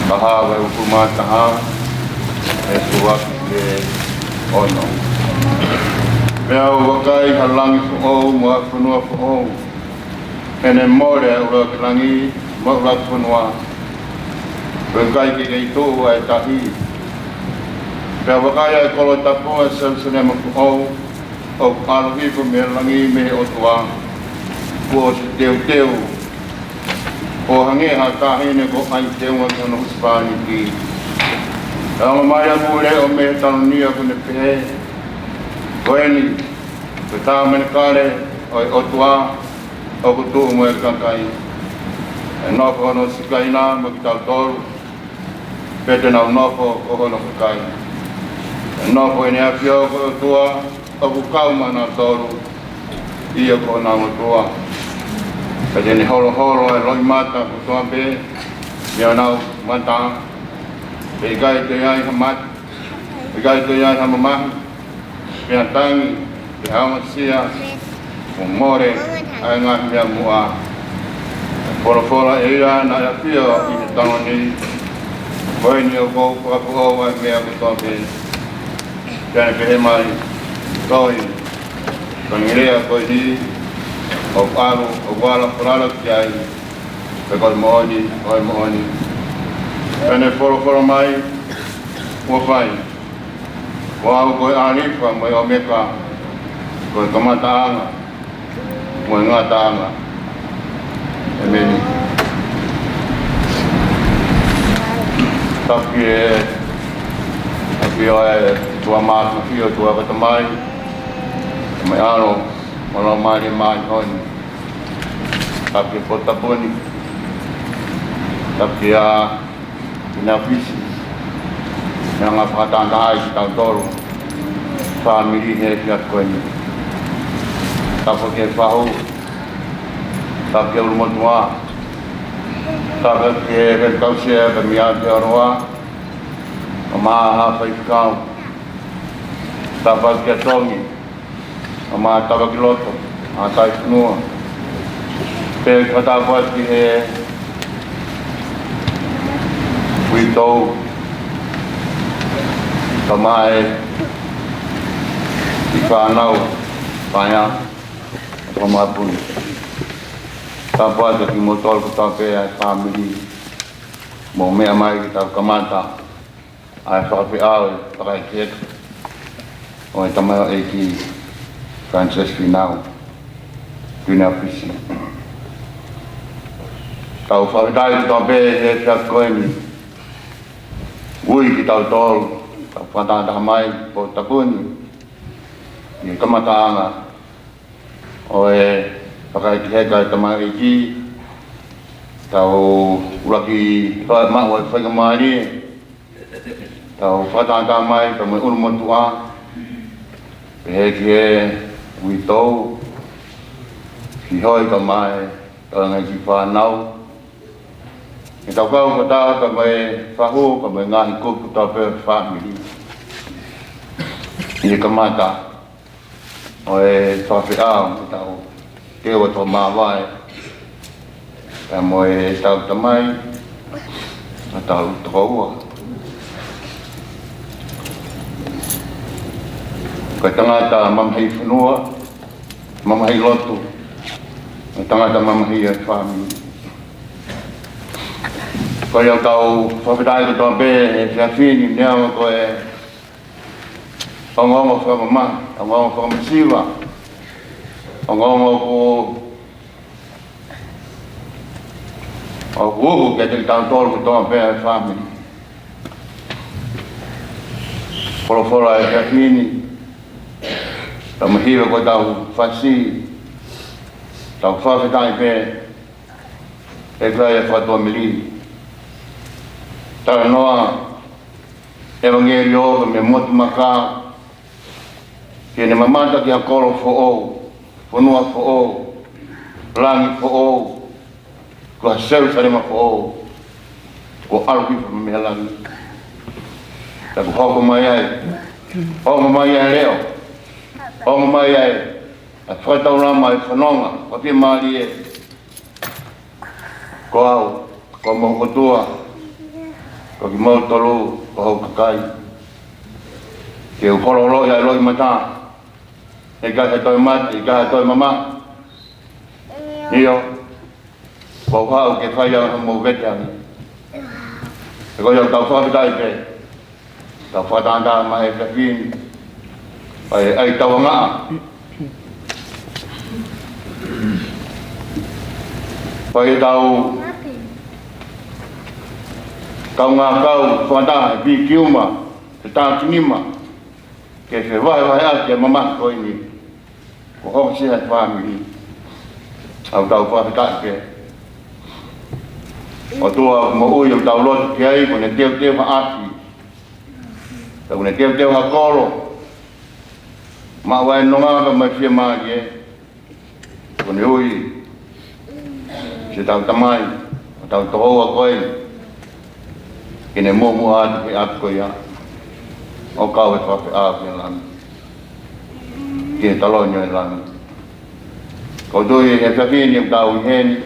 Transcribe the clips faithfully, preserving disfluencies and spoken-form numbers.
Taha vahe uofulu mā taha, veesi ua ki he ono. Pea u vakai ha langi foʻou mo ha fonua foʻou, he ne mole ʻa e ʻuluaki langi mo e ʻuluaki fonua, ko e ʻikai ke kei tuʻu ʻa e tahi. Pea u vakai ʻa e kolo tapu, ʻa Selusalema foʻou, ʻoku ʻalu hifo mei langi mei he ʻOtua, kuo ʻosi teuteu, ʻo hangē ha taʻahine kuo ʻai teunga ki hono husepāniti. Pea ongo mai ʻa e leʻo mei he taloni, ʻoku ne pehē: Ko eni, ko e tāmanekale ʻo e ʻOtua, ʻoku tuʻu mo e kakai. ʻE nofo hono sikaina mo kitautolu, pea te nau nofo ko hono kakai. ʻE nofo ʻi he ʻafio ko e ʻOtua ʻoku kau maʻanautolu, ʻio, ko honau ʻOtua. Pea te ne holoholo ʻa e loʻimata kotoa pē mei honau mata. Pea ʻikai toe ai ha mate, ʻikai toe ai ha mamahi, pea tangi, pea aongasia, mo mole ʻa e ngaahi meʻa muʻa. Folofola ʻa ia naʻe ʻafio ʻi he taloni: Ko eni, ʻoku ou fakafoʻou ʻa e meʻa kotoa pē. Pea ne pehē mai: Ko e, ko e ngaahi lea ko eni ʻoku ʻalu, ʻoku ala falala ki ai, pea ko e moʻoni, ko e moʻoni. Pea ne folofola mai: Kuo fai. Ko au ko e ʻAlifa mo e ʻOmeka, ko e kamataʻanga mo e ngataʻanga. ʻEmeni. Tapu ki he ʻAfio, ʻa e ʻOtua Māfimafi, ʻOtua ko e Tamai, mo e ʻAlo, mo e Laumālie Māʻoniʻoni. Tapu ki he potu tapu ni. Tapu kia Tuʻi Fisi, naʻe hanga ʻo fakatātaaʻi kitautolu fāmili he efiafi ko eni. Tapu ki he fahu, tapu ki he ʻulumotuʻa, tapu ki he Faifekau Sea, Pemia Aotearoa, mo e faifekau. Tapu ki he Tongi, mo e tamaiki lotu, ʻa e tauhi fonua. Pea fakatapu atu ki he uitou, kae ʻumaʻā e kiʻi fānau, paea, mo e mapuni. Tapu atu kimoutolu kotoa pē ʻa e fāmili, mou meʻa mai ke tau kamata ʻa e fakafeʻao ʻo e fakaʻekeʻeke ʻo e tamaioʻeiki Francis Fīnau, Tuʻi Fisi. Tau fakafetaʻi kotoa pē he efiafi ko eni, ui kitautolu, tau fakatātā mai, potu tapu ni, ʻi he kamataʻanga ʻo e fakaʻekeʻeke ʻa e tamaioʻeiki, tau ʻuluaki fai maʻu ʻa e faingamālie, tau fakatātā mai pea mo e ʻulumotuʻa, pehē ki he uitou, ki he hoi kae ʻumaʻā e tau ngaahi kiʻi fānau. Ke tau kau fakataha mo e fahu, kae ʻumaʻā e ngaahi kupu kotoa pē ʻo e fāmili, ʻi he kamata ʻo e fakafeʻao, mo ʻetau teu atu ʻo māvae, pea mo ʻetau tamai, mo ʻetau tokoua. Ko e tangata mamahi fonua, mamahi lotu, mo e tangata mamahi ʻo e fāmili. Ko ia ʻoku tau fakafetaʻi kotoa pē he efiafi ni, neongo ko e ongoongo fakamamahi, ongoongo fakamasiva, ongoongo ʻoku, ʻoku uhu kiate kitautolu kotoa pē ʻa e fāmili. Folofola ʻa e efiafi ni, tau mahiva ko ʻetau fasi, tau fakafetaʻi pē, ʻEiki ʻa e Fatu Amili. Talanoa ʻevangeliō mei he motu maka, ke ne mamata ki ha kolo foʻou, fonua foʻou, langi foʻou, ko ha Selusalema foʻou, kuo ʻalu hifo mei he langi. Pea kuo hoko mai ai, hoko mai ai e leʻo, hoko mai ai ʻa e fakataulama, ʻa e fononga fakafiemālie. Ko au, ko homou ʻOtua, Ko kimoutolu, ko hoku kakai, ke u holoholoʻi ʻa e loʻimata. ʻIkai ha toe mate, ʻikai ha toe mamahi. ʻIo, kuo u haʻu ke fai ʻa hoʻomou vete ange. He ko ia ʻoku tau fakafetaʻi pē, tau fakatātā mai he efiafi ni, ʻa e ʻai tauangaʻa. Fai ʻetau kaungā kau fakataha, e pīkiuma, e tākinima, ke fevahevaheʻaki ʻa e mamahi ko eni kuo ʻosi ʻa e fāmili. ʻOku tau fakafetaʻi pē. ʻOtua moʻui, ʻoku tau lotu ki ai, kuo ne teuteu ha ʻapi, kuo ne teuteu ha kolo, maʻu ʻa e nonga kae ʻumaʻā e fiemālie. Kuo ne ui siʻetau tamai, hotau tokoua ko ē, ke ne muʻomuʻa atu ki he ʻapi ko ia, ʻo kau he fakafeʻao ki he langi, ki he taloni ʻo e langi. Ko e tui he efiafi ni ʻoku tau ʻi heni,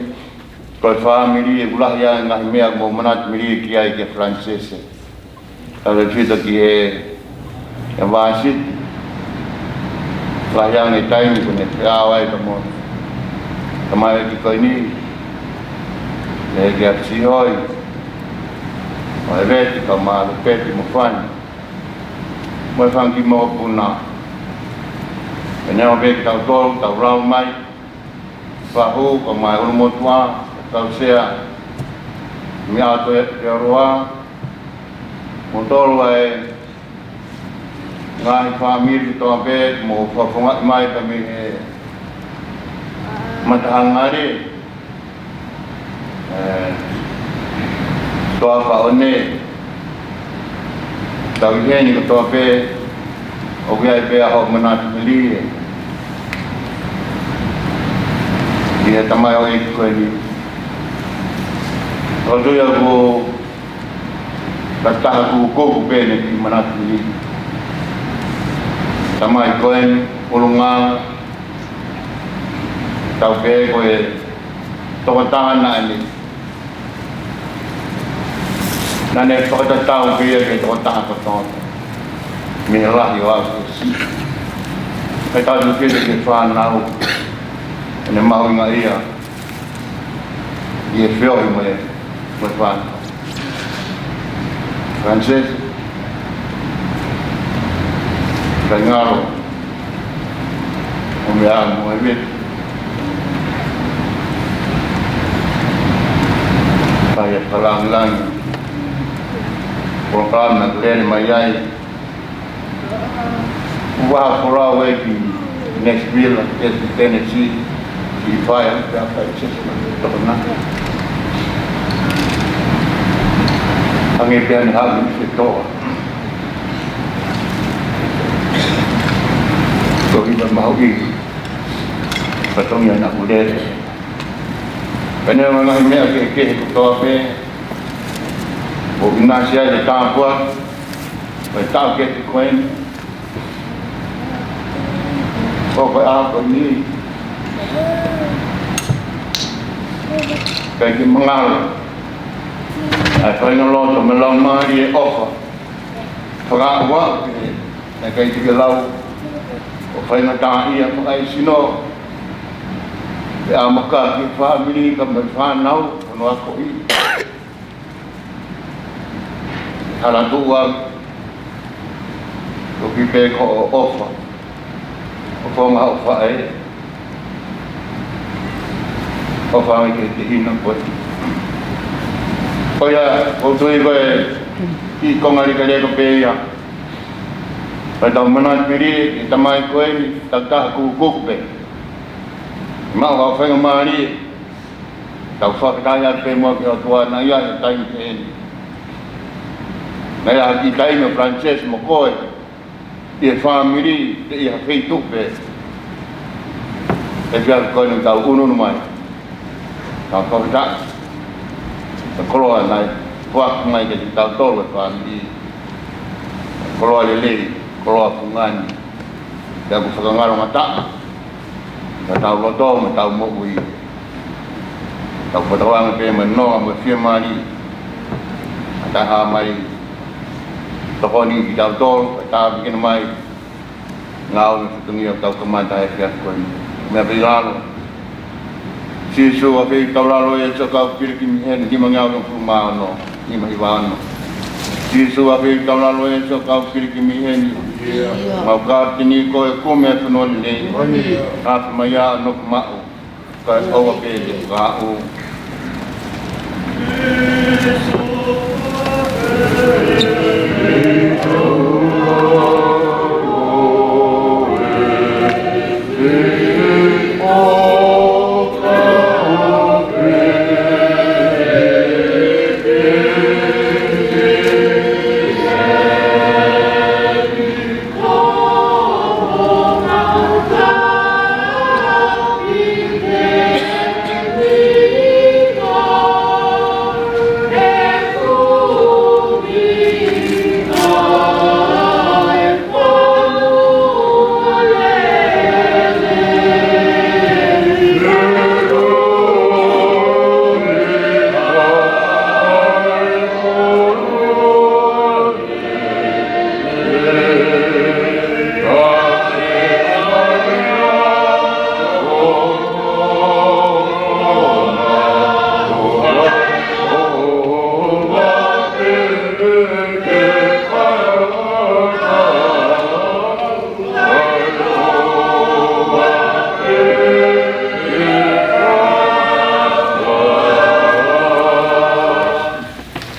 ko e fāmili, ʻoku lahi ange e ngaahi meʻa ʻoku mou manatu melie ki ai kia Falanisese. Tautautefito ki he, he vāsiti. Lahi ange e taimi kuo ne feʻao ai pea mo e tamaioʻeiki ko eni, ʻa e kia Sihoi, mo e veti, kae ʻumaʻā Lupeti mo Fani, mo e fanga kiʻi mokopuna. Pea neongo pē kitautolu, tau lau mai, Fahu, kae ʻumaʻā e ʻulumotuʻa, kau sea, meʻa atu e te oroa, mo tolu ʻa e ngaahi fāmili kotoa pē, mou fakafofongaʻi mai pē mei he matahangali, ē, Toa Faone, tau ʻi heni kotoa pē, ʻoku ʻi ai pē ʻa hoʻo manatu melie ki he tamaioʻeiki ko eni. ʻOku ou tui au ko e taha kuku pē ʻene kiʻi manatu melie. Tamai ko eni, ʻulungaanga, tau pehē ko e tokotaha naʻa ne, naʻa ne fakatatau pē ia ki he tokotaha kotoa mei he lahi ʻo aʻu ki he siʻi. Kae tautautefito ki he fānau, ʻene mahuʻingaʻia ʻi he feohi mo e, mo e fānau. Falanisese, kae ngalo hoʻo meʻa mo e veti. Kae fakalāngilangi polokalama naʻe lele mai ai. Ua folau ē ki Nashville, ki Tennessee, ki fai, pea fai session tokona. Hangē pē ʻene haʻu ʻi he toa. Ko e ʻuhinga mahuʻinga, fatongia naʻa ku lele. Pea neongo e ngaahi meʻa kehekehe kotoa pē, ʻoku ʻinasi ai e tāpuaki ʻo e taʻokete ko eni. Ko e ʻaho ko eni, ʻikai ke mangalo ʻa e faʻahinga loto mo e laumālie ʻofa. Fakaʻuaʻu pē, naʻe ʻikai te ke lau ʻo faingataʻaʻia fakaesino, pea mo e kau fāmili kae ʻumaʻā e fānau, hono akoʻi. Hala tuʻu au, toki pē ko hoʻo ʻofa, ʻofa maʻa hoʻo faʻē, ʻofa ange ki he tehina ko ē. Ko ia, ʻoku ou tui ko e kiʻi konga likaleka pē ia ʻo ʻetau manatu melie ki he tamai ko eni, tau taha kuku pē. Maʻu ha faingamālie, tau fakataha pē mo e ʻOtua naʻe ʻi ai e taimi pehē ni. Naʻe ʻi ai e taimi ʻo Falanisese mo koe, ʻi he fāmili, ʻi ha feituʻu pē. He pea ko eni tau ʻunuʻunu mai. Tau fakataha. Ko e koloa naʻe foaki mai kiate kitautolu e fāmili. Koloa lelei, koloa fungani. Pea ʻoku fakangalongataʻa ʻi hotau loto mo hotau moʻui. Tau fakatauange pē mo e nonga mo e fiemālie ʻa Taha mai, tokoni kitautolu, ka tāpuekina mai, ngāue mo e fatongia ʻoku tau kamata he efiafi ko eni. Meʻa pē ʻi lalo. Sīsū, ʻafio ʻi hotau lalo ʻEiki, ʻoku kau pili ki miheni, nima ngeau hongofulu mā ono, nima hiva ono. Sīsū, ʻafio ʻi hotau lalo ʻEiki, ʻoku kau pili ki miheni. Mau kapiteni koe, kumi e fonua ni. Afe mai ā ʻo nofo maʻu. Kae ʻoua pē ke u kaʻu.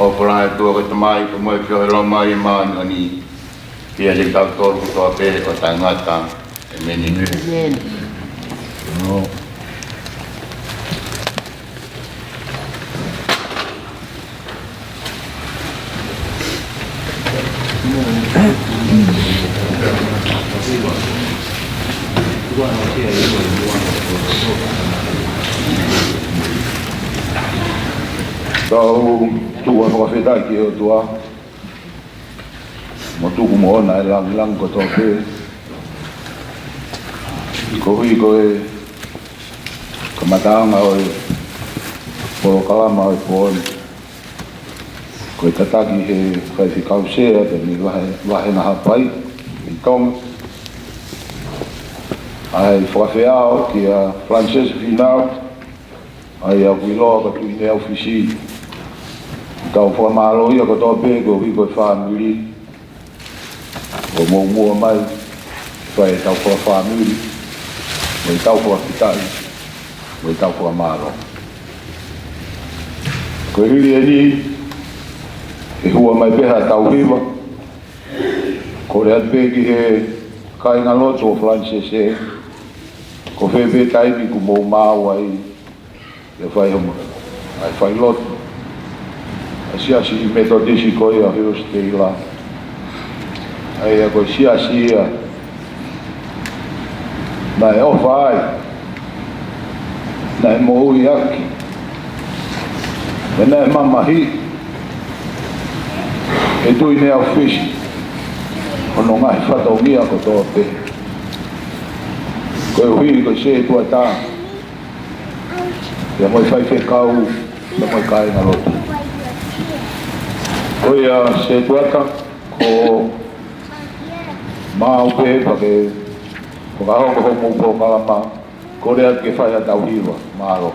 ʻOfa lahi ʻa e ʻOtua ko e Tamai, pea mo e feohi ʻa e Laumālie Māʻoniʻoni, ke ʻiate kitautolu kotoa pē ʻo taʻengata. ʻĒmeni. ʻĒmeni. Tau tuʻu ʻo fakafetaʻi ki he ʻOtua, mo tuku moʻona e lāngilangi kotoa pē, koeʻuhi ko e kamataʻanga ʻo e polokalama ʻo e pō ni. Ko e tataki ʻe he faifekau sea pea mei he vahe, vāhenga Haʻapai ʻi Tonga. ʻA e fakafeʻao kia Francis Finau, ʻa ia ʻoku ʻiloa ko Tuʻi Neofisi. Tau fakamālō ia kotoa pē koeʻuhi ko e fāmili ʻoku mou muʻomuʻa mai, fai ʻetau fakafāmili, mo ʻetau fakafetaʻi, mo ʻetau fakamālō. Ko e hili eni, ʻe hua mai pē haʻatau hiva. Kole atu pē ki he kāingalotu ʻo Francis ē, ko fē pē taimi ʻoku mou maau ai, ʻe fai homo, ʻa e failotu ʻa e siasi Metotisi ko ia ʻo Hillsdale. ʻA ia ko e siasi ia naʻe ʻofa ai, naʻe moʻui ʻaki, pea naʻe mamahiʻi ʻe Tuʻi Neofisi hono ngaahi fatongia kotoa pē, koeʻuhi ko e sētuata pea mo e faifekau, pea mo e kāingalotu. Ko ia sētuata, ko maau pē pea ke fakahoko hoʻomou polokalama, kole atu ke fai haʻatau hiva. Mālō.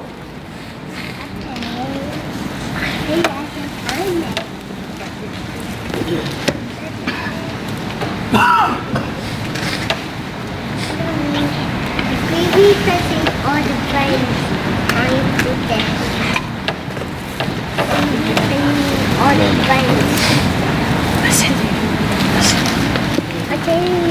Baby touching all the buttons. Are you good at it? Baby touching all the buttons. Okay.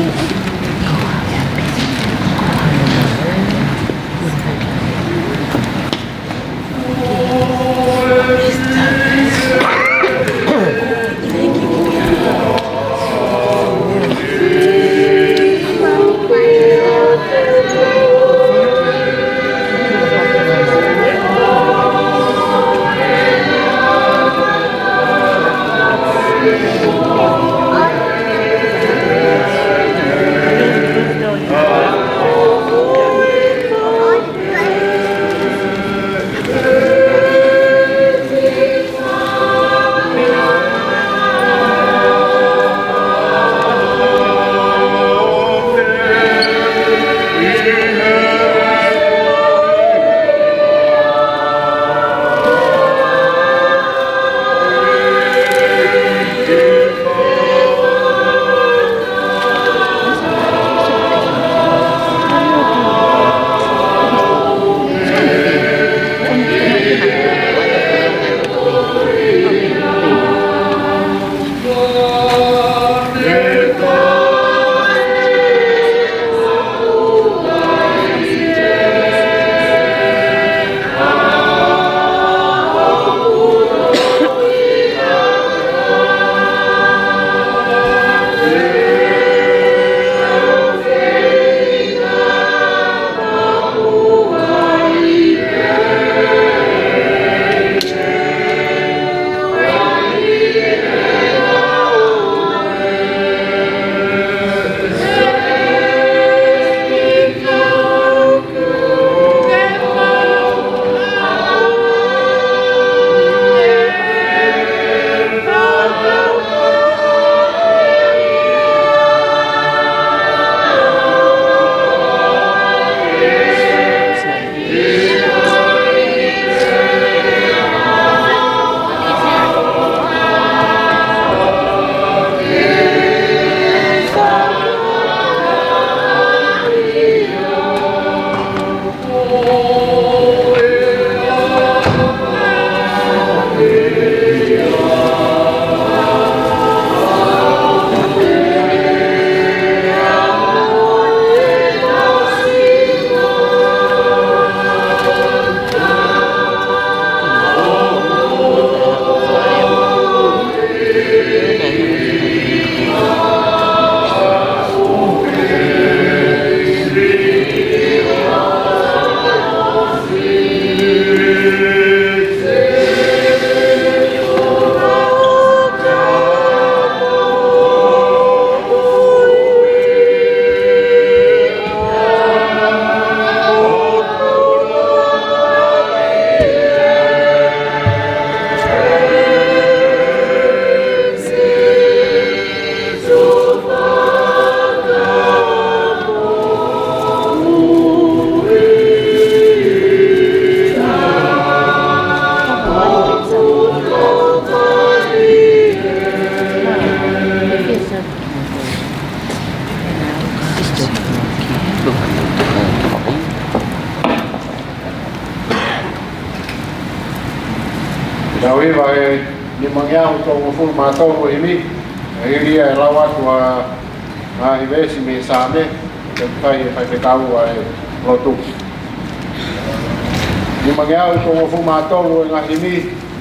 Vahe nimangeau tolungofulu mā tolu e himi, ʻe hili ia e lau atu ʻa e ngaahi veesi mei he Saame, ke fai ʻe he faifekau ʻa e lotu. Nimangeau tolungofulu mā tolu e ngaahi himi,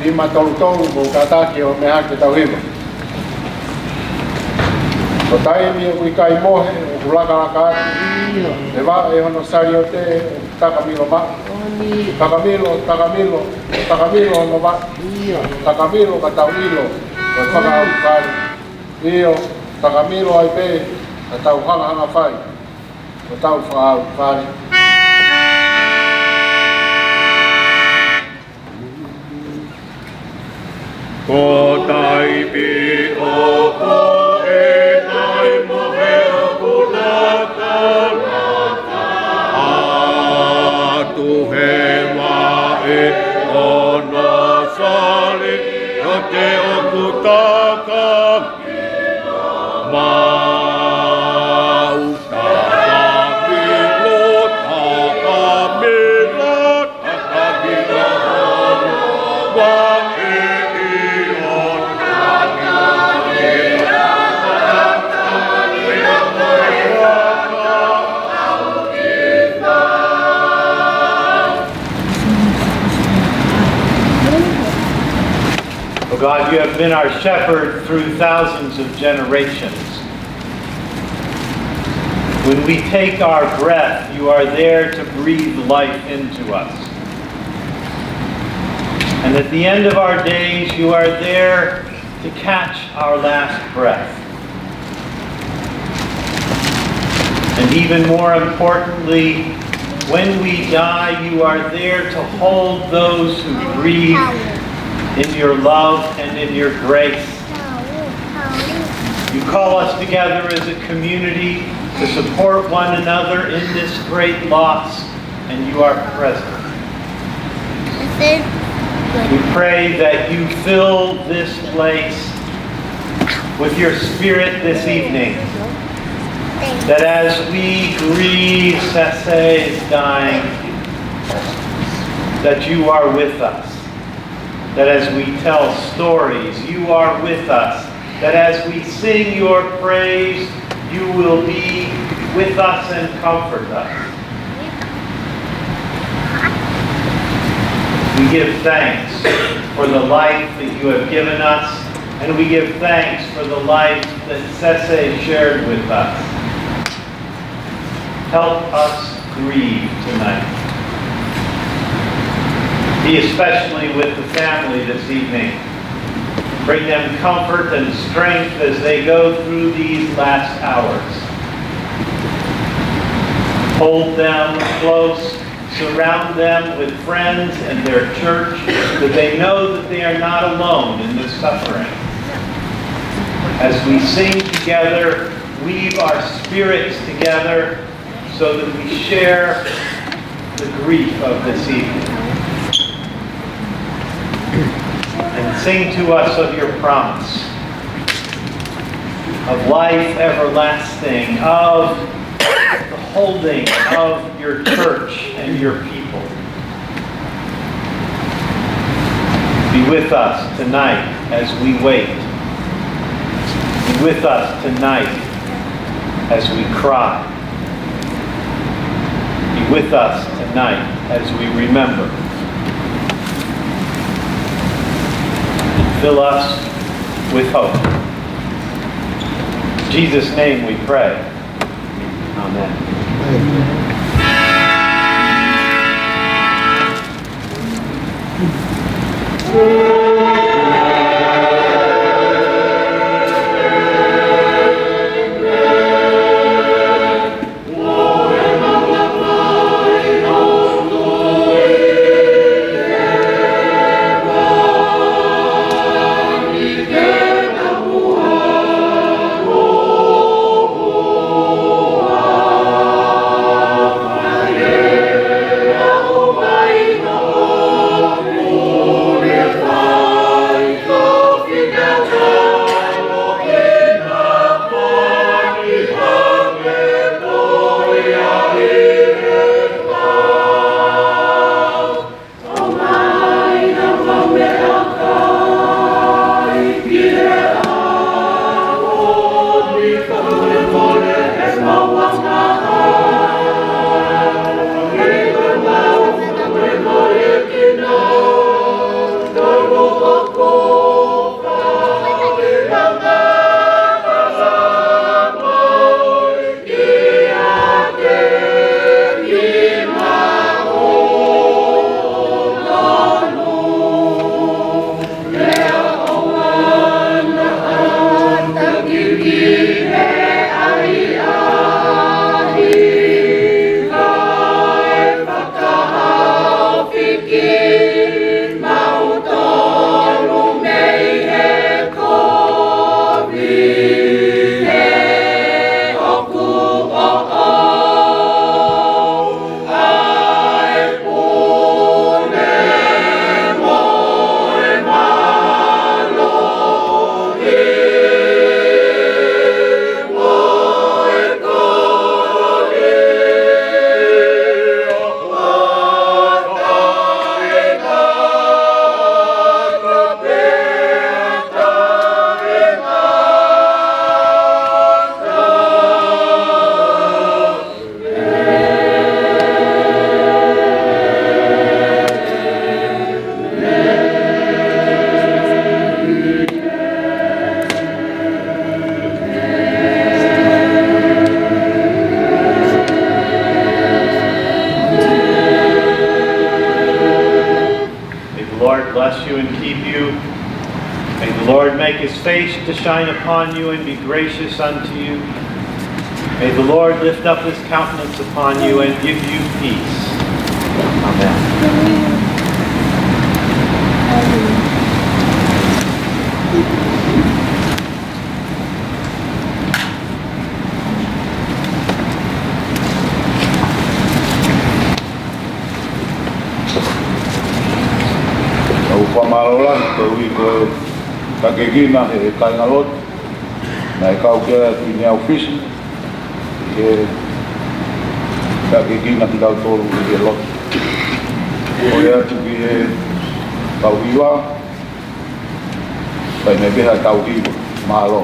nima tolu tolu, mou kātaki ʻo meʻa hake ke tau hiva. Ko e taimi ʻoku ʻikai mohe, ʻoku lakalaka atu, ʻio, ʻe vaʻe hono saliote, ʻoku takamilo maʻu. Takamilo, takamilo, takamilo hono vaʻe. ʻIo. Takamilo ka tau ʻilo, ko e fakaʻaufale. ʻIo, takamilo ai pē, ka tau hangahanga fai, ko ʻetau fakaʻaufale. Ko e taimi ʻoku ʻikai mohe ʻoku lakalaka atu, ʻe vaʻe hono saliote, ʻoku takamilo maʻu. Takamilo, takamilo, takamilo hono vaʻe. Oh God, you have been our shepherd through thousands of generations. When we take our breath, you are there to breathe life into us. And at the end of our days, you are there to catch our last breath. And even more importantly, when we die, you are there to hold those who grieve in your love and in your grace. You call us together as a community to support one another in this great loss, and you are present. We pray that you fill this place with your spirit this evening, that as we grieve Sesse's dying, that you are with us. That as we tell stories, you are with us. That as we sing your praise, you will be with us and comfort us. We give thanks for the life that you have given us, and we give thanks for the life that Sese shared with us. Help us grieve tonight. Be especially with the family this evening. Bring them comfort and strength as they go through these last hours. Hold them close, surround them with friends and their church, that they know that they are not alone in this suffering. As we sing together, weave our spirits together so that we share the grief of this evening and sing to us of your promise of life everlasting, of the holding of your church and your people. Be with us tonight as we wait. Be with us tonight as we cry. Be with us tonight as we remember. And fill us with hope. In Jesus' name we pray. Amen. Make his face to shine upon you and be gracious unto you. May the Lord lift up his countenance upon you and give you peace. Amen. ʻOku ou fakamālō lahi koeʻuhi ko e takiekina ʻe he kāingalotu naʻe kau ki ai ʻa e ʻofisi, ʻi he takiekina kitautolu ʻi he lotu. Kole atu ki he kau hiva, kae ʻumaʻā pē ha tauhi. Mālō.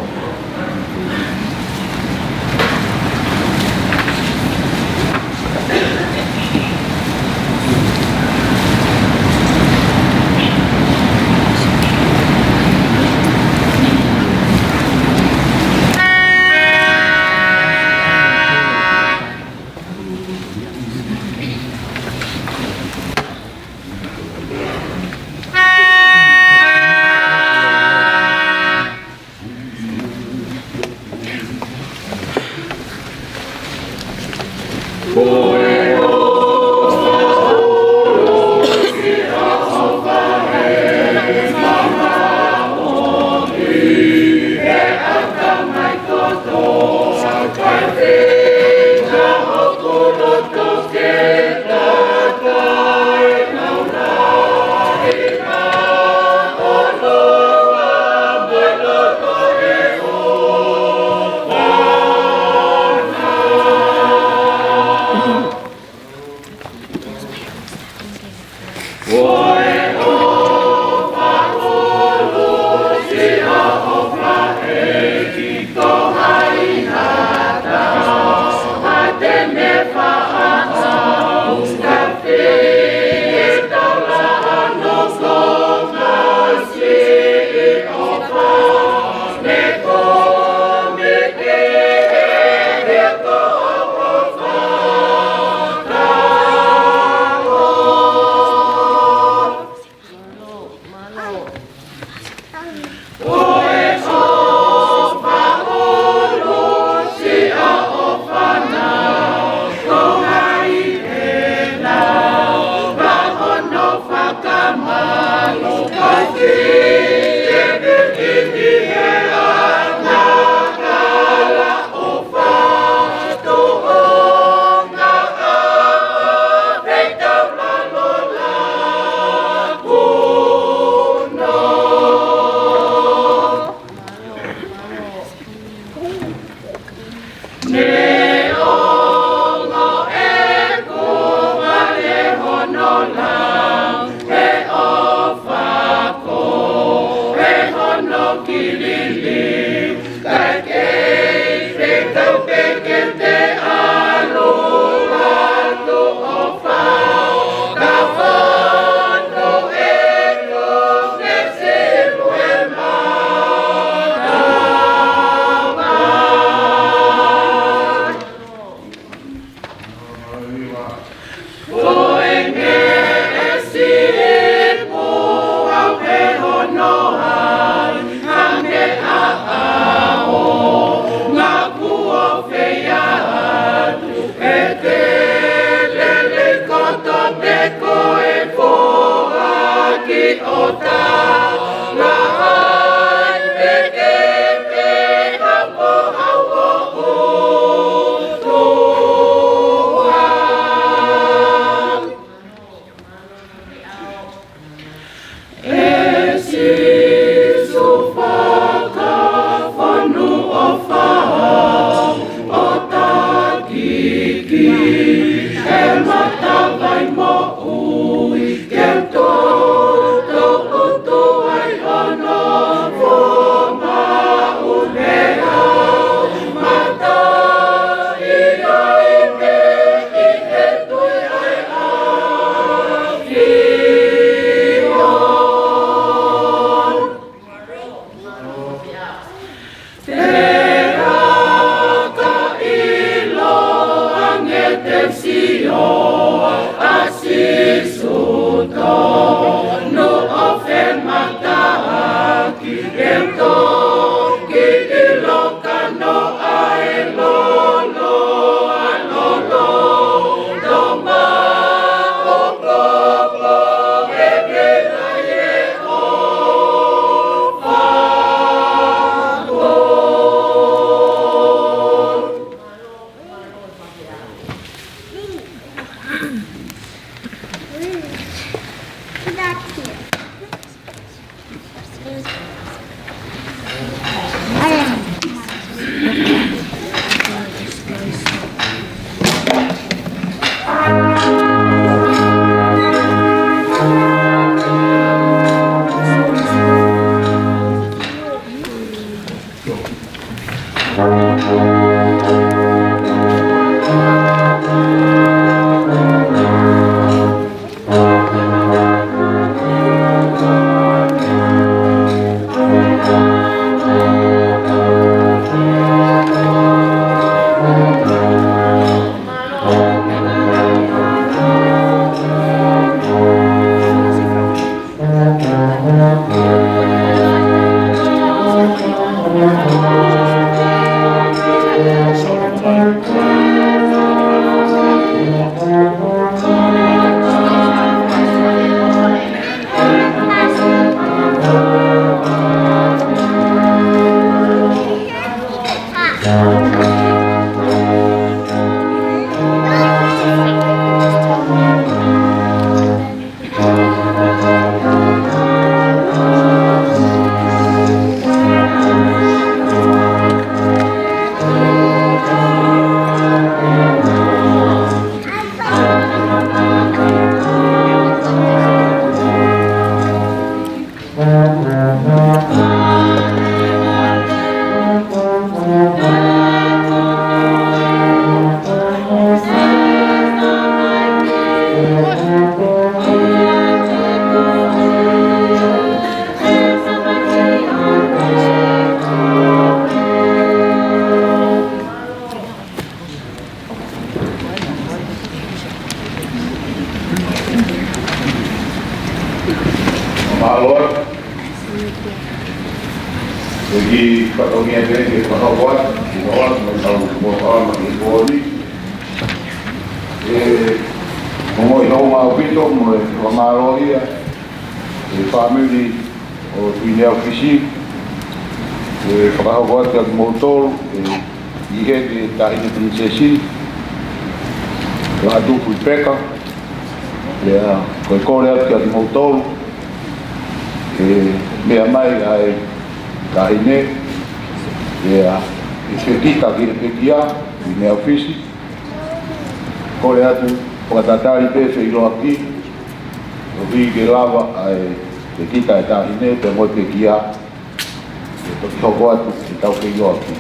ʻE Sīsū, fakafonu ʻofa ʻo takiekina ʻa e matavai moʻui ke u toʻutuʻu ai hono foʻi maʻu meʻa mataʻi ai pē ʻi he tui ʻa e ʻAfiona. Pea ka ʻiloange ʻe he sio ʻa Sīsū tonu ʻo femataʻaki, ke u Mālō. Ko e kiʻi fatongia pē ke fakahoko atu, ke fakahoko atu, mo tau, mo tau, mo tau, ʻe, mo e ʻaupito, mo e fakamālō ia, ʻe fāmili ʻo Tuʻineaufisi, ʻe fakahoko atu kiate kimoutolu, ʻe ʻi heni e Taʻahine Pilinisesi, Lātūfuipeka, pea ko e kole atu kiate kimoutolu, ʻe meʻa mai ʻa e Taʻahine, pea ʻe fekita ki he pekia, Tuʻineaufisi, kole atu, fakatatali pē feʻiloaki, ʻo hiki ke lava ʻa e fekita ʻa e Taʻahine, pea mo e pekia, ʻe toki hoko atu ke tau feʻiloaki.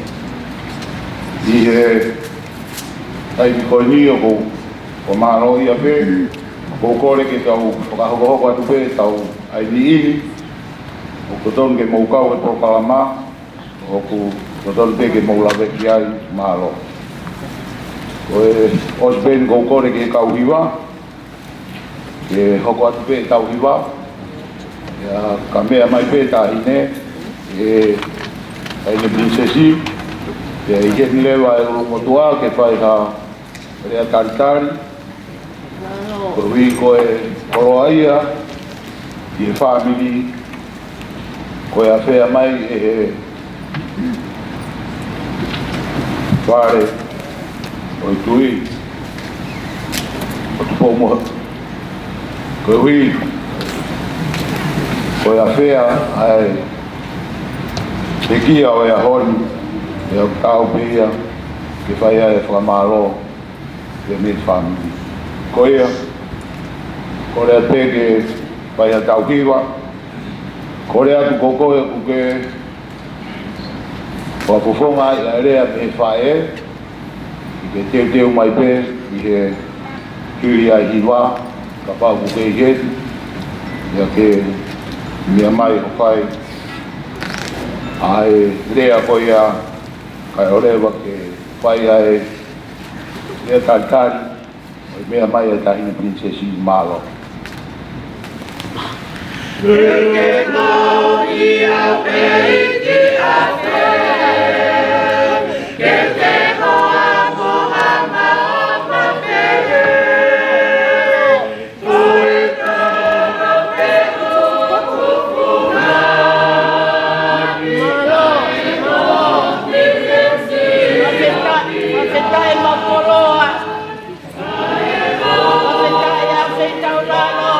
ʻI he taimi ko eni ʻoku ou, ʻoku mālō ia pē, ʻoku ou kole ke tau fakahokohoko atu pē ʻetau ʻai niʻihi, ʻoku totonu ke mou kau he polokalama, ʻoku totonu pē ke mou lave ki ai, mālō. Ko e ʻosi pē eni ʻoku ou kole ki he kau hiva, ke hoko atu pē ʻetau hiva, pea ka meʻa mai pē Taʻahine, ʻe Taʻahine Pilinisesi, pea ʻi heni leva e ʻulumotuʻa ke fai ha lea talitali, koeʻuhi ko e koloa ia ki he fāmili, ko e afea mai ʻe he fale ʻo e Tuʻi ʻo Tupou Mohe. Koeʻuhi ko e afea ʻa e pekia ʻo e ʻaho ni, ʻe taau pē ia ke fai ai e fakamālō pea mei he fāmili. Ko ia, kole pē ke fai ʻetau hiva, kole atu ko koe ʻoku ke fakafofonga ai ʻa e lea mei he faʻē, ke teuteu mai pē ʻi he hili ʻa e hiva, kapau ʻoku ke ʻi heni, ia ke meʻa mai ʻo fai ʻa e lea ko ia, kae ʻoua leva ke fai ʻa e lea talitali, ʻo meʻa mai ʻa e Taʻahine Pilinisesi, mālō. Fakafetaʻi, fakafetaʻi ʻa e feitaulalo,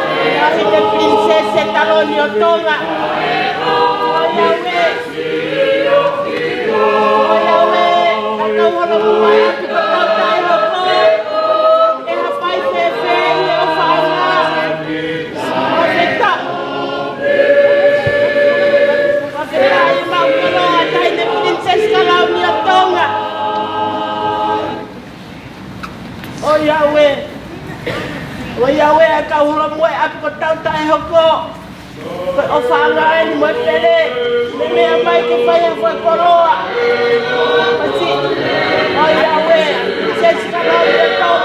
ʻa e Taʻahine Pilinisesi Taloni ʻo Tonga. ʻOiauē, ʻoiauē, ka tau holomui atu ko tau taʻeʻoua, ʻe hā fai fēfē ʻi he ʻofaʻanga. Fakafetaʻi. Fakafetaʻi maʻu koloa Taʻahine Pilinisesi Taloni. ʻIa ʻAve ʻa e kau holomuʻa ʻi ʻapi ko Tautaʻehoko. Ko e ʻofaʻanga eni mo e pele. Meʻa mai ke fai ha foʻi koloa. Pasi. ʻOiauē. Sesi ka lau i e tau.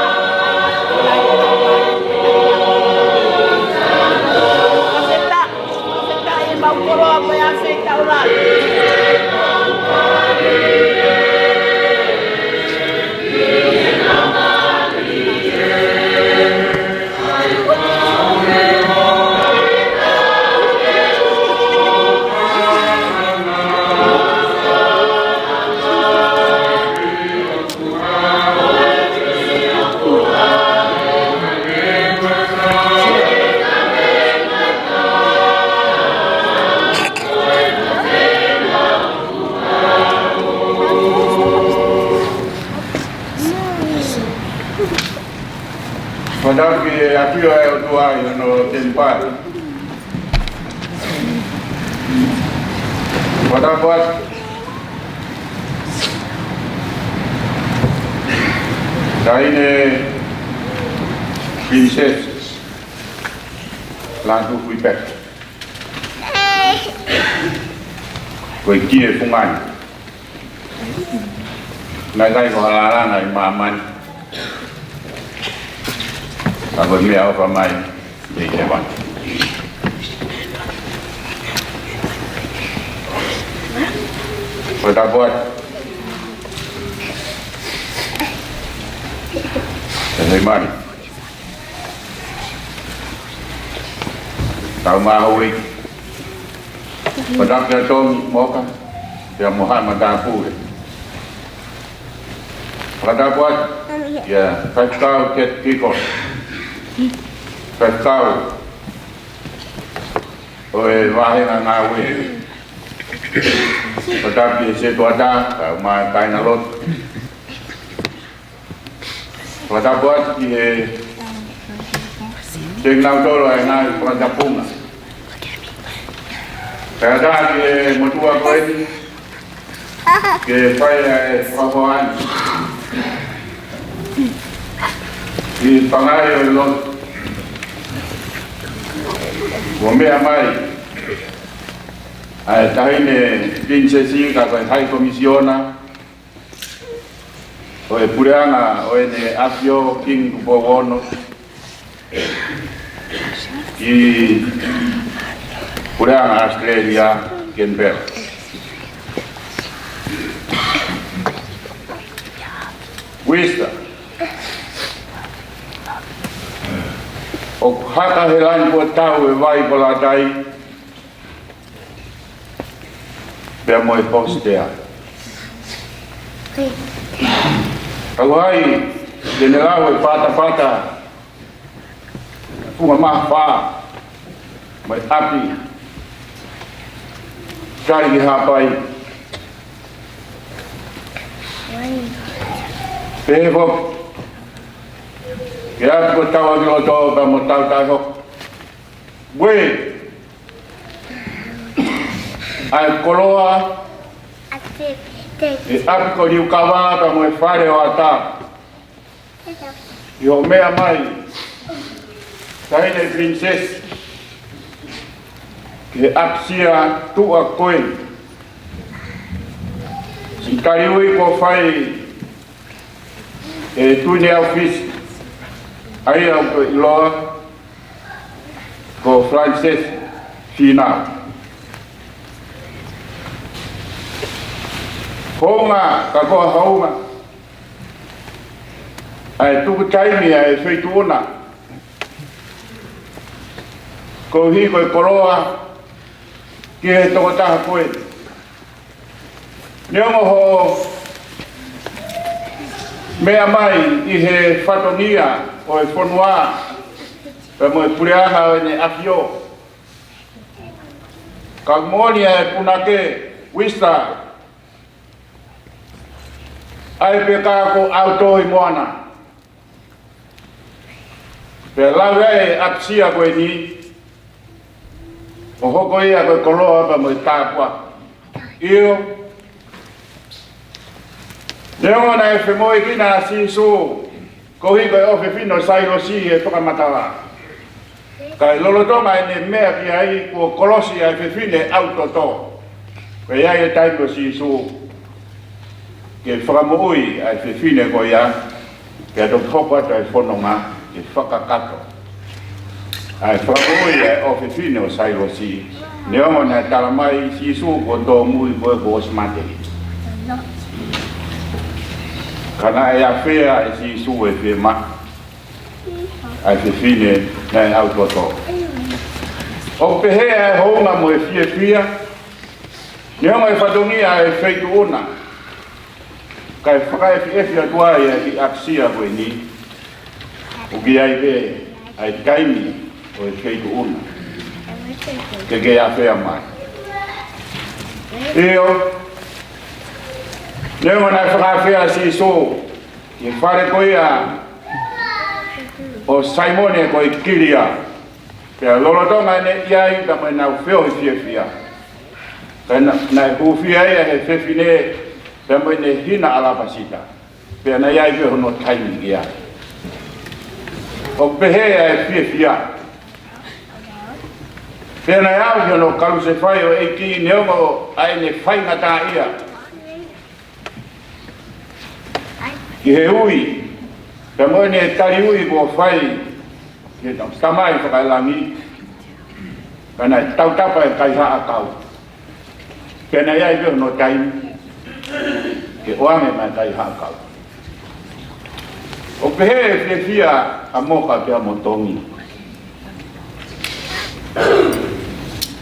Ka feta. Ka feta ʻi he mau koloa mo e ʻAfio ʻi Taulani. Fakatapu ki he ʻafio ʻa e ʻOtua ʻi hono temipale. Fakatapu atu Taʻahine Princess Lātūfuipeka. Ko e kie fungani. Naʻe ʻikai ko ha lālanga ʻi māmani. Ka ko e meʻaʻofa mai mei hēvani. Ko e tapu atu. ʻE hei mani. Tau māhouʻeiki. Fakatapu kia Tomi Moka, pea mo haʻa matāpule. Fakatapu atu kia Faifekau Keti Kiko. Faifekau ʻo e vāhenga ngāue. Fakatapu ki he setuata, kae ʻumaʻā e kāingalotu. Fakatapu atu ki he, kinautolu ʻa e ngaahi fakatapunga. Kae ʻatā ki he motuʻa ko eni, ke fai ʻa e fakahoani. ʻI he pangai ʻo e lotu. Kuo meʻa mai ʻa e Taʻahine Pilinisesi ka ko e High Commissioner ʻo e Puleʻanga ʻo ʻEne ʻAfio Kingi Tupou Ono ʻi Puleʻanga ʻAositelēlia, Kenipela. Uisitā, ʻoku haka he langi kuo tau e vai ko Lātai, pea mo e hositea. Ka ʻoku ʻi ai, te ne lau e fatafata, funga mahafa, mo e ʻapi, tali ki Haʻapai. Pehē foki ki he ʻapi ko Tauʻakiloto pea mo Tautaʻehoko. Uē, ʻa e koloa ʻe ʻapi ko Liukava pea mo e Fale ʻo ʻAta. ʻI hoʻo meʻa mai, Taʻahine Pilinisesi, ki he ʻapisia tuʻa ko ē. Siʻi tali ui kuo fai ʻe Tuʻineaufisi, ʻa ia ʻoku ʻiloa ko Falanisesi Fīnau. Hounga, ka ko e hounga, ʻa e tuku taimi ʻa e feituʻu na, koeʻuhi ko e koloa ki he tokotaha ko ē. Neongo hoʻo meʻa mai ʻi he fatongia ʻo e fonua, pea mo e Puleʻanga ʻo ʻEne ʻAfio, ka moʻoni ʻa e punake, uisitā, ʻa e peka ko ʻAutohi Moana. Pea lau ʻa e ʻapisia ko eni, ʻo hoko ia ko e koloa pea mo e tāpuaki. ʻIo, neongo naʻe femoʻuekina ʻa Sīsū, koeʻuhi ko e ʻofefine ʻo Sailosi he fakamatala. Kae lolotonga ʻene meʻa ki ai, kuo kolosi ʻa e fefine ʻau toto. Pea ʻi ai e taimi ʻo Sīsū ke fakamoʻui ʻa e fefine ko ia, pea toki hoko atu ʻa e fononga ke fakakakato ʻa e fakamoʻui ʻa e ʻofefine ʻo Sailosi. Neongo naʻe tala mai Sīsū kuo tōmui, ko e kuo ʻosi mate. Ka naʻe ʻafea ʻe Sīsū e fiemaʻu ʻa e fefine naʻe ʻau toto. ʻOku pehē ʻa e hounga mo e fiefia, neongo e fatongia ʻa e feituʻu na, kae fakaʻefiʻefi atu ai ʻa e kiʻi ʻakisia ko eni, ʻoku ʻi ai pē ʻa e taimi ʻo e feituʻu na ke ke ʻafea mai. ʻIo, neongo naʻe fakaʻafea ʻa Sīsū ʻi he fale ko ia ʻo Saimone ko e Kilia, pea lolotonga ʻene ʻi ai pea mo ʻenau feohi fiefia, pea na-, naʻe hūfia ia ʻe he fefine pea mo ʻene hina ʻalapasita, pea naʻe ʻi ai pē hono taimi ki ai. ʻOku pehē ʻa e fiefia. Pea naʻe aʻu ki hono kalusefai ʻo e ʻEiki, neongo ʻa ʻene faingataʻaʻia ki he ui, pea mo ʻene tali ui kuo fai ki heʻetau Tamai Fakalangi, ka naʻe tautapa e kaihaʻa kau. Pea naʻe ʻi ai pē hono taimi ke ʻoange mai e kaihaʻa kau. ʻOku pehē ʻe fiefia ʻa Moka pea mo Tongi,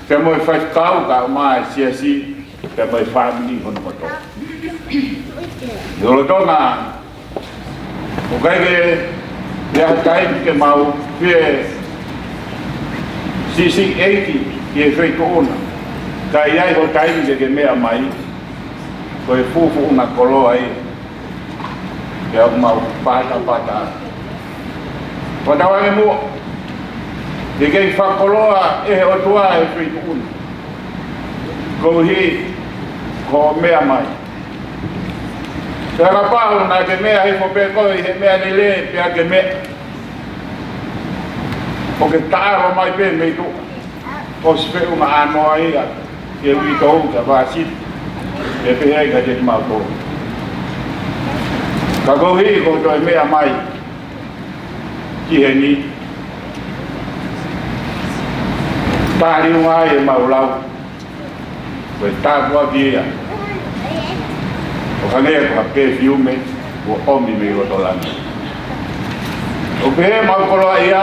pea mo e faifekau kae ʻumaʻā e siasi, pea mo e fāmili hono kotoa. Lolotonga ʻoku ʻikai ke ʻi ai ha taimi ke mau fie siʻisiʻi ʻeiki ki he feituʻu na, ka ʻi ai ho taimi ke ke meʻa mai, ko e fuʻufuʻunga koloa ia. Pea ʻoku mau patapata. Ko tau ange muʻa, ke kei fakakoloa ʻe he ʻOtua e feituʻu na koeʻuhi ko hoʻo meʻa mai. Pea kapau naʻa ke meʻa hifo pē koe ʻi he meʻa lelei pea ke meʻa, ʻo ke taʻalo mai pē mei tuʻa, ʻosi feʻunga ʻānoa ia ke uitou ka vāsiti, ke pehē ai ka te mau tō. Ka koeʻuhi ko hoʻo toe meʻa mai ki heni, taliunga ai ʻemau lau, ko e tāpuaki ia ʻoku hangē ko ha pefiume kuo ʻomi mei loto langi. ʻOku pehē ʻemau koloaʻia,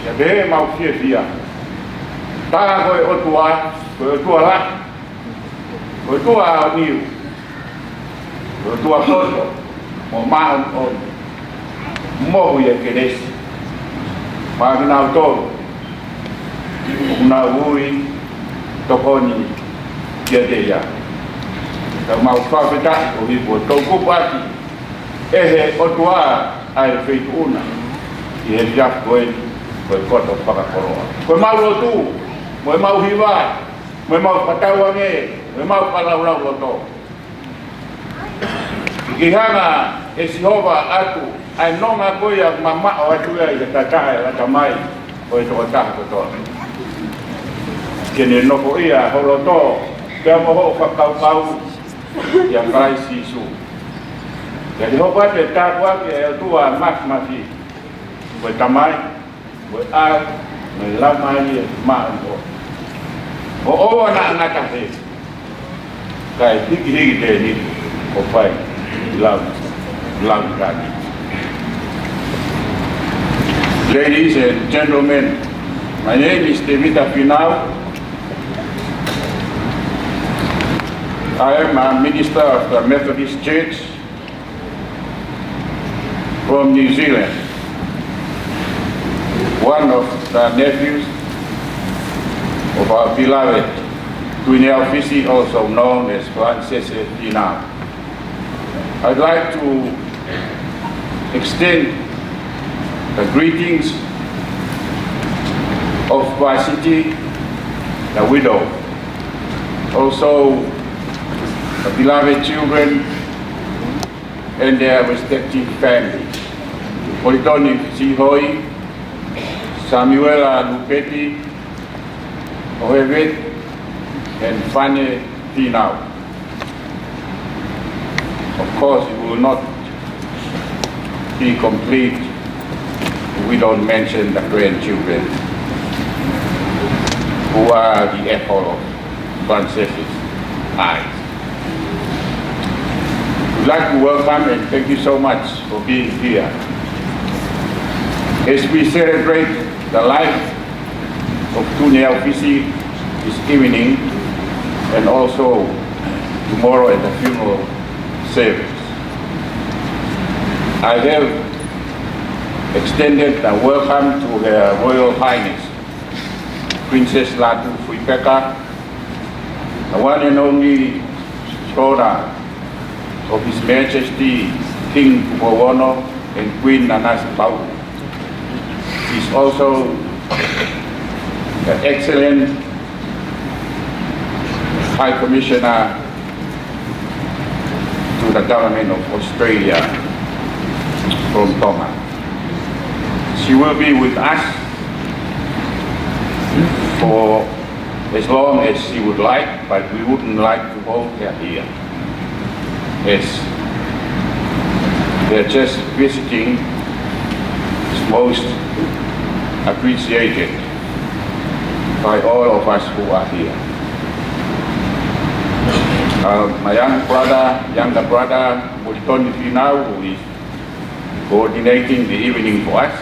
pea pehē ʻemau fiefia. Tā ko e ʻOtua, ko e ʻOtua lahi, ko e ʻOtua aoniu, ko e ʻOtua poto mo māʻoniʻoni, mohu ʻi he kelesi maʻa kinautolu ʻoku nau ui tokoni kiate ia. Ka mau fakafetaʻi koeʻuhi kuo toʻukupu ʻaki ʻe he ʻOtua ʻa e feituʻu na ʻi he efiafi ko eni, ko e koto fakakoloa. Ko ʻemau lotu, mo ʻemau hiva, mo ʻemau fakatauange, mo ʻemau fakalaulauloto, ke hanga ʻe Sihova ʻo ʻatu ʻa e nonga ko ia ʻoku mamaʻo atu ia ʻi he tataʻa ʻo e ʻatamai ʻo e tokotaha kotoa, ke ne nofoʻia ho loto pea mo hoʻo fakakaukau ʻia Kalaisi Sīsū. Pea ke hoko atu e tāpuaki ʻa e ʻOtua Māfimafi, ko e Tamai, ko e ʻAlo, mo e Laumālie Māʻoniʻoni. ʻO ʻoua naʻa ngata pē, kae hikihiki tēniti ʻo fai ʻi lau, lau tani. Ladies and gentlemen, my name is Tevita Finau. I am a minister of the Methodist Church from New Zealand, one of the nephews of our beloved Tuʻi Neaufisi, also known as Falanisese Finau. I'd like to extend the greetings of Vaisiti, the widow, also the beloved children and their respective families. Politoni Sihoi, Samuela Lupeti Ohevet and Fane Finau. Of course, it will not be complete if we don't mention the grandchildren who are the apple of Francis's eyes. We'd like to welcome and thank you so much for being here. As we celebrate the life of Tuneaufisi this evening and also tomorrow at the funeral service, I have extended a welcome to Her Royal Highness Princess Lātūfuipeka, the one and only daughter of His Majesty King Tupou Ono and Queen Nanasipauʻu. She's also the excellent High Commissioner to the Government of Australia from Tonga. She will be with us for as long as she would like, but we wouldn't like to hold her here. As her just visiting is most appreciated by all of us who are here. Uh, my young brother, younger brother, Molitoni Finau, who is coordinating the evening for us.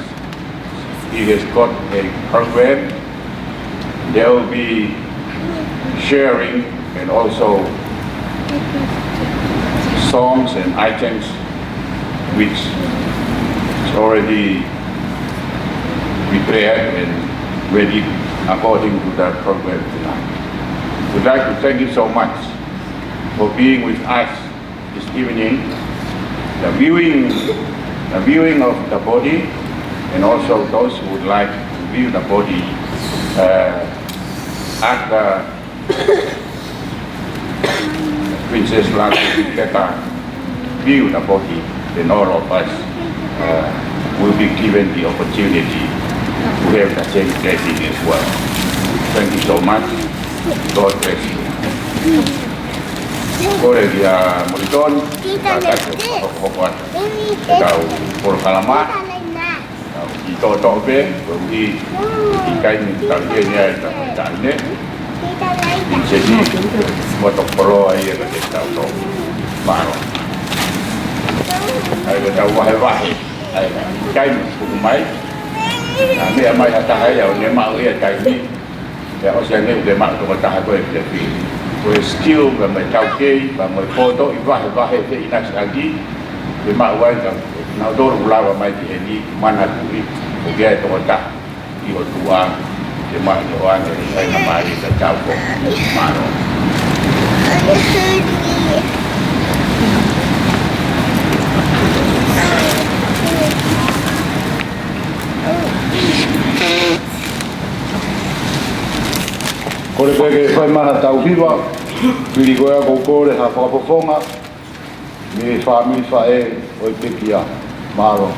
He has got a program. There will be sharing and also songs and items which is already prepared and ready according to the program tonight. We'd like to thank you so much for being with us this evening, the viewing, the viewing of the body, and also those who would like to view the body, uh, after Princess Lātūfuipeka view the body, then all of us, uh, will be given the opportunity to have the same blessing as well. Thank you so much. God bless you. Kole kia Molitoni, ka tau hokohoko atu ʻetau polokalama. Tau kiʻi toʻotoʻo pē, koeʻuhi ʻoku ʻikai ke tau ʻi heni ʻa e tangataʻeiki ni. ʻI he ni, mo tokolo ai e kate tau tō. Mālō. ʻAi, ko ʻetau vahevahe. ʻAi, ʻikai ke tuku mai. Naʻa meʻa mai ha taha ia ʻo ne maʻu ia taimi. Pea ʻosi ange ʻoku ke maʻu tokotaha ko e pia pī. Ko e skill, pea mo e taukei, pea mo e poto ʻi vahevahe pē ʻi nasi ʻaki, ke maʻu ai ka, naʻa tolu lava mai ki heni, manatuʻi, ʻoku ʻi ai e tokotaha ʻi ho tuʻa, ke maʻu ʻo ane, ʻi ai na mai, ka tau ko, mālō. Kole pē ke fai mai ha tau hiva, pili ko ia ʻoku ou kole ha fakafofonga mei he fāmili faʻē ʻo e pekia. Mālō.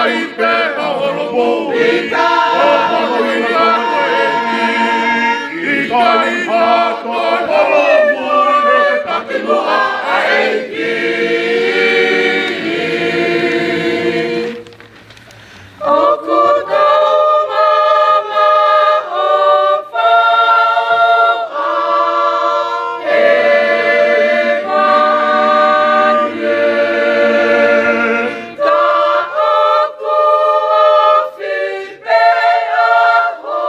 ʻAi pē ʻa holomui, ʻo hono ʻuhinga ko e ʻEiki. ʻIkai ha toe holomui ʻe takimuʻa ʻa e ʻEiki. ʻOku tau mamaʻo fau ʻa e mane. Ka ʻoku ofi pē ʻa hoko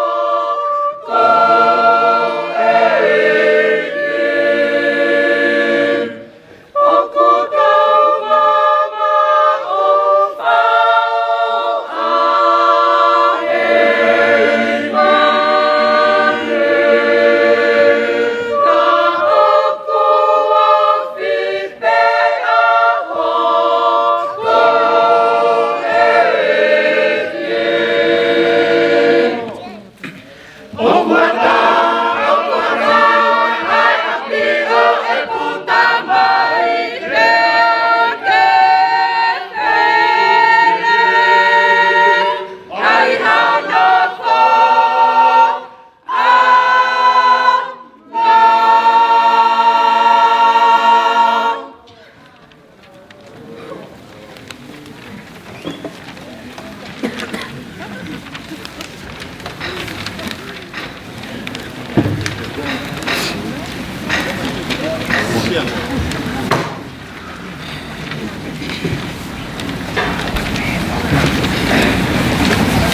ʻEiki. ʻOku tau mamaʻo fau ʻa e mane. Ka ʻoku ofi pē ʻa hoko ʻEiki. ʻOku ʻatā, ʻoku ʻatā ʻa e ʻapi ʻo ʻeku Tamai, pea ke fele ai hano foʻi ʻaonga.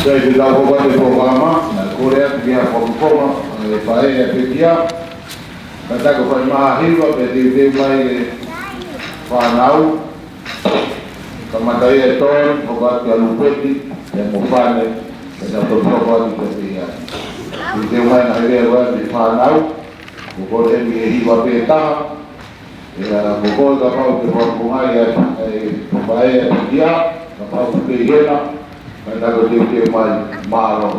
Sai, te tau hoko atu ki he polokalama, naʻe kole atu ki he fakafofonga, ʻe Faʻē ʻa Pekia, ka tau fai mai ʻa e hiva, pea teuteu mai e fānau, kamata ʻia Tony, hoko atu kia Lupeti, pea mo Fane, pea tau toki hoko atu kia Pekia. Teuteu mai ʻa e lea ko ē ʻa e fānau, ʻoku kole eni ke hiva pē taha, ʻIo, ko koe kapau te ke fakafofongaʻi ʻa e, ʻe, Faʻē ʻa Pekia, kapau ʻoku ke ʻi hena, kae tau teuteu mai, mālō.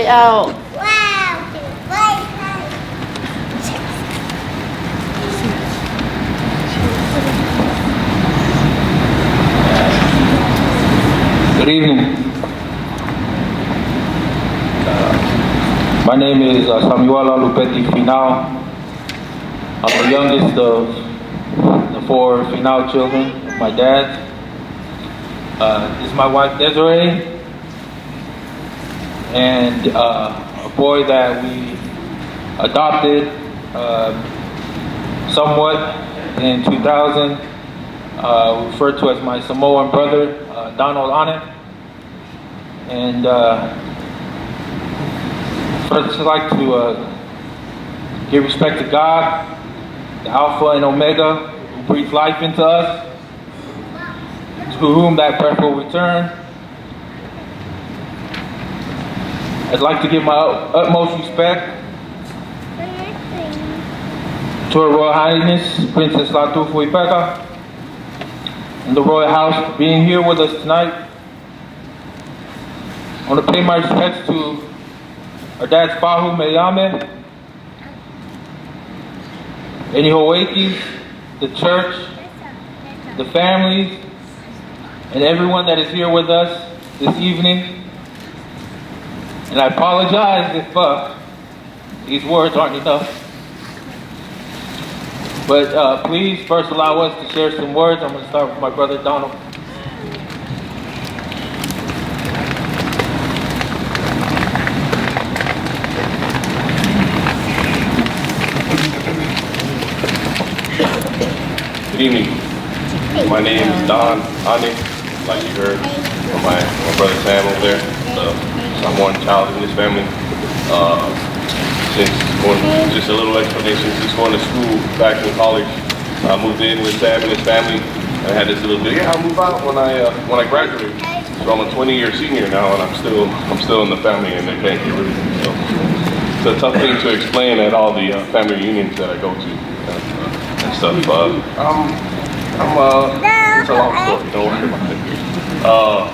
Oh. Good evening. Uh, my name is, uh, Samuela Lupeti Finau. I'm the youngest of the four Finau children, my dad. Uh, this is my wife, Desiree, and, uh, a boy that we adopted, uh, somewhat in two thousand, uh, referred to as my Samoan brother, uh, Donald Ane. And, uh, first, I'd like to, uh, give respect to God, the Alpha and Omega, who breathes life into us, to whom that breath will return. I'd like to give my ut- utmost respect to Her Royal Highness Princess Lātūfuipeka and the Royal House for being here with us tonight. I want to pay my respects to our dad, Fahu Meyame, any houʻeiki, the church, the families, and everyone that is here with us this evening. And I apologize if, uh, these words aren't enough. But, uh, please first allow us to share some words. I'm gonna start with my brother Donald. Good evening. My name is Don Ane, like you heard from my, my brother Sam over there, the Samoan child in this family. Uh, since going, just a little explanation, since going to school back in college, I moved in with Sam and his family, and I had this little deal. Yeah, I'll move out when I, uh, when I graduate. So I'm a twenty-year senior now, and I'm still, I'm still in the family, and they can't get rid of me. So it's a tough thing to explain at all the, uh, family reunions that I go to, uh, and stuff. Uh, I'm, I'm, uh, it's a long story. Don't worry about it. Uh,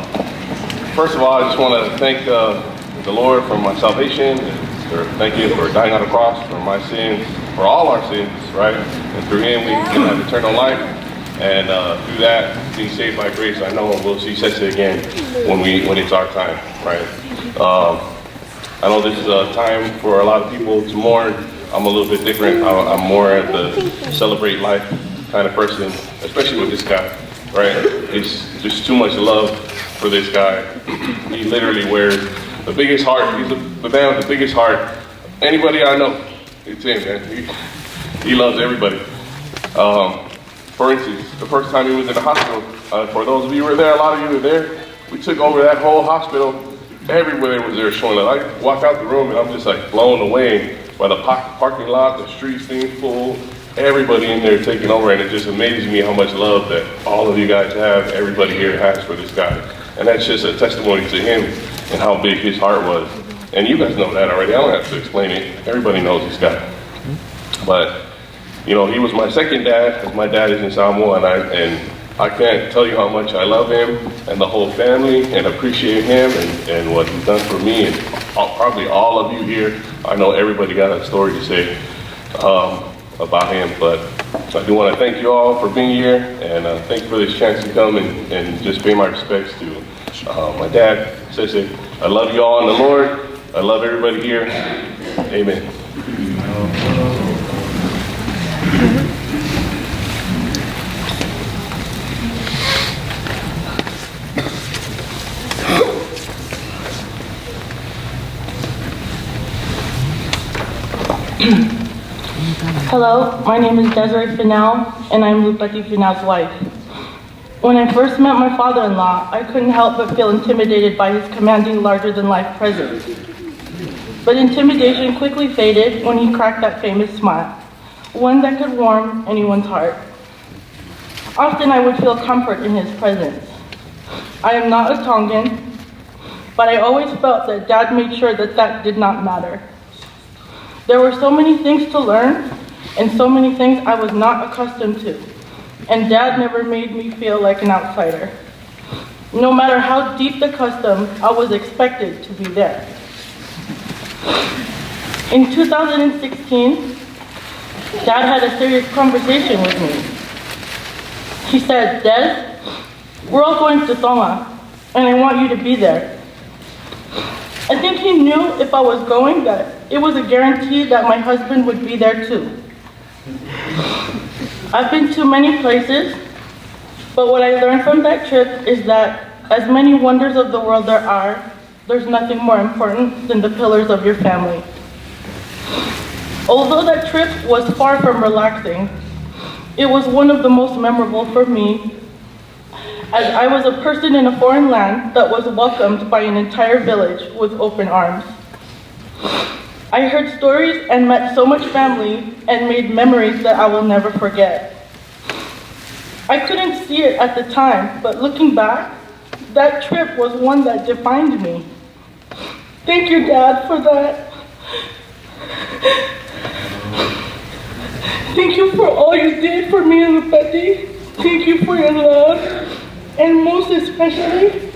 first of all, I just want to thank, uh, the Lord for my salvation, and for, thank you for dying on the cross for my sins, for all our sins, right? And through Him, we can have eternal life. And, uh, through that, being saved by grace, I know we'll see Sese again when we, when it's our time, right? Um, I know this is a time for a lot of people to mourn. I'm a little bit different. I, I'm more at the celebrate life kind of person, especially with this guy, right? It's just too much love for this guy. He literally wears the biggest heart. He's the, the man with the biggest heart. Anybody I know, it's him, man. He, he loves everybody. Um, for instance, the first time he was in the hospital, uh, for those of you who were there, a lot of you were there, we took over that whole hospital. Everywhere was there showing up. I walk out the room and I'm just, like, blown away by the pa- parking lot, the streets being full, everybody in there taking over, and it just amazes me how much love that all of you guys have, everybody here has for this guy. And that's just a testimony to him and how big his heart was. And you guys know that already. I don't have to explain it. Everybody knows this guy. But, you know, he was my second dad, as my dad is in Samoa, and I, and I can't tell you how much I love him and the whole family and appreciate him and, and what he's done for me and all, probably all of you here. I know everybody got a story to say, um, about him, but I do want to thank you all for being here, and, uh, thank you for this chance to come and, and just pay my respects to, uh, my dad, Sese. I love you all in the Lord. I love everybody here. Amen. Hello, my name is Desiree Fennell, and I'm Lupeti Fennell's wife. When I first met my father-in-law, I couldn't help but feel intimidated by his commanding, larger-than-life presence. But intimidation quickly faded when he cracked that famous smile, one that could warm anyone's heart. Often I would feel comfort in his presence. I am not a Tongan, but I always felt that Dad made sure that that did not matter. There were so many things to learn and so many things I was not accustomed to, and Dad never made me feel like an outsider. No matter how deep the custom, I was expected to be there. In two thousand sixteen, Dad had a serious conversation with me. He said, "Des, we're all going to Tonga, and I want you to be there." I think he knew if I was going that it was a guarantee that my husband would be there too. I've been to many places, but what I learned from that trip is that as many wonders of the world there are, there's nothing more important than the pillars of your family. Although that trip was far from relaxing, it was one of the most memorable for me, as I was a person in a foreign land that was welcomed by an entire village with open arms. I heard stories and met so much family and made memories that I will never forget. I couldn't see it at the time, but looking back, that trip was one that defined me. Thank you, Dad, for that. Thank you for all you did for me and Lupeti. Thank you for your love, and most especially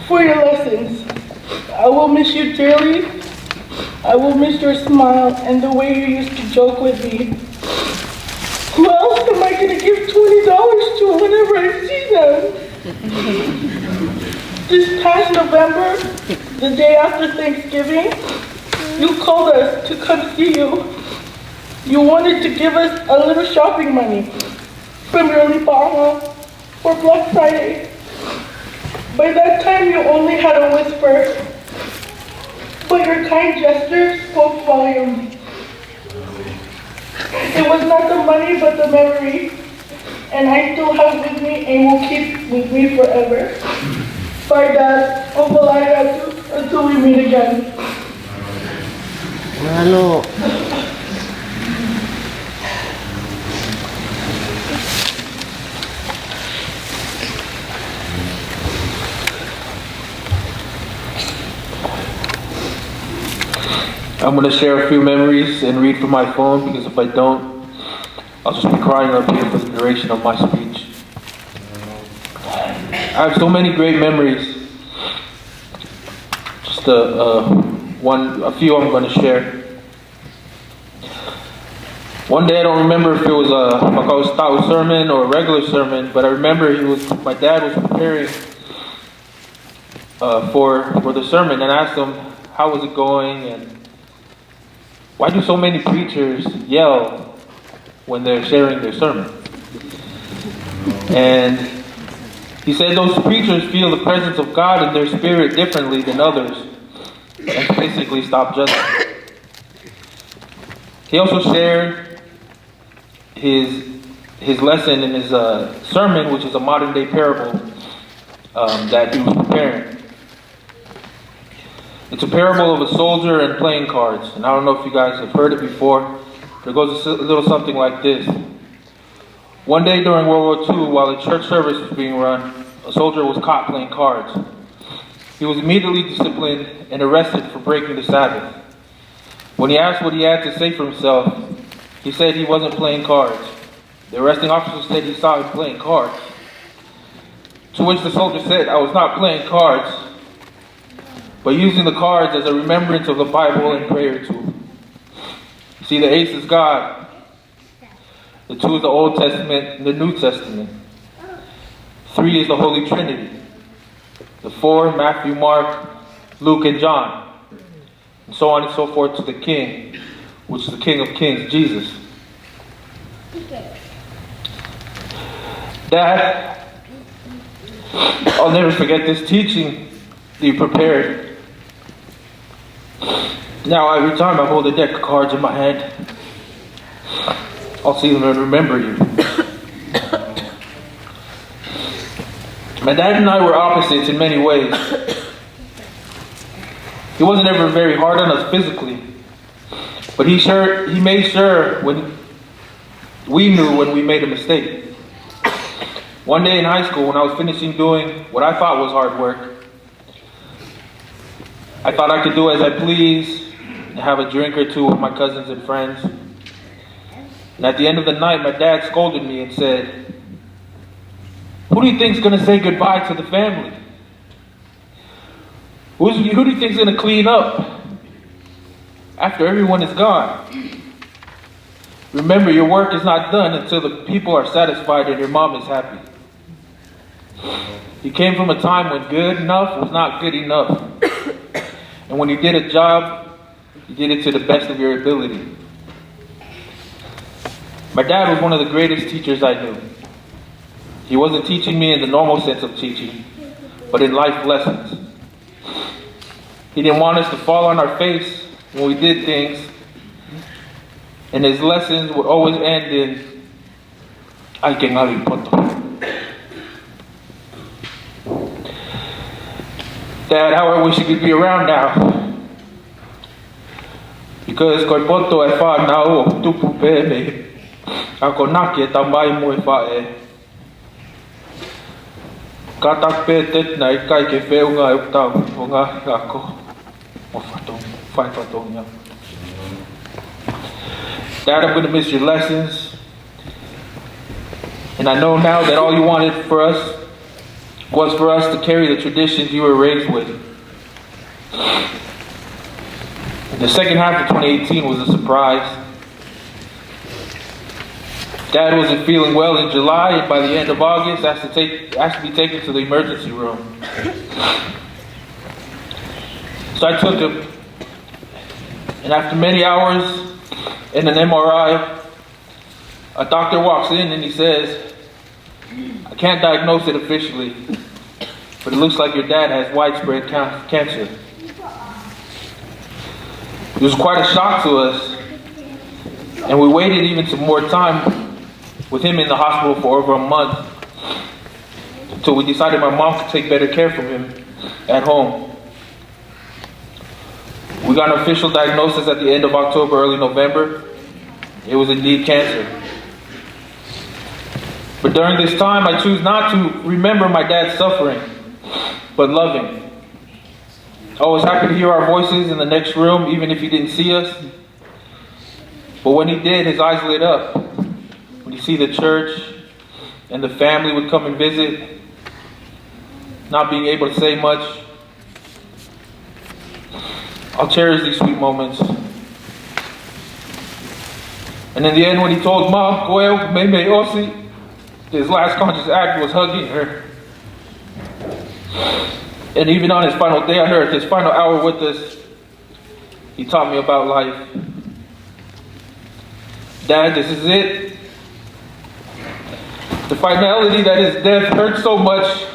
for your lessons. I will miss you dearly. I will miss your smile and the way you used to joke with me. Who else am I going to give twenty dollars to whenever I see them? This past November, the day after Thanksgiving, you called us to come see you. You wanted to give us a little shopping money from your lipaʻanga for Black Friday. By that time, you only had a whisper, but your kind gesture spoke volumes. It was not the money, but the memory, and I still have with me and will keep with me forever. Bye, Dad. Hopefully, I do until we meet again. Mālō. I'm going to share a few memories and read from my phone, because if I don't, I'll just be crying up here for the duration of my speech. I have so many great memories. Just a, uh, one, a few I'm going to share. One day, I don't remember if it was a Makaʻusutau sermon or a regular sermon, but I remember he was, my dad was preparing, uh, for, for the sermon, and asked him, "How was it going?" And "Why do so many preachers yell when they're sharing their sermon?" And he said those preachers feel the presence of God in their spirit differently than others, and basically stop judging. He also shared his, his lesson in his, uh, sermon, which is a modern day parable, um, that he was preparing. It's a parable of a soldier and playing cards. And I don't know if you guys have heard it before, but it goes a si-, little something like this. One day during World War Two, while a church service was being run, a soldier was caught playing cards. He was immediately disciplined and arrested for breaking the Sabbath. When he asked what he had to say for himself, he said he wasn't playing cards. The arresting officer said he saw him playing cards. To which the soldier said, "I was not playing cards, but using the cards as a remembrance of the Bible and prayer tool." See, the ace is God. The two is the Old Testament and the New Testament. Three is the Holy Trinity. The four, Matthew, Mark, Luke, and John. And so on and so forth to the King, which is the King of Kings, Jesus. That, I'll never forget this teaching that you prepared. Now, every time I hold a deck of cards in my hand, I'll see them and remember you. My dad and I were opposites in many ways. He wasn't ever very hard on us physically, but he sure, he made sure when we knew when we made a mistake. One day in high school, when I was finishing doing what I thought was hard work, I thought I could do as I please and have a drink or two with my cousins and friends. And at the end of the night, my dad scolded me and said, "Who do you think's gonna say goodbye to the family? Who's, who do you think's gonna clean up?" after everyone is gone. Remember, your work is not done until the people are satisfied and your mom is happy. He came from a time when good enough was not good enough. And when he did a job, he did it to the best of your ability. My dad was one of the greatest teachers I knew. He wasn't teaching me in the normal sense of teaching, but in life lessons. He didn't want us to fall on our face when we did things, and his lessons would always end in, "ʻAi ke ngali poto." Dad, how I wish you could be around now. Because ko e poto ʻa e fānau ʻoku tupu pē mei he akonaki ʻa e tamai mo e faʻē. Kātaki pē Ted naʻe ʻikai ke feʻunga ʻeku tau ʻo ngaahi ako mo fato-, fai fatongia. Dad, I'm gonna miss your lessons. And I know now that all you wanted for us was for us to carry the traditions you were raised with. The second half of twenty eighteen was a surprise. Dad wasn't feeling well in July, and by the end of August, asked to take, asked to be taken to the emergency room. So I took him, and after many hours in an M R I, a doctor walks in and he says, "I can't diagnose it officially, but it looks like your dad has widespread can-, cancer." It was quite a shock to us, and we waited even some more time with him in the hospital for over a month, until we decided my mom could take better care of him at home. We got an official diagnosis at the end of October, early November. It was indeed cancer. But during this time, I choose not to remember my dad's suffering, but loving. I was happy to hear our voices in the next room, even if he didn't see us. But when he did, his eyes lit up. When he see the church and the family would come and visit, not being able to say much, I'll cherish these sweet moments. And in the end, when he told Mom, "Ko e meimei ʻosi," his last conscious act was hugging her. And even on his final day on earth, his final hour with us, he taught me about life. Dad, this is it. The finality that is death hurts so much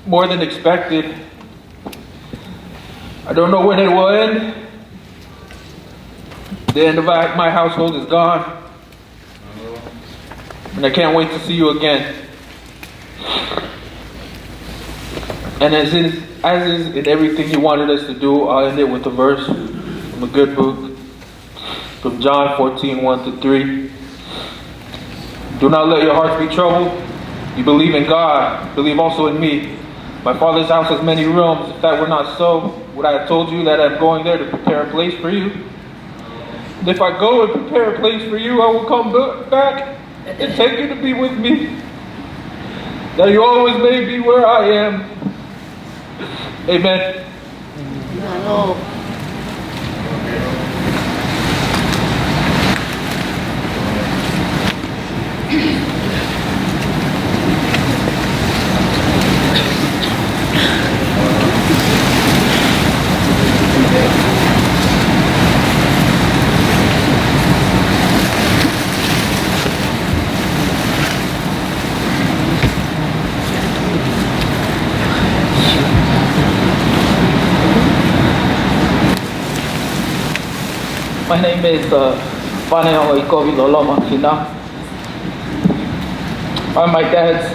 more than expected. I don't know when it will end. The end of my, my household is gone. And I can't wait to see you again. And as is, as is in everything he wanted us to do, I'll end it with a verse from a good book, from John fourteen, one to three. "Do not let your hearts be troubled. You believe in God, believe also in me. My Father's house has many rooms. If that were not so, would I have told you that I'm going there to prepare a place for you? And if I go and prepare a place for you, I will come b-, back and take you to be with me, that you always may be where I am." Amen. My name is, uh, Fane Ongoikovi Loloma Fina. I'm my dad's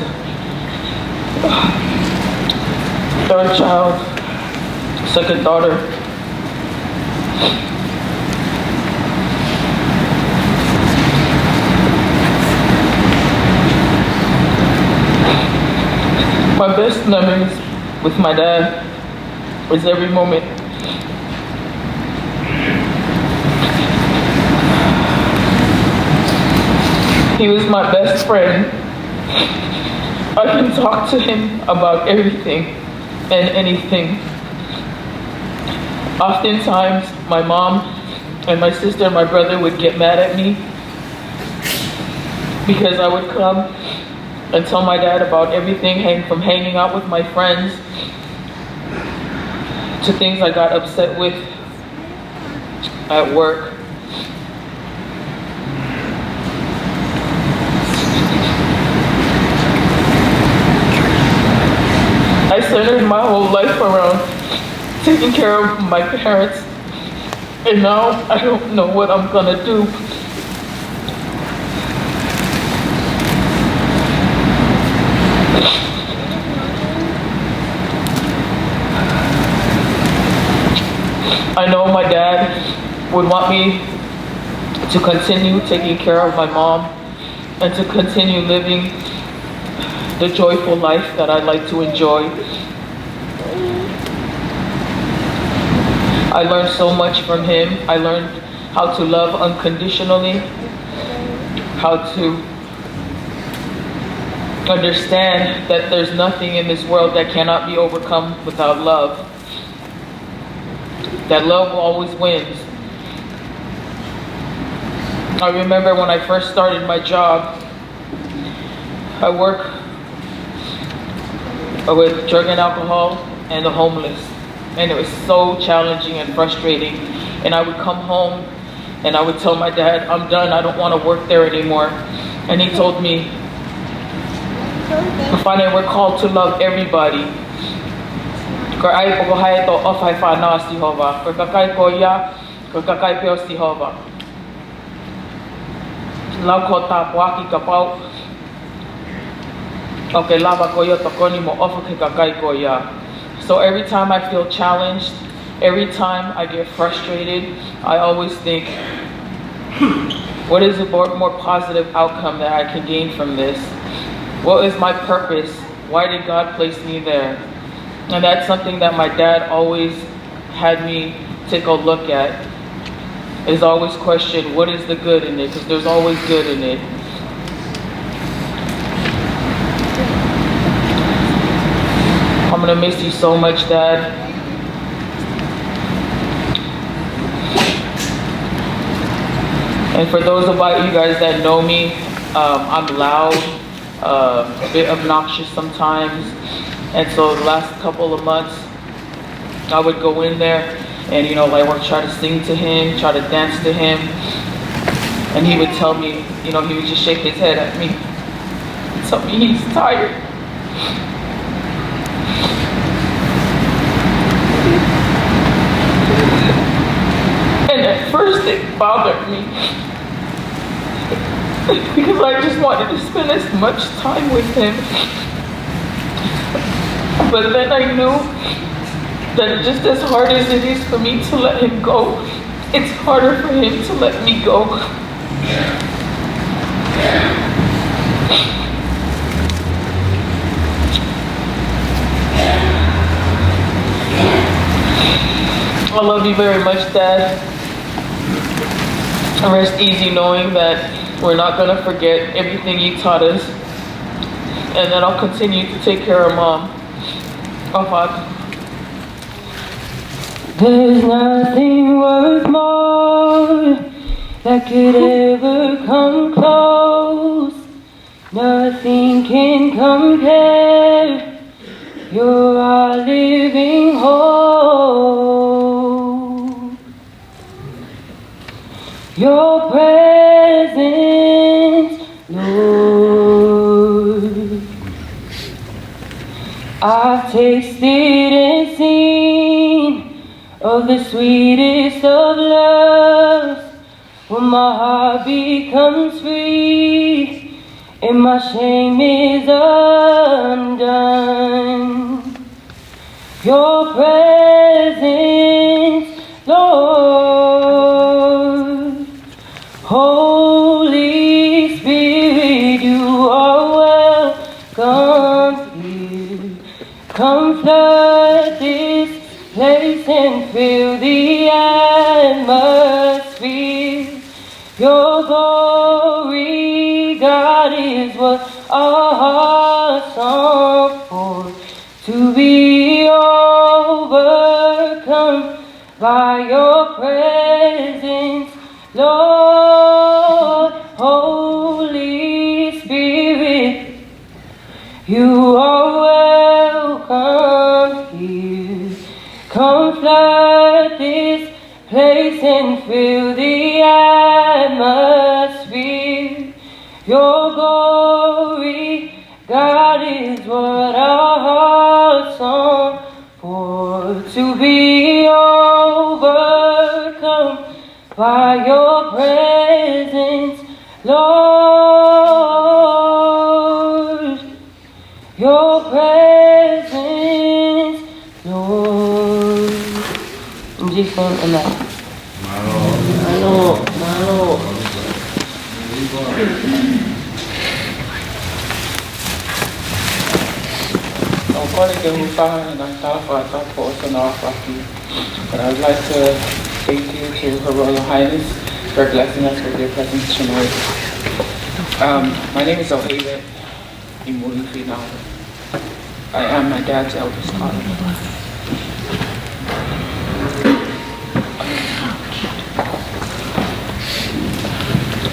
third child, second daughter. My best memories with my dad is every moment. He was my best friend. I can talk to him about everything and anything. Oftentimes, my mom And my sister and my brother would get mad at me because I would come and tell my dad about everything, hang, from hanging out with my friends to things I got upset with at work. I centered my whole life around taking care of my parents, and now I don't know what I'm gonna do. I know my dad would want me to continue taking care of my mom and to continue living the joyful life that I like to enjoy. I learned so much from him. I learned how to love unconditionally, how to understand that there's nothing in this world that cannot be overcome without love, that love always wins. I remember when I first started my job, I work with drug and alcohol and the homeless. And it was so challenging and frustrating. And I would come home and I would tell my dad, "I'm done, I don't want to work there anymore." And he told me, "Fane, we're called to love everybody." Ko e ʻai pē ko hai ʻe ʻofa he fānau ʻa Sihova. Ko e kakai ko ia, ko e kakai pē ʻo Sihova. Lau ko tāpuaki kapau ʻoku ke lava koe ʻo tokoni mo ʻofa ki he kakai ko ia. So every time I feel challenged, every time I get frustrated, I always think, "What is a more, more positive outcome that I can gain from this? What is my purpose? Why did God place me there?" And that's something that my dad always had me take a look at, is always question, "What is the good in it?" Because there's always good in it. I'm gonna miss you so much, Dad. And for those of you guys that know me, um, I'm loud, uh, a bit obnoxious sometimes. And so the last couple of months, I would go in there and, you know, like, would try to sing to him, try to dance to him. And he would tell me, you know, he would just shake his head at me, tell me he's tired. And at first it bothered me because I just wanted to spend as much time with him. But then I knew that just as hard as it is for me to let him go, it's harder for him to let me go. I love you very much, Dad. And rest easy knowing that we're not gonna forget everything you taught us, and that I'll continue to take care of Mom. ʻOfa atu. There's nothing worth more that could ever come close. Nothing can compare. You're our living hope. Your presence, Lord. I've tasted and seen of the sweetest of loves, when my heart becomes free and my shame is undone. Your presence, Lord. Holy Spirit, you are welcome here. Come flood this place and fill the atmosphere. Your glory, God, is what our hearts long for. To be overcome By your presence, Lord, Holy Spirit, you are welcome here. Come flood this place and fill the atmosphere. Your glory, God, is what our hearts long for, to be overcome by your presence, Lord. Your presence, Lord. In Jesus' name, amen. Mālō, mālō. ʻOku ou kole ke u hūfanga he ngaahi tala fakatapu ʻo e Sione Aofaki. But I would like to thank you to Her Royal Highness for blessing us with your presence tonight. Um, my name is Oheive Imuli Finau. I am my dad's eldest daughter.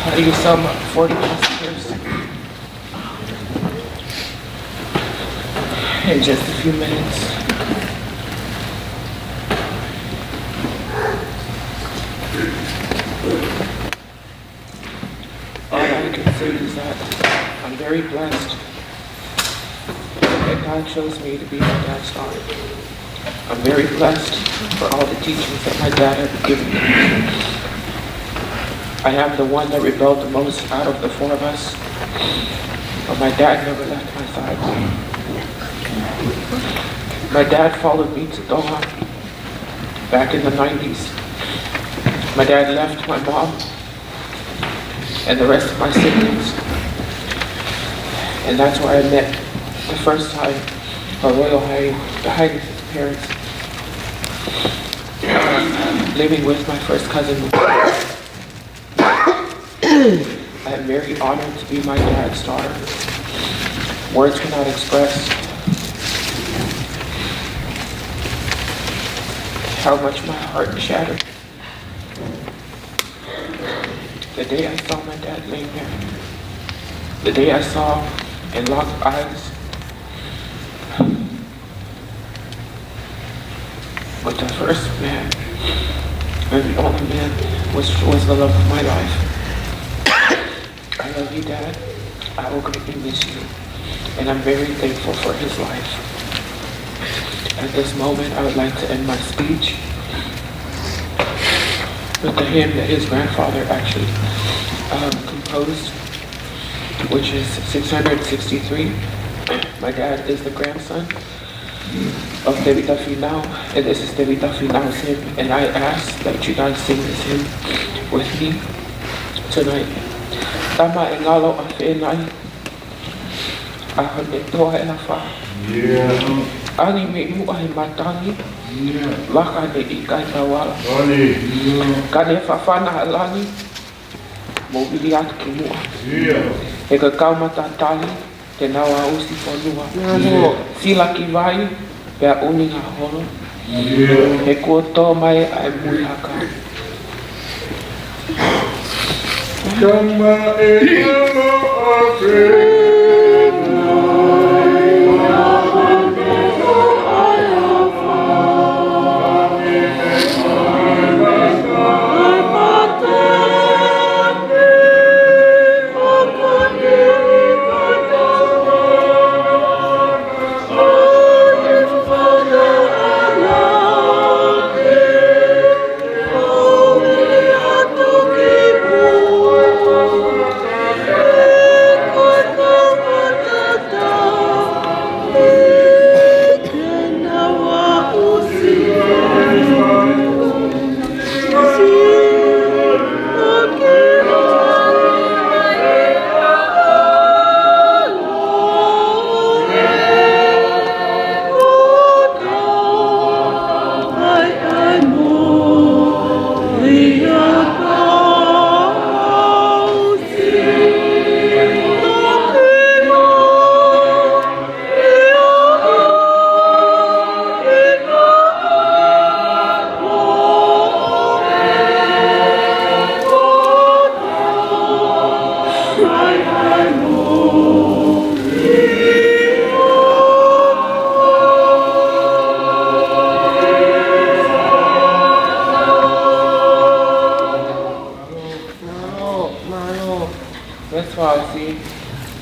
How do you sum up forty plus years in just a few minutes? All I can say is that I'm very blessed that God chose me to be my dad's daughter. I'm very blessed for all the teachings that my dad had given me. I am the one that rebelled the most out of the four of us, but my dad never left my side. My dad followed me to Tonga back in the nineties. My dad left my mom and the rest of my siblings. And that's where I met the first time Her Royal High, the Highness's parents, uh, living with my first cousin. I am very honored to be my dad's daughter. Words cannot express how much my heart shattered. The day I saw my dad laying there, the day I saw and locked eyes with the first man and the only man was, was the love of my life. I love you, Dad. I will greatly miss you. And I'm very thankful for his life. At this moment, I would like to end my speech with the hymn that his grandfather actually, um, composed, which is six hundred sixty-three. My dad is the grandson of Tevita Finau, and this is Tevita Finau's hymn, and I ask that you guys sing this hymn with me tonight. Tama e ngalo ʻa Fenai, ʻaho ne toa e afa. Yeah. Ani mei muʻa he matangi. Yeah. Vaka ne ʻikai tauala. Ani. Yeah. Ka ne fafana ʻa langi, mo vili atu ki muʻa. Yeah. He ko e kau matatali, te nau aʻusi fonua. Mālō. Sila ki vai, pea ʻuminga holo. He kuo tō mai ʻa e mui haka. Tama e ngalo ʻa Fenai.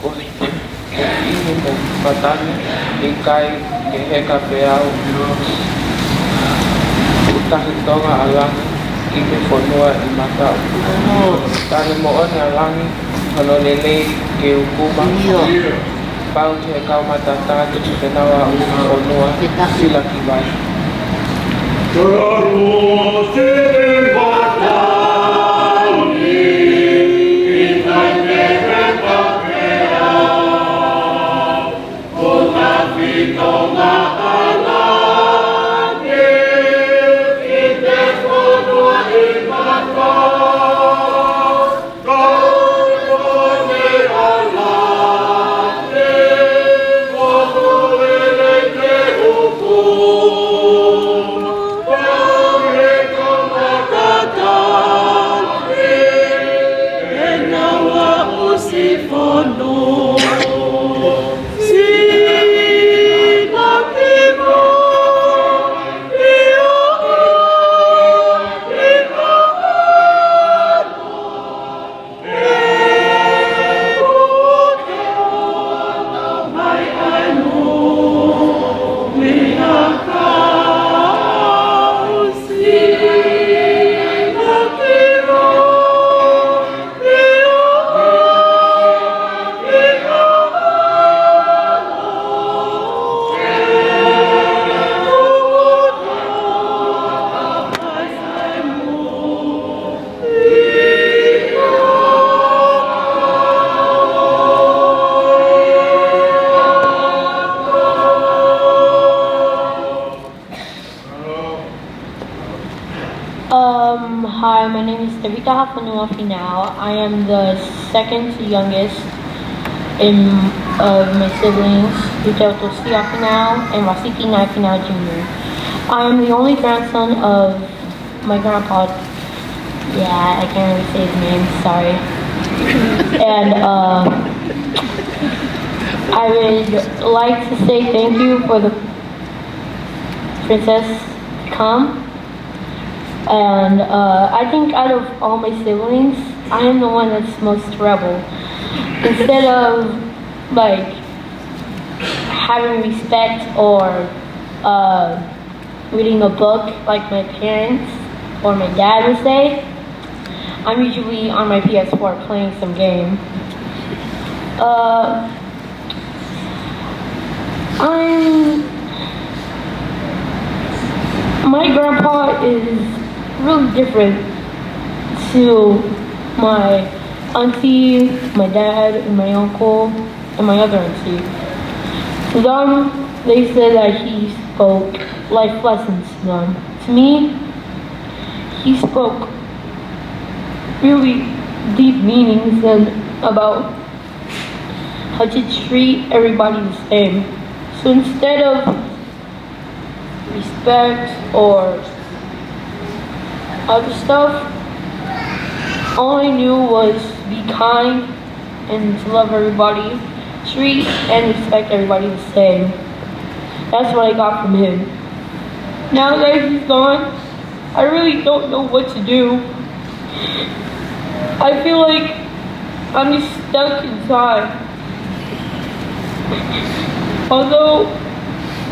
ʻOsi, ʻoku ʻi he mo patani, ʻikai ke heka pē au. ʻOku tahi Tonga ʻa langi, ʻi he fonua ʻi mata. Tahi moʻoni ʻa langi, hono lelei ke ukuma. Pau ki he kau matataki, te nau ʻusi fonua, sila ki vai. Um, hi, my name is Tevita Hafanua Finau. I am the second youngest in, of my siblings, Uteo Tosia Finau and Rasiki Nai Finau Junior. I am the only grandson of my grandpa. Yeah, I can't really say his name, sorry. And, uh, I would like to say thank you for the princess to come. And, uh, I think out of all my siblings, I am the one that's most rebel. Instead of, like, having respect or, uh, reading a book like my parents or my dad would say, I'm usually on my P S four playing some game. Uh, I'm, my grandpa is really different to my auntie, my dad, and my uncle, and my other auntie. To them, they said that he spoke life lessons to them. To me, he spoke really deep meanings and about how to treat everybody the same. So instead of respect or other stuff, all I knew was be kind and to love everybody, treat and respect everybody the same. That's what I got from him. Now that he's gone, I really don't know what to do. I feel like I'm just stuck inside. Although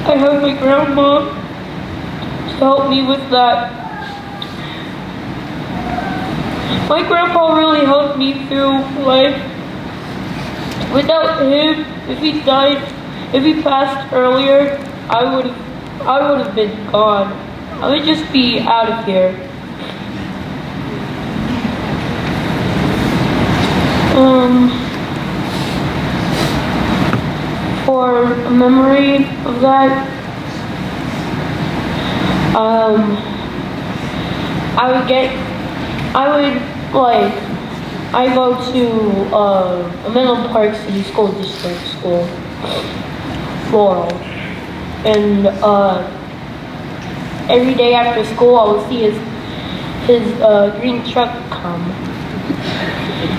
I have my grandma to help me with that, my grandpa really helped me through life. Without him, if he died, if he passed earlier, I would, I would have been gone. I would just be out of here. Um, for a memory of that, um, I would get, I would, like, I go to, uh, Menlo Park City School District School, Laurel, and, uh, every day after school, I will see his, his, uh, green truck come.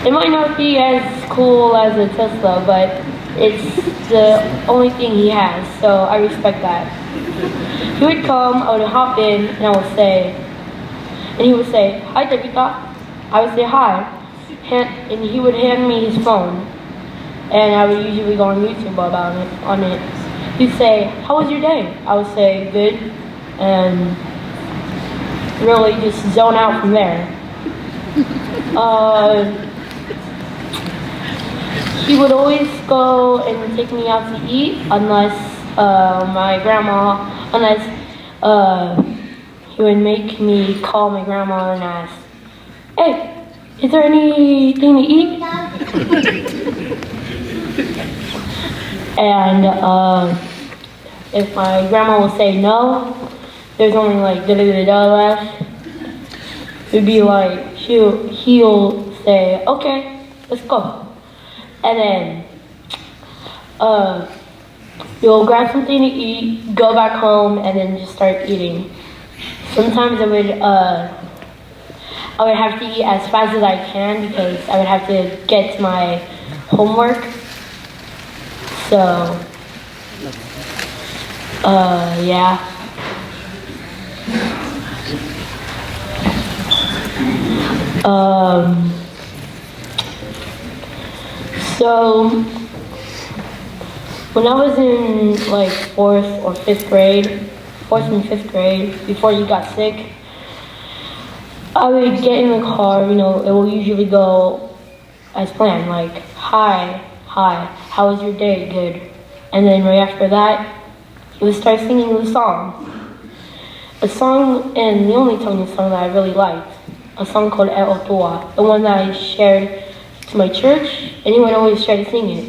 It might not be as cool as a Tesla, but it's the only thing he has, so I respect that. He would come, I would hop in, and I would say, and he would say, "Hi, Tevita." I would say, "Hi." Hand, and he would hand me his phone. And I would usually go on YouTube about it, on it. He'd say, "How was your day?" I would say, "Good," and really just zone out from there. Uh, he would always go and take me out to eat unless, uh, my grandma, unless, uh, he would make me call my grandma and ask, "Hey, is there anything to eat?" And, uh, if my grandma would say no, there's only, like, da da da da left. It'd be like, he'll, he'll say, "Okay, let's go." And then, uh, you'll grab something to eat, go back home, and then just start eating. Sometimes I would, uh, I would have to eat as fast as I can because I would have to get to my homework. So, uh, yeah. Um, so, when I was in, like, fourth or fifth grade, fourth and fifth grade, before you got sick, I would get in the car, you know, it will usually go as planned, like, "Hi, hi, how was your day?" "Good." And then right after that, he would start singing the song. A song, and the only Tongan song that I really liked, a song called E ʻOtua, the one that I shared to my church, and he would always try to sing it.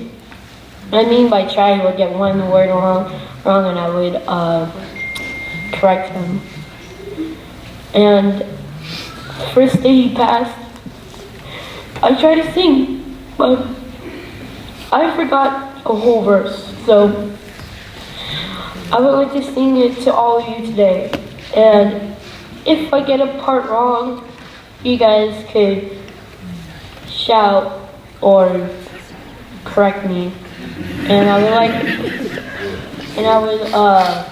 I mean, by try, he would get one word wrong, wrong, and I would, uh, correct him. And first day he passed, I tried to sing, but I forgot a whole verse. So I would like to sing it to all of you today. And if I get a part wrong, you guys could shout or correct me. And I would like, and I would, uh,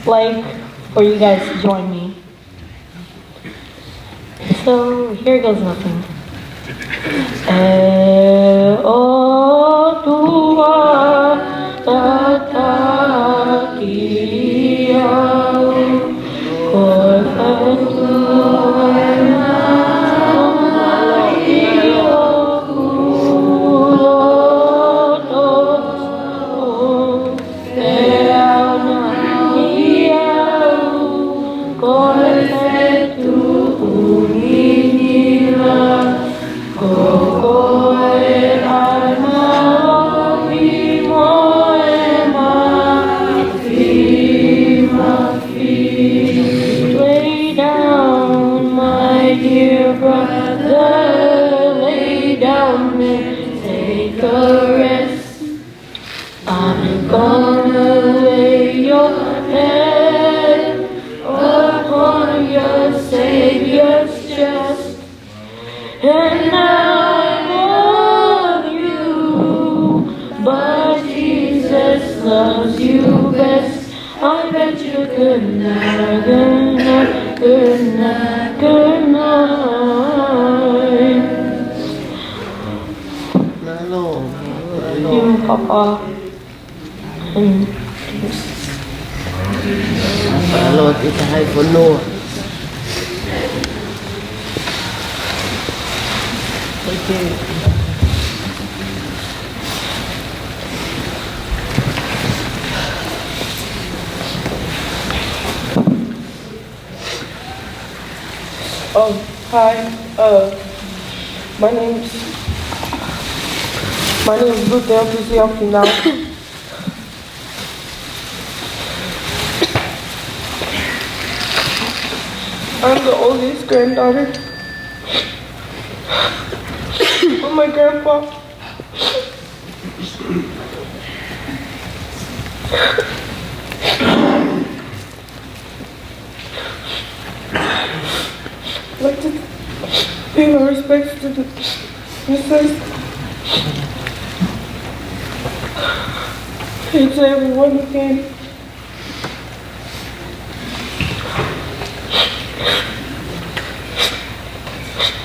like for you guys to join me. So here goes nothing. E ʻOtua, tataki au, ko e fatu ʻoku loto. Pea naʻa au ko e fetuʻu niniva, ko koe ʻa e maʻomi mo e mafimafi. Lay down, my dear brother, lay down and take a rest. I'm gonna lay your head upon your Savior's chest. And I love you, but Jesus loves you best. I bet you good night, good night, good night, good night. Mālō, mālō. Papa. Mālō, ʻita hai fonua. Oh, hi. Uh, my name's, my name is Ruth Elvis Yelfinau. I'm the oldest granddaughter of my grandpa. I'd like to pay my respects to the sisters and to everyone who came.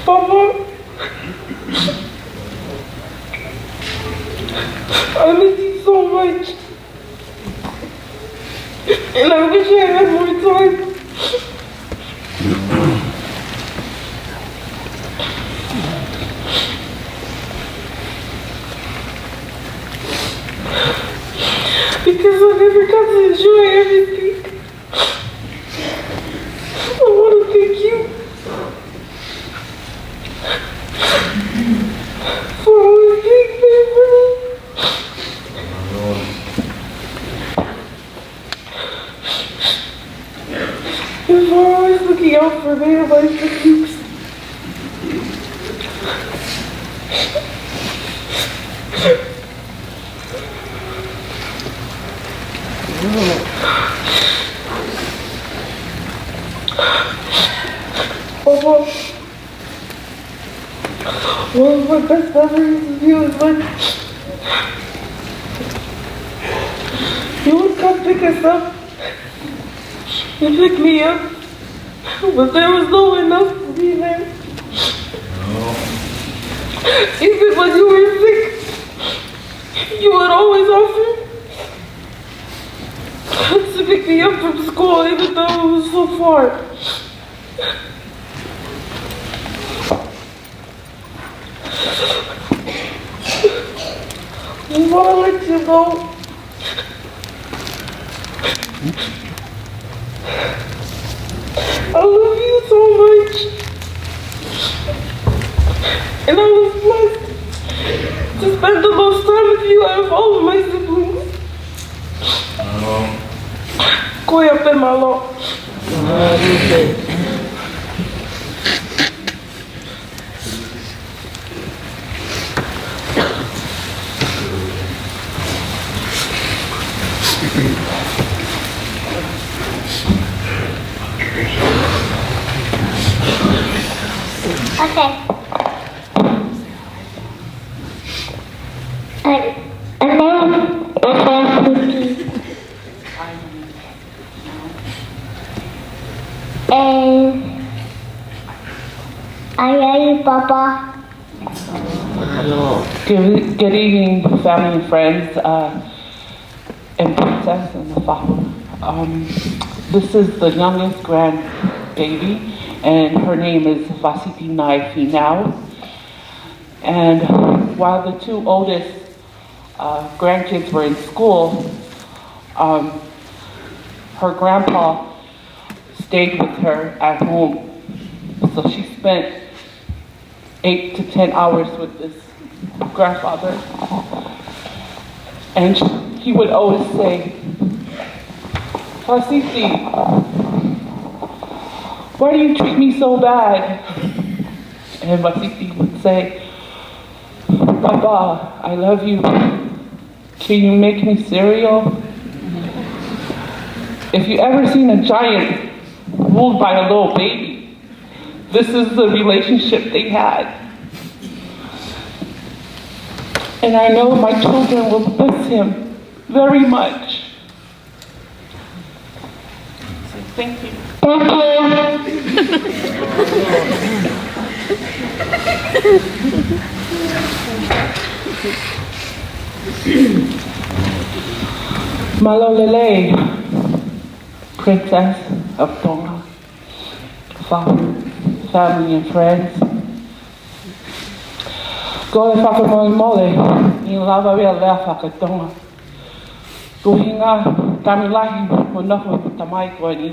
Papa. I miss you so much. And I wish I had more time. Because I never got to enjoy everything. I want to thank you for always being there for me. And for always looking out for me and my siblings. Papa, one of my best memories of you is when you would come pick us up and pick me up, but there was no one else to be there. Even when you were sick, you would always offer to pick me up from school, even though it was so far. I want to let you know I love you so much. And I was blessed to spend the most time with you out of all of my siblings. Ko ia pē, mālō. Okay. And, and then it's all cookie. And I love you, Papa. Good, good evening, family and friends, uh, and Princess and the Fahu. Um, this is the youngest grandbaby, and her name is Vasiti Naifinau. And while the two oldest, uh, grandkids were in school, um, her grandpa stayed with her at home. So she spent eight to ten hours with this grandfather. And he would always say, "Vasiti, why do you treat me so bad?" And Vasiti would say, "Papa, I love you. Can you make me cereal?" If you ever seen a giant ruled by a little baby, this is the relationship they had. And I know my children will miss him very much. So, thank you. Thank you. Mālō e lelei, Princess of Tonga, fa-, family and friends. Ko e fakamolemole, ʻikai lava ia lea faka-Tonga. Ko e ʻuhinga, taimi lahi ʻeku nofo mo e tamai ko eni,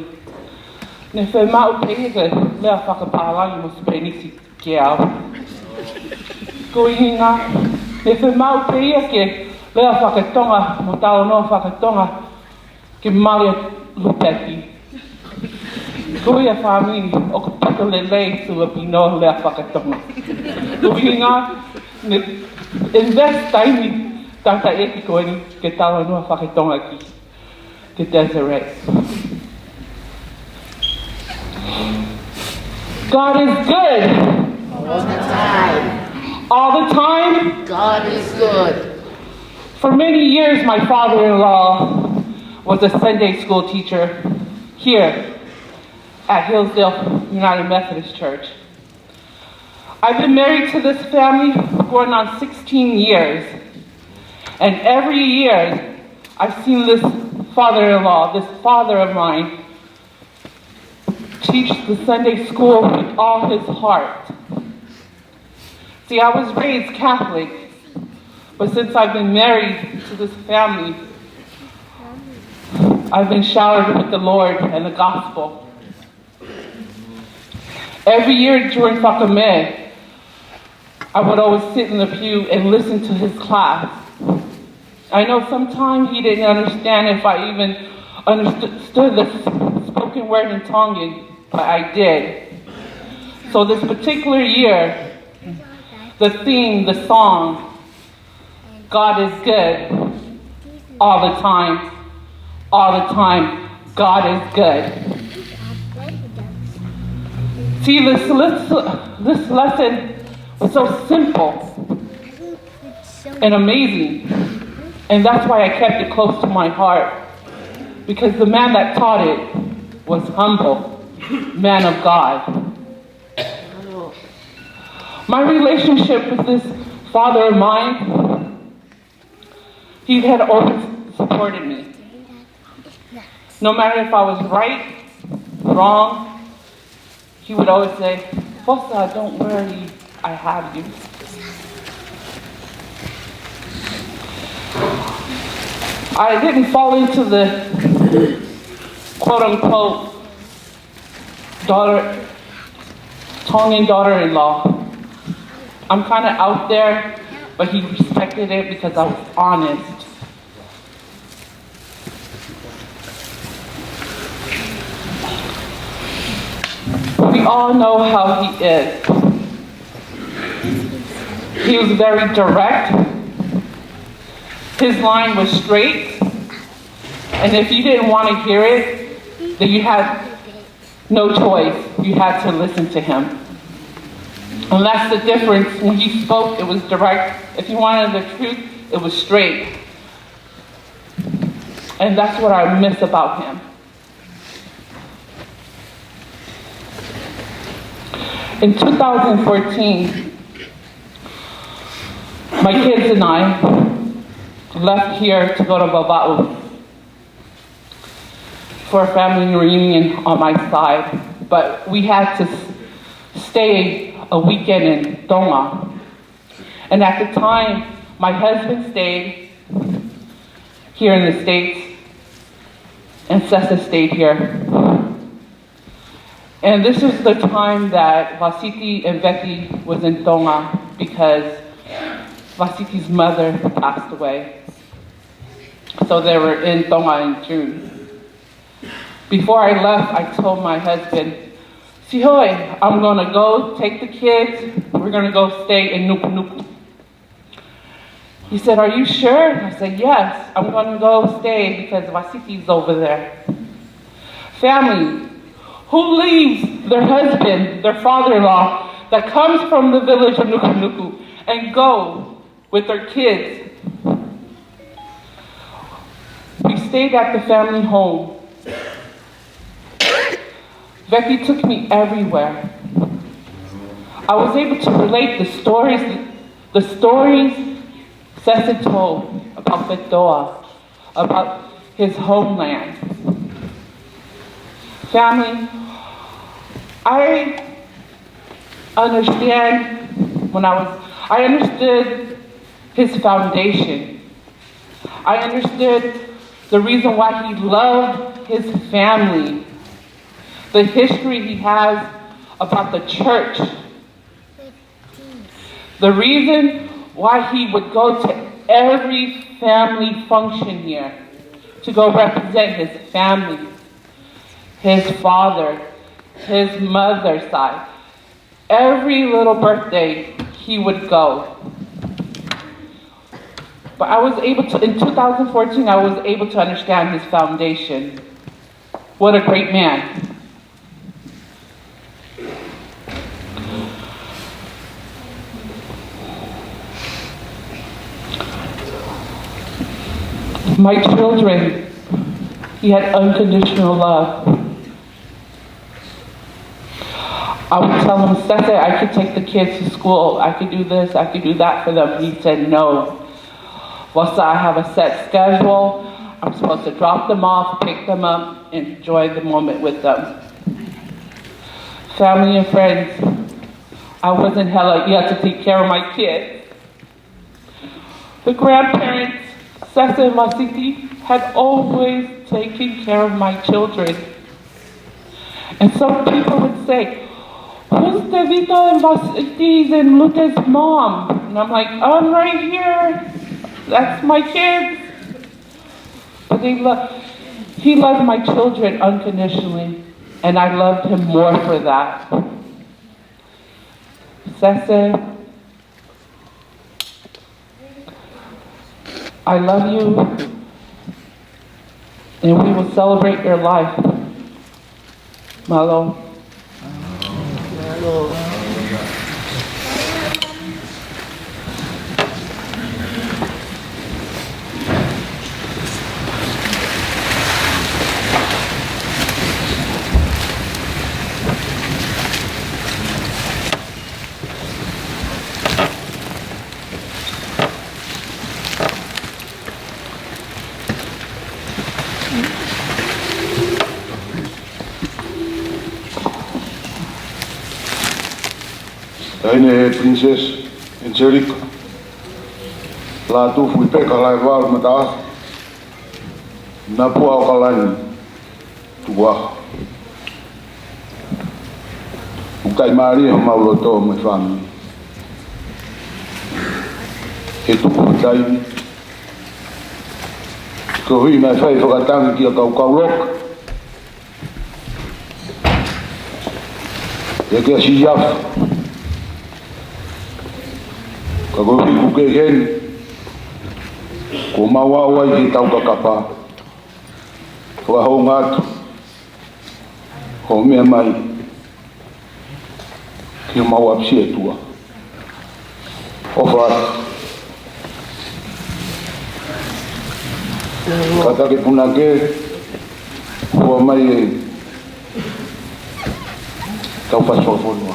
ne fiemaʻu pē ia ke lea fakapālangi mo Sipēnisi kiate au. Ko e ʻuhinga, ne fiemaʻu pē ia ke lea faka-Tonga mo talanoa faka-Tonga ki he mali ʻa Lupeki. Ko ia, fāmili, ʻoku poto lelei Filipino lea faka-Tonga. Ko e ʻuhinga, ne invest taimi tangataʻeiki ko eni ke talanoa faka-Tonga ki, ki Desiree. God is good. All the time. All the time. God is good. For many years, my father-in-law was a Sunday school teacher here at Hillsdale United Methodist Church. I've been married to this family going on sixteen years. And every year, I've seen this father-in-law, this father of mine, teach the Sunday school with all his heart. See, I was raised Catholic, but since I've been married to this family, I've been showered with the Lord and the gospel. Every year during Fakame, I would always sit in the pew and listen to his class. I know sometimes he didn't understand if I even understood the spoken word in Tongan, but I did. So this particular year, the theme, the song, "God is good all the time, all the time, God is good." See, this, this, this lesson was so simple and amazing, and that's why I kept it close to my heart, because the man that taught it was humble, man of God. My relationship with this father of mine, he had always supported me. No matter if I was right, wrong, he would always say, "Fosa, don't worry, I have you." I didn't fall into the quote unquote daughter, Tongan daughter-in-law. I'm kind of out there, but he respected it because I was honest. We all know how he is. He was very direct. His line was straight. And if you didn't want to hear it, then you had no choice. You had to listen to him. And that's the difference. When he spoke, it was direct. If you wanted the truth, it was straight. And that's what I miss about him. In two thousand fourteen, my kids and I left here to go to Vavaʻu for a family reunion on my side, but we had to s- stay a weekend in Tonga. And at the time, my husband stayed here in the States, and Sessa stayed here. And this is the time that Vasiti and Becky was in Tonga because Vasiti's mother passed away. So they were in Tonga in June. Before I left, I told my husband, "Sihoi, I'm gonna go take the kids. We're gonna go stay in Nukunuku." He said, "Are you sure?" I said, "Yes, I'm gonna go stay because Vasiti's over there." Family, who leaves their husband, their father-in-law, that comes from the village of Nukunuku and go with their kids? We stayed at the family home. Becky took me everywhere. I was able to relate the stories, the stories Sessa told about Fetoa, about his homeland. Family, I understand when I was, I understood his foundation. I understood the reason why he loved his family, the history he has about the church, the reason why he would go to every family function here to go represent his family, his father, his mother's side. Every little birthday, he would go. But I was able to, in two thousand fourteen, I was able to understand his foundation. What a great man. My children, he had unconditional love. I would tell him, "Sese, I could take the kids to school. I could do this, I could do that for them." He said, "No. Fosa, I have a set schedule. I'm supposed to drop them off, pick them up, enjoy the moment with them. Family and friends, I wasn't held out yet to take care of my kids. The grandparents, Sese and Masiti, had always taken care of my children. And some people would say, "Who's Tevita and Vasitis and Lute's mom?" And I'm like, "I'm right here. That's my kids." But they lo- he loved my children unconditionally, and I loved him more for that. Sese, I love you, and we will celebrate your life. Mālō. Taʻahine Princess Angelica Lātūfuipeka Laevalu Mataʻaho, Napua ʻAokalani, Tukuʻaho. ʻOku ʻikai mālie homau loto mo e fāmili he tuku ʻo e taimi, koeʻuhi naʻe fai fakatangi kia Kaukauloka, ʻa ia kia Siafu. Ka koeʻuhi ʻoku kei heni, kuo mau aʻu ai ki he taukakapa. Fakahounga atu hoʻo meʻa mai ki homau ʻapisi ʻi tuʻa. ʻOfa atu. Kātaki punake, hū mai e tau fasi fakafonua.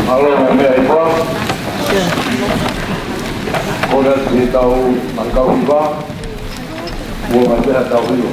Mālō e meʻa ʻi fā. Ko e tau maʻu kau hiva. Kuo mai pē ha tau hiva.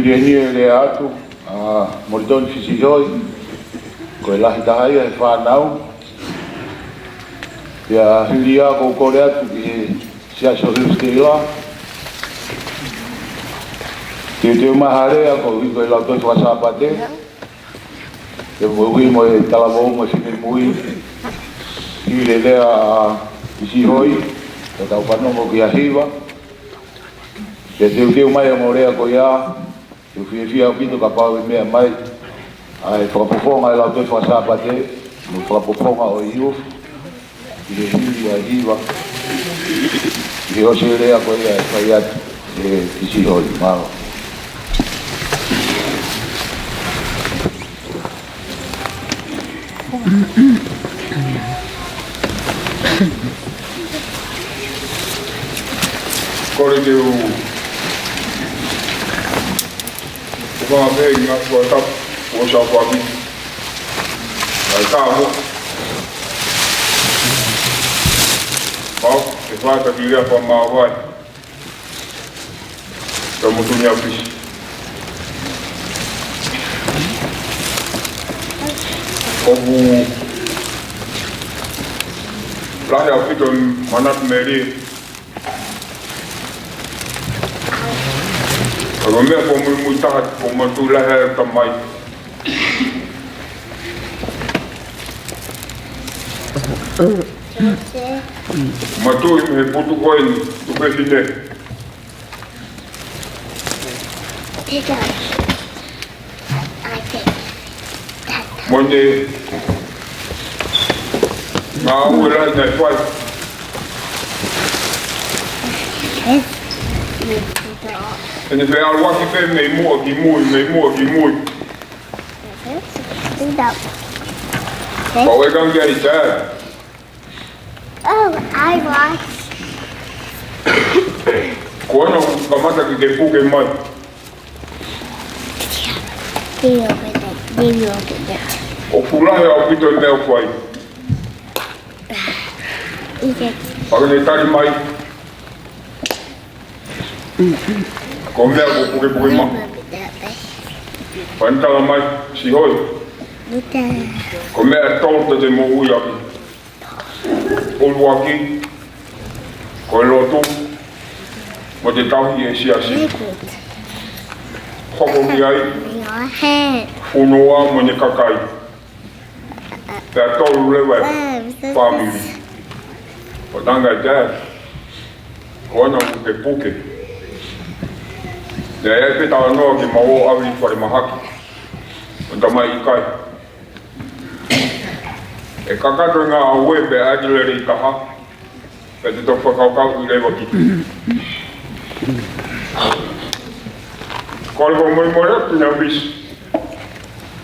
Heni e lea atu ʻa Molitoni Fisihoi, ko e lahi taha ia he fānau. Pea hili ia ʻoku ou kole atu ki he Siasi ʻo Hills Taylor, teuteu mai ha lea koeʻuhi ko e Lautohi Fakasāpate. Pea moʻui mo e talavou mo e finemui, hili e lea ʻa Fisihoi, pea tau fanongo ki ha hiva. Pea teuteu mai ʻa e ongo lea ko ia, te u fiefia ʻaupito kapau ʻe meʻa mai ʻa e fakafofonga ʻo e Lautohi Fakasāpate, mo e fakafofonga ʻo e youth, ʻi he hili ʻa e hiva, ʻi he ʻosi e lea ko ia ʻe fai atu ʻe Fisihoi. Mālō. Kole ke u ʻofa pē ʻi he ngaahi fakatapu kuo ʻosi ʻaupito. ʻAi tāmo. Pau, ke fata ki lea fakamāvae. Ka mo tuni a pisi. ʻOku lahi ʻaupito e manatu melie. Ka ko e meʻa fakamuimui taha ʻoku ma tui lahi ai ʻa e tamai. Ma tui mei he putu ko eni, tuku e hine. Mo ʻene ngāue lahi naʻe fai. ʻEne feʻaluʻaki pē mei muʻa ki mui, mei muʻa ki mui. Pau e kangi ai tā. Oh, I watch. Ko ena ʻoku kamata ke ke puke mai. They will get it. They will get it. ʻOku lahi ʻaupito e meʻa ʻoku fai. Is it? Pau ne tali mai. Ko e meʻa ʻoku pukepuke mai. Pau ne tala mai, Sihoi. Ko e meʻa ʻe tolu te te moʻui ʻaki. ʻUluaki, ko e lotu, mo e tauhi e siasi. Hoko ki ai, fonua mo ʻene kakai. Pea tolu leva e fāmili. ʻO tanga e tae, ko ena ʻoku te puke. Naʻe ʻi ai pē talanoa ke mau ō ʻo ʻave ʻi falemahaki. ʻO tala mai ʻikai. ʻE kakato e ngāue pea ʻai ke lele ʻi taha, pea te tau fakakaukauʻi leva ki. Kole fakamolemole atu Naʻa Misi.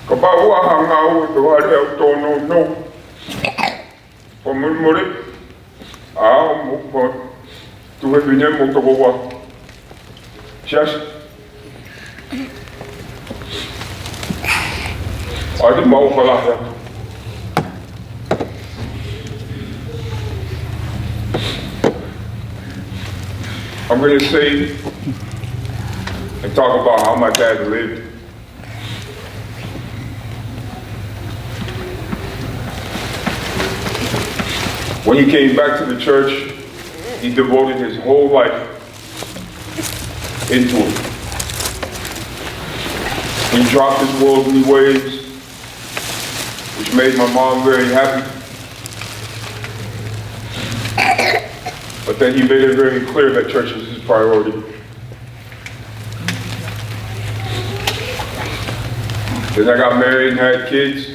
Kapau ʻoku ʻi ai ha ngāue pe ko ha lea ʻoku tōnounou, fakamolemole. ʻA, mo, mo, tuku e fefine mo tokoua. Siasi. ʻAi te mau kalaha. I'm gonna say and talk about how my dad lived. When he came back to the church, he devoted his whole life into it. He dropped his worldly ways, which made my mom very happy. But then he made it very clear that church was his priority. Then I got married and had kids.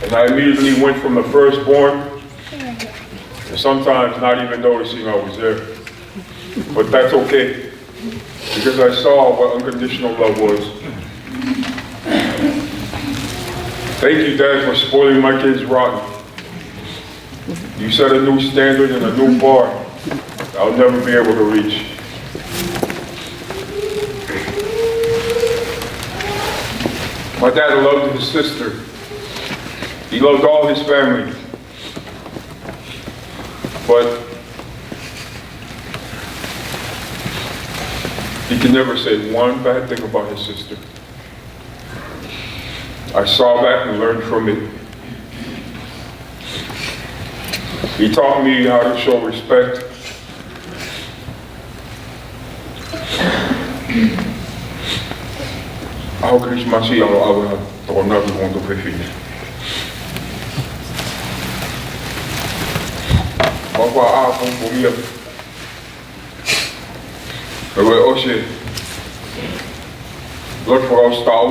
And I immediately went from the firstborn to sometimes not even noticing I was there. But that's okay, because I saw what unconditional love was. Thank you, Dad, for spoiling my kids rotten. You set a new standard and a new bar I'll never be able to reach. My dad loved his sister. He loved all his family. But He can never say one bad thing about his sister. I saw that and learned from it. He taught me how to show respect. ʻAho Kilisimasi, ʻalu ʻave ha tokonaʻi ki hono tuofefine. Pea ʻapongipongia, pea ʻosi e lotu fakaʻosi taʻu,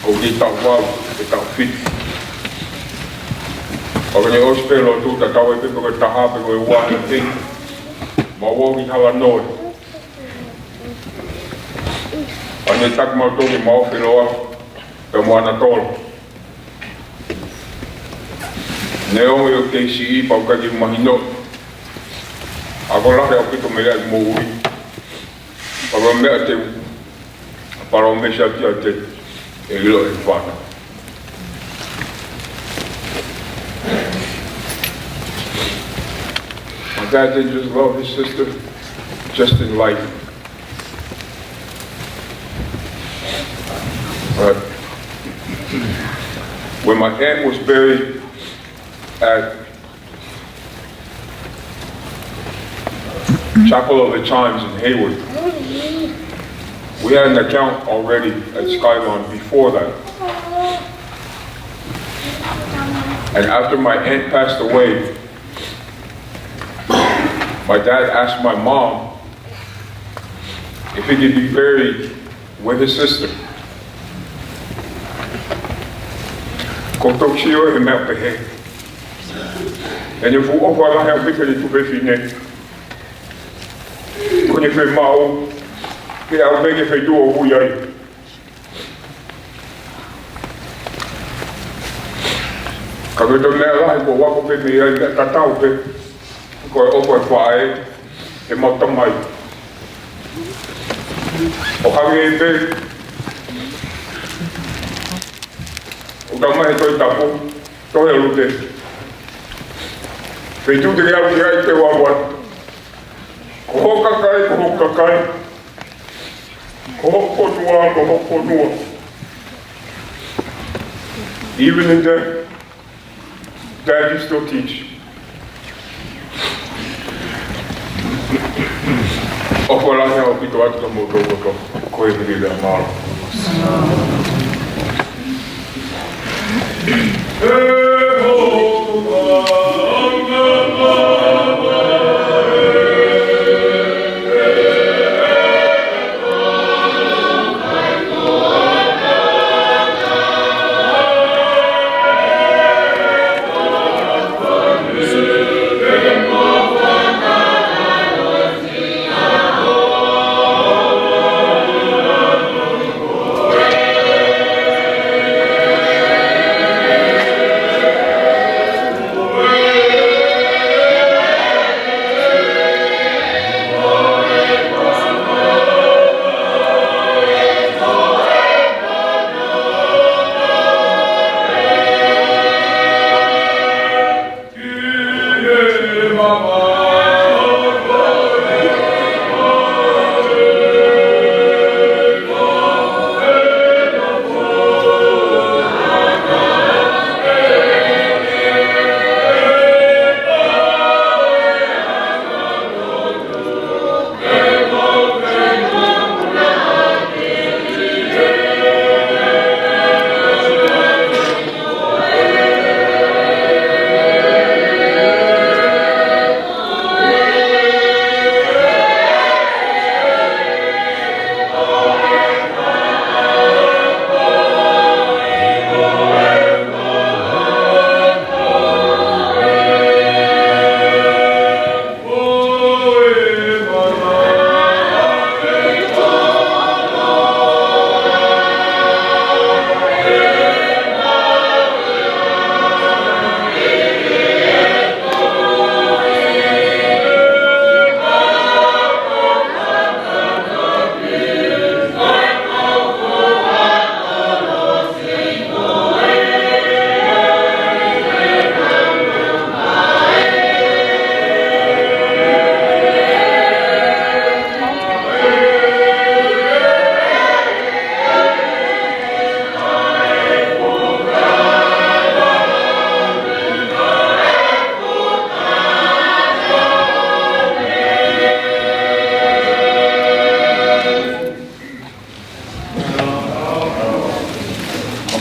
ʻo kei taʻu valu, kei taʻu fitu. Pea ko ʻene ʻosi pē lotu, tatau ai pē pe ko e taha pe ko e ua ʻi he pē, mau ō ki Hala Noa. Pea ne taki mautolu ke mau ō ʻo feʻiloaki pea mo ʻAna Tola. Neongo ʻoku kei siʻi pea ʻoku ʻikai ke mahino, ʻa ko e lahi ʻaupito mei ai moʻui. Pea ko e meʻa te u palōmesi atu kiate koe, ʻe ʻilo ʻe he fānau. My dad didn't just love his sister, just in life. But when my aunt was buried at Chapel of the Chimes in Hayward, we had an account already at Skyline before that. And after my aunt passed away, my dad asked my mom if he could be buried with his sister. Ko e tokosiʻi ʻo e meʻa pehē. ʻEne fuʻu ʻofa lahi ʻaupito ki he tuofefine. Ko ʻene fiemaʻu ke ʻalu mei he feituʻu ʻoku ui ai. Ka ko e toe meʻa lahi, ko e ako pē mei ai, meʻa tatau pē. Ko e ʻofa ʻa e faʻē ki heʻemau tamai. ʻO hangē pē ʻoku tau maʻu he Tohi Tapu, tohi ʻa Lute. Feituʻu te ke ʻalu ki ai te u ʻalu atu. Ko ho kakai, ko hoku kakai. Ko hoku fonua, ko hoku fonua. Even in death, Dad, you still teach. ʻOfa lahi ʻaupito atu kiate kimoutolu kotoa. Ko e pili lea, mālō.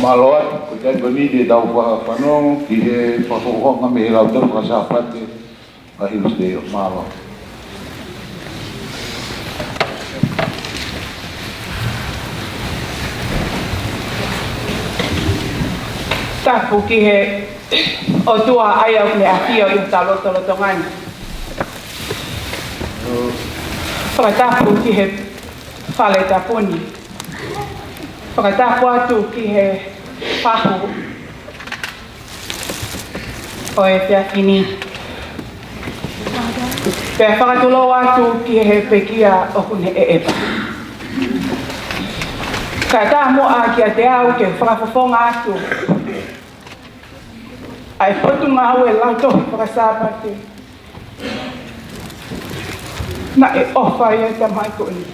Mālō atu, ko e taimi ko eni te tau fa-, fanongo ki he fakafofonga mei he Lautohi Faka-Sāpate ʻa Hillsdale. Mālō. Tapu ki he ʻOtua ʻa ia ʻoku ne ʻafio ʻi hotau lotolotonga ni. Fakatapu ki he fale tapu ni. Fakatapu atu ki he fahu ʻo e efiafi ni. Pea fakatulou atu ki he pekia ʻoku ne ʻeʻepa. Kae ʻatā muʻa kiate au ke fakafofonga atu ʻa e Potungāue Lautohi Faka-Sāpate naʻe ʻofa ai ʻa e tamai ko eni.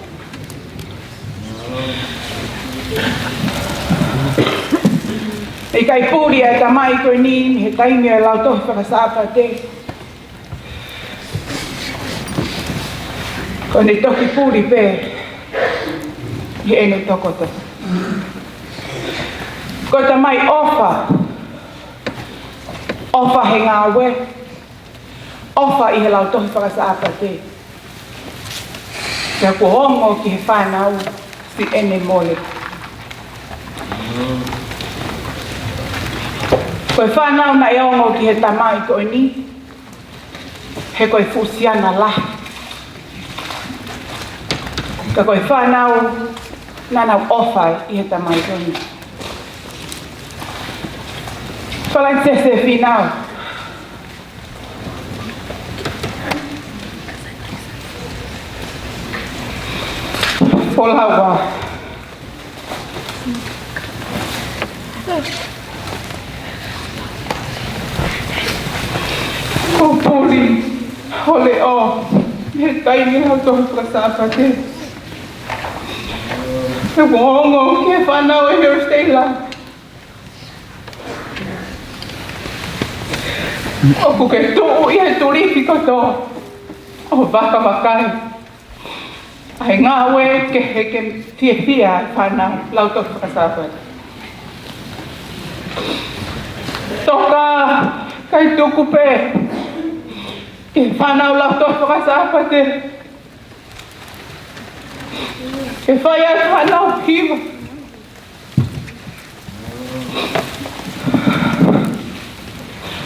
ʻIkai puli ʻa e tamai ko eni mei he taimi ʻo e Lautohi Faka-Sāpate. Ko ʻene toki puli pē ʻi heʻene tokoto. Ko e tamai ʻofa, ʻofa he ngāue, ʻofa ʻi he Lautohi Faka-Sāpate. Pea kuo ongo ki he fānau siʻene mole. Ko e fānau naʻe ongo ki he tamai ko eni, he ko e fuʻu siana lahi. Ka ko e fānau naʻa nau ʻofa ʻi he tamai ko eni. Falanisese Fīnau. Folaua. Ko e puli ʻo e leʻo he taimi ʻo e Lautohi Faka-Sāpate. He kuo ongo ki he fānau ʻi Hillsdale ʻoku ke tuʻu ʻi he tulifi kotoa ʻo vakavakai ʻa e ngāue kehe ke fiefia ai e fānau Lautohi Faka-Sāpate. Toka kae tuku pē ki he fānau Lautohi Faka-Sāpate ke fai ai e fānau hiva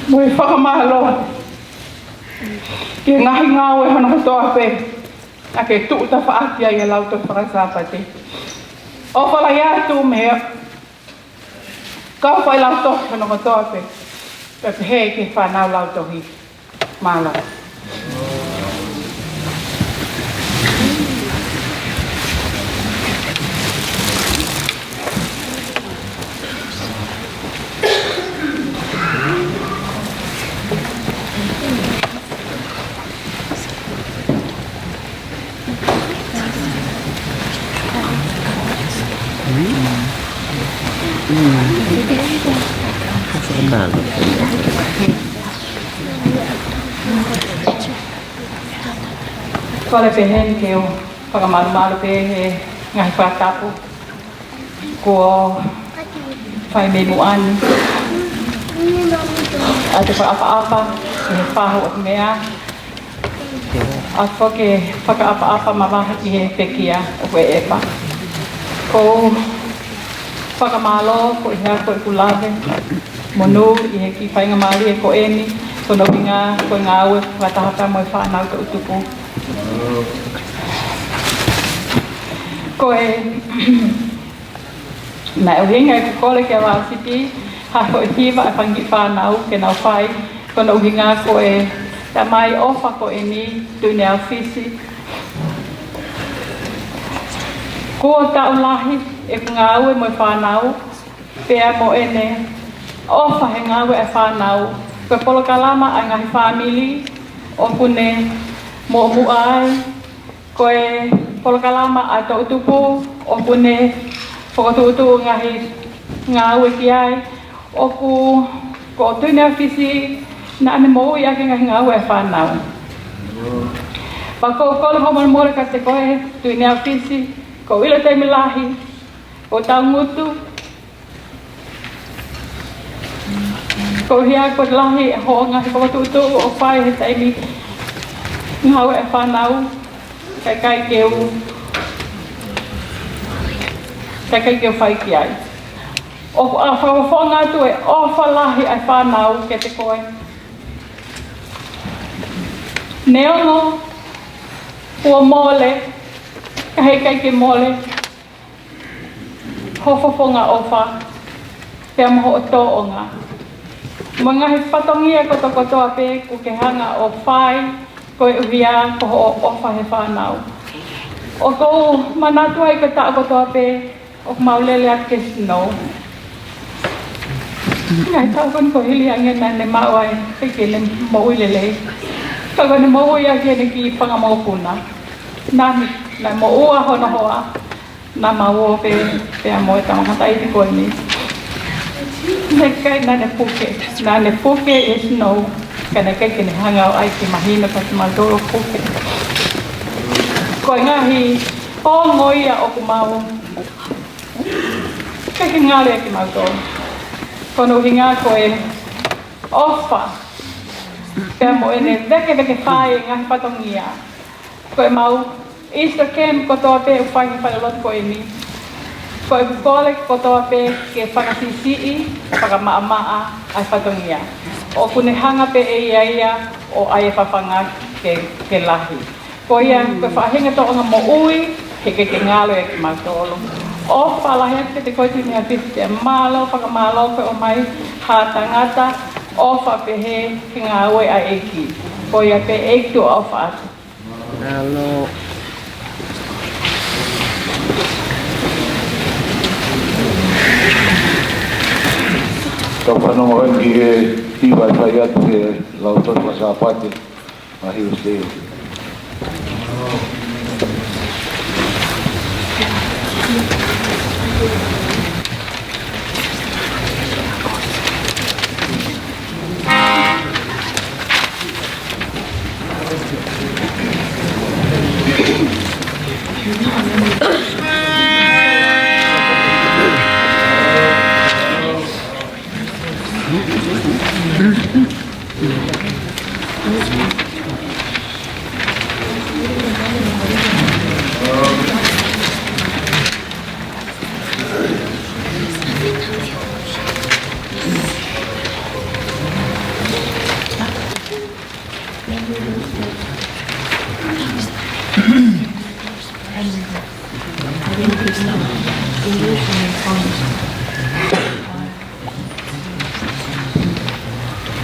mo e fakamālō ki he ngaahi ngāue hono kotoa pē naʻa ke tuʻu tafaʻaki ai ʻi he Lautohi Faka-Sāpate. ʻOfa lahi atu mei he kau failautohi hono kotoa pē, pea pehē ki he fānau lautohi. Mālō. Kole pē heni ke u fakamalumalu pē he ngaahi fakatapu kuo fai mei muʻa ni. ʻA e fakaʻapaʻapa ki he fahu ʻoku meʻa. ʻA ia ko e fakaʻapaʻapa mavahe ki he pekia ʻoku ʻeʻepa. ʻOku ou fakamālō koeʻuhi ko ʻeku lave monū ʻi he kiʻi faingamālie ko eni, ko hono ʻuhinga ko e ngāue fakataha mo e fānau toʻutupu. Ko e, naʻe ʻuhinga ʻeku kole kia Vāsiti ha foʻi hiva ʻa e fanga kiʻi fānau ke nau fai, ko hono ʻuhinga ko e tamai ʻofa ko eni, Tuʻineau Fisi. Kuo taʻu lahi ʻeku ngāue mo e fānau, pea mo ʻene ʻofa he ngāue ʻa e fānau. Ko e polokalama ʻa e ngaahi fāmili ʻoku ne muʻomuʻa ai, ko e polokalama ʻa e toʻutupu ʻoku ne fokotuʻutuʻu ngaahi ngāue ki ai. ʻOku, ko Tuʻineau Fisi naʻa ne moʻui ʻaki e ngaahi ngāue ʻa e fānau. Pea ʻoku ou kole hoʻo molemole kiate koe, Tuʻineau Fisi, ko e ʻilo taimi lahi ʻoku tau ngutu, Koeʻuhi ko e lahi hoʻo ngaahi fokotuʻutuʻu ʻoku fai he taimi ngāue ʻa e fānau, kae ʻikai ke u, kae ʻikai ke u fai ki ai. ʻOku ou fakafofonga atu e ʻofa lahi ʻa e fānau kiate koe. Neongo kuo mole, ka heʻikai ke mole ho fofonga ʻofa, pea mo hoʻo tōʻonga. Mo e ngaahi fatongia kotokotoa pē ʻoku ke hanga ʻo fai, koeʻuhi ko hoʻo ʻofa he fānau. ʻOku ou manatu ai ko e taʻu kotoa pē, ʻoku mau lele atu ki he snow. Ngaahi taʻu ko eni kuo hili ange naʻa ne maʻu ai, ʻikai ke ne moʻui lelei. Ka ko ʻene moʻui ʻaki ʻene kiʻi fanga mokopuna. Naʻa ne, naʻe moʻua hono hoa. Naʻa mau ō pē, pea mo e tangataʻeiki ko eni. Naʻe ʻikai, naʻa ne puke. Naʻa ne puke ʻi he snow. Ka naʻe ʻikai ke ne hanga ʻo ʻai ke mahino kiate kimautolu ʻoku puke. Ko e ngaahi ongo ia ʻoku mau ʻikai ke ngalo ia kiate kimautolu. Ko hono ʻuhinga ko e ʻofa. Pea mo ʻene vekeveke fai e ngaahi fatongia. Ko e mau Easter camp kotoa pē ʻoku fai he falelotu ko eni. Ko e kole kotoa pē ke fakasiʻisiʻi, fakamaʻamaʻa ʻa e fatongia. ʻOku ne hanga pē ʻe ia ia ʻo ʻai e fafanga ke, ke lahi. Ko ia, ko e faʻahinga tōʻonga moʻui, heʻikai ke ngalo ia kiate kimautolu. ʻOfa lahi atu kiate koe Tuʻi Mehafisi, mālō, fakamālō ko e ʻomai ha tangata ʻofa pehē ki he ngāue ʻa e ʻEiki. Ko ia pē ʻEiki tuʻa ʻofa atu. Mālō. Tau fanongo heni ki he hiva ʻe fai atu he lautohi faka-Sāpate. Mahi o se.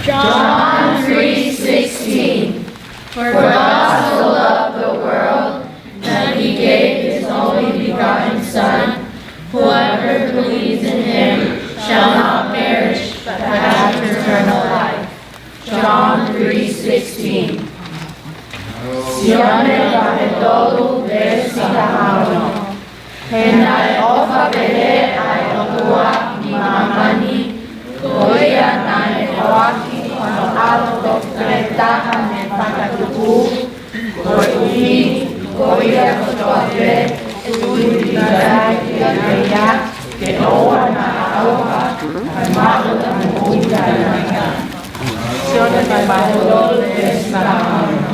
John three sixteen. For God so loved the world that he gave his only begotten Son, whoever believes in him shall not perish but have eternal life. John three sixteen. Sione vahe tolu veesi taha ono. He naʻe ʻofa pehē ʻa e ʻOtua ki māmani, ko ia naʻa ne foaki hono ʻAlo tofu pē taha ne fakatupu, koeʻuhi ko ia kotoa pē ʻe tui ʻiate ia ke ʻoua naʻa ʻauha, kae maʻu ʻa e moʻui taʻengata. Sione vahe tolu veesi taha ono.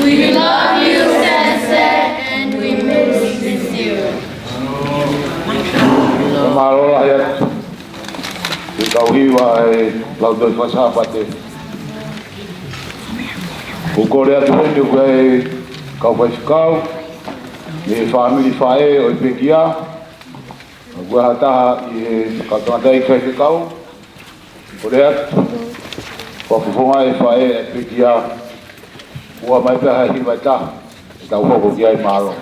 We love you, Sensei, and we miss you. Mālō lahi atu ki he kau hiva ʻa e Lautohi Fakasāpate. ʻOku kole atu heni ʻoku ʻi ai e kau faifekau, ʻi he fāmili faʻē ʻo e pekia, ʻoku ʻi ai ha taha ʻi he kau tangataʻeiki faifekau, Kole atu, fakafofonga e faʻē ʻa e pekia, ʻomai pē ha hiva ʻe taha, ʻe tau hoko ki ai, mālō.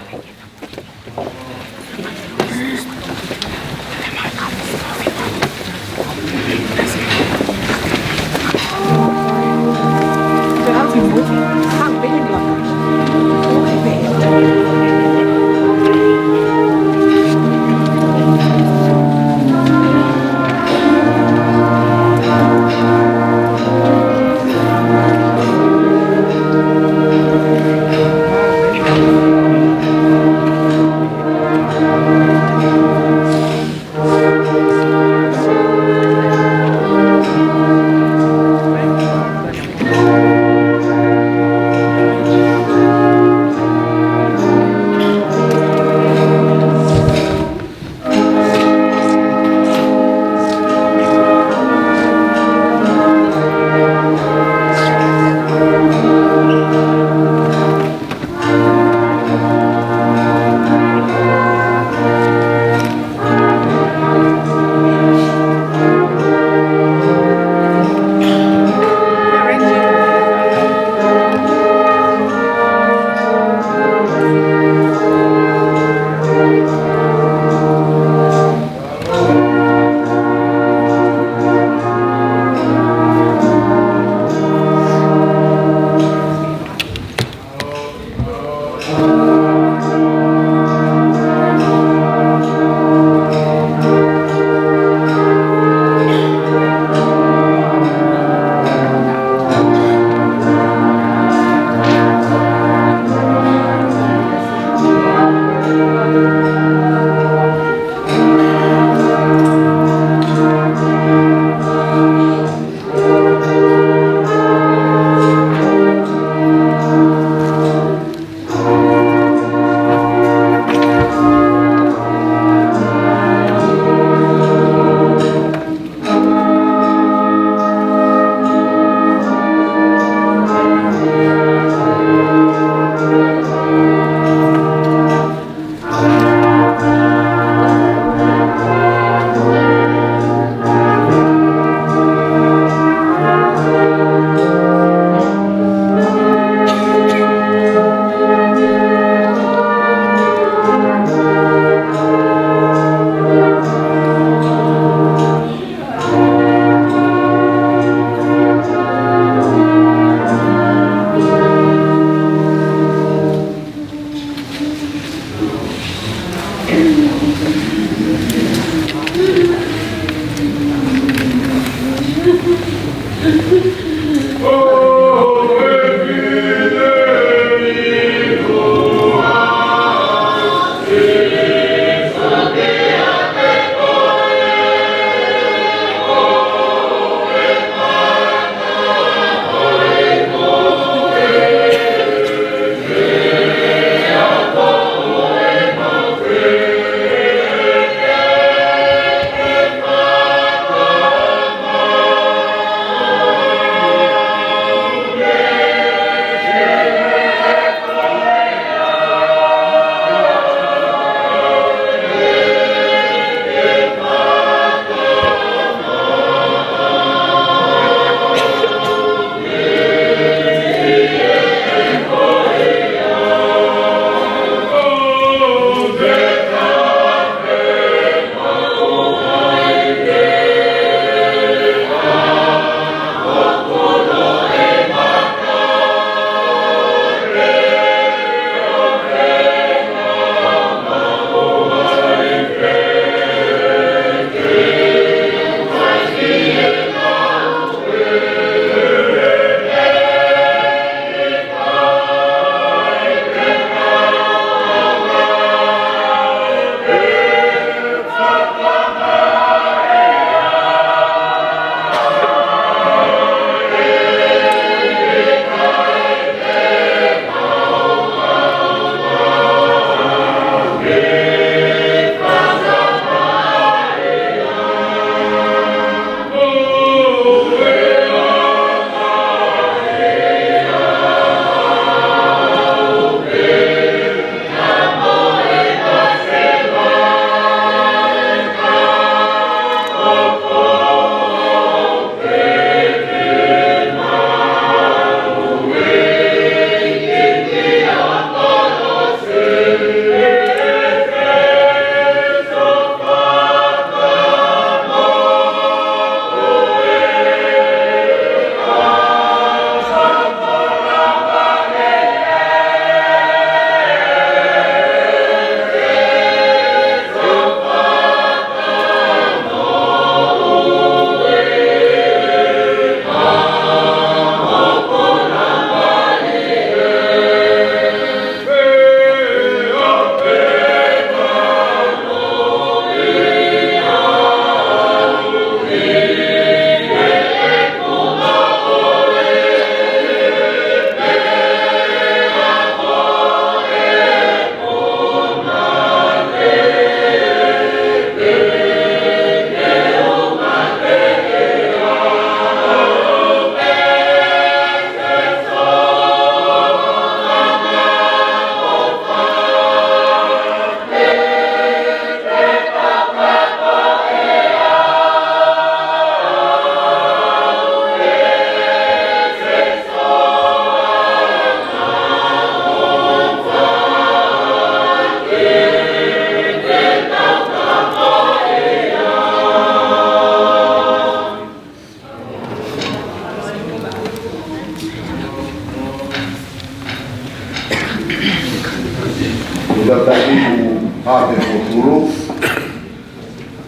Taʻu ʻe hongofulu.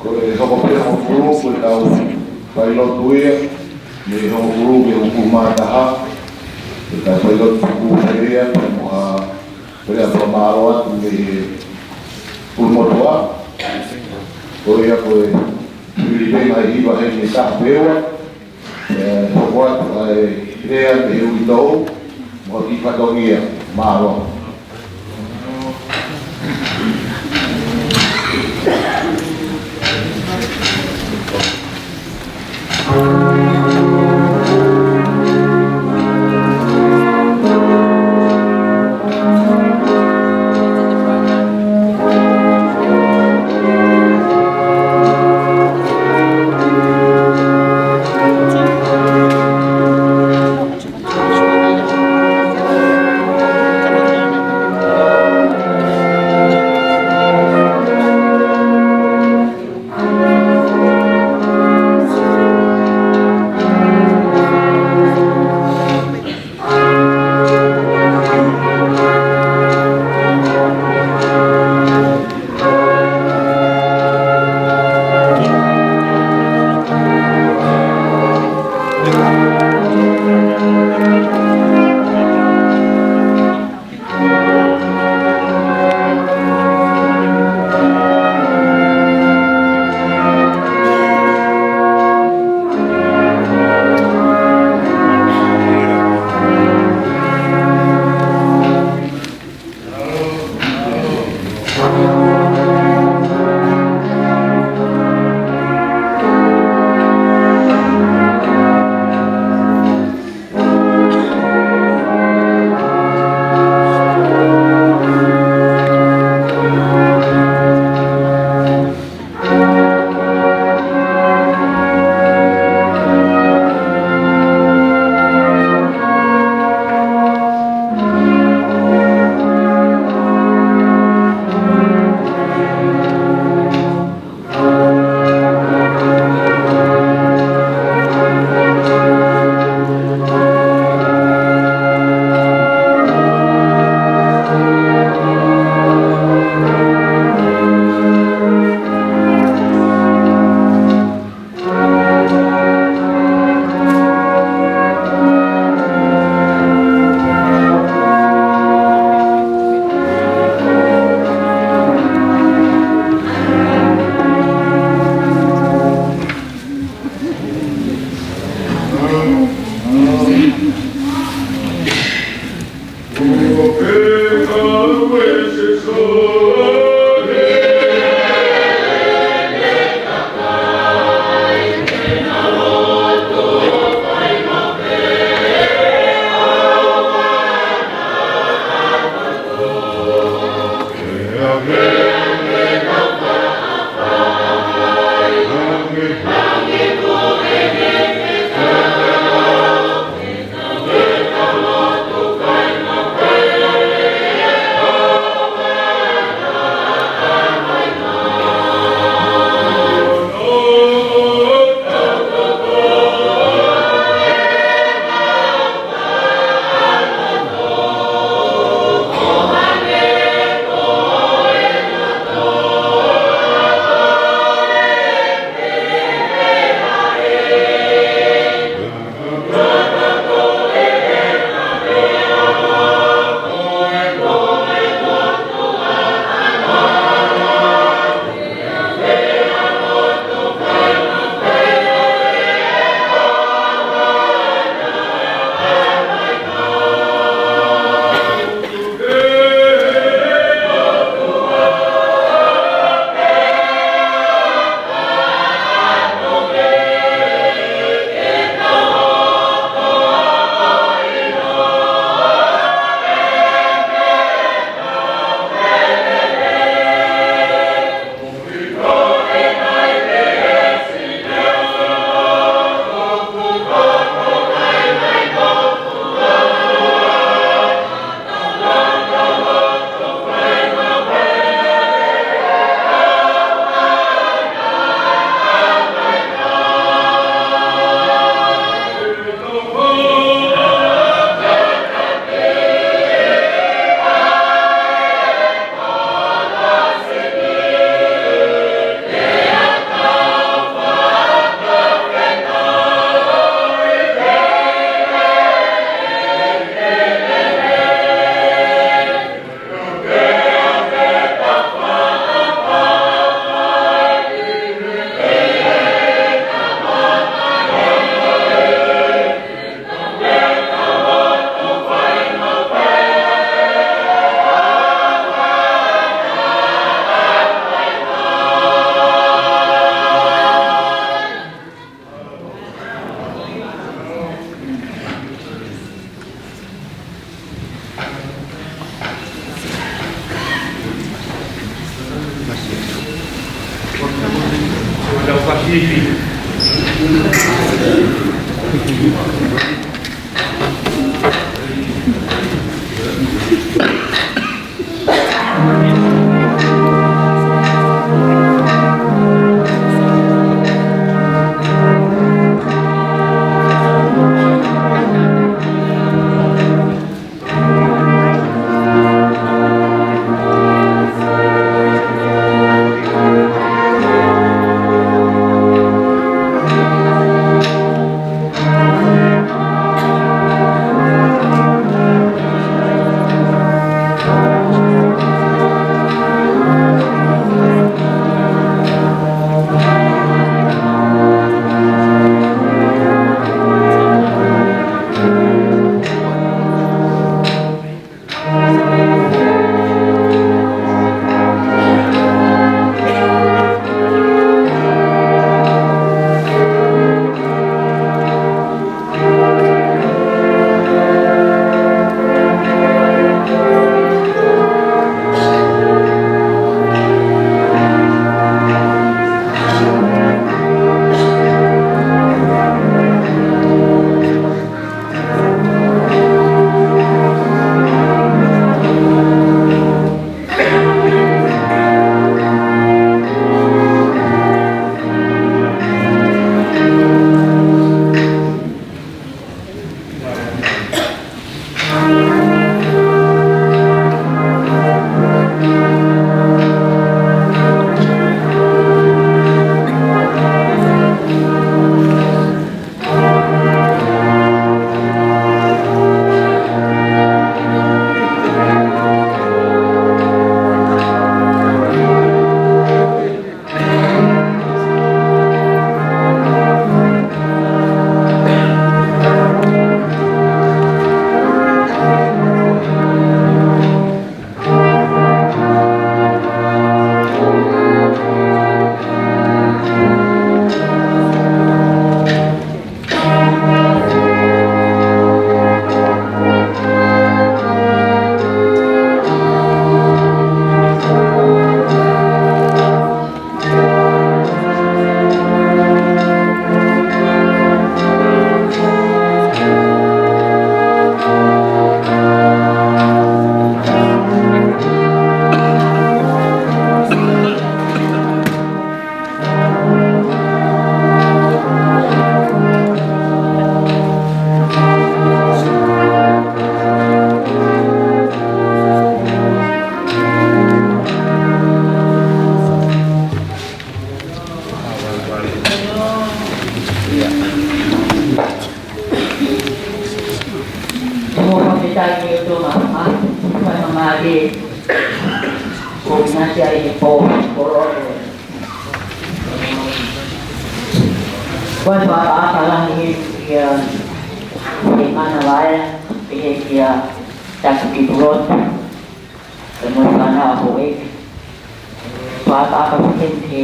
Ko e hoko pē hongofulu, ko e tau failotu ia, mei he hongofulu ki he hongofulu mā taha. Ko e tau failotu tuku pē ia, pea mo ha, pea mo ha mālō atu mei he Pulemotuʻa. Ko ia ko e fili pē mai hiva he ni taha pē ua. ʻE, hoko atu ʻa e lea mei he uitou, mo e kiʻi fatongia, mālō. Ko e ngaahi ʻa e pō, pō. Ko e fakaʻapaʻapa lahi ia ki he manavahē, pehē kia Taki Kipulotu, pea mo e fānau ʻa houʻeiki. Fakaʻapaʻapa pē ki he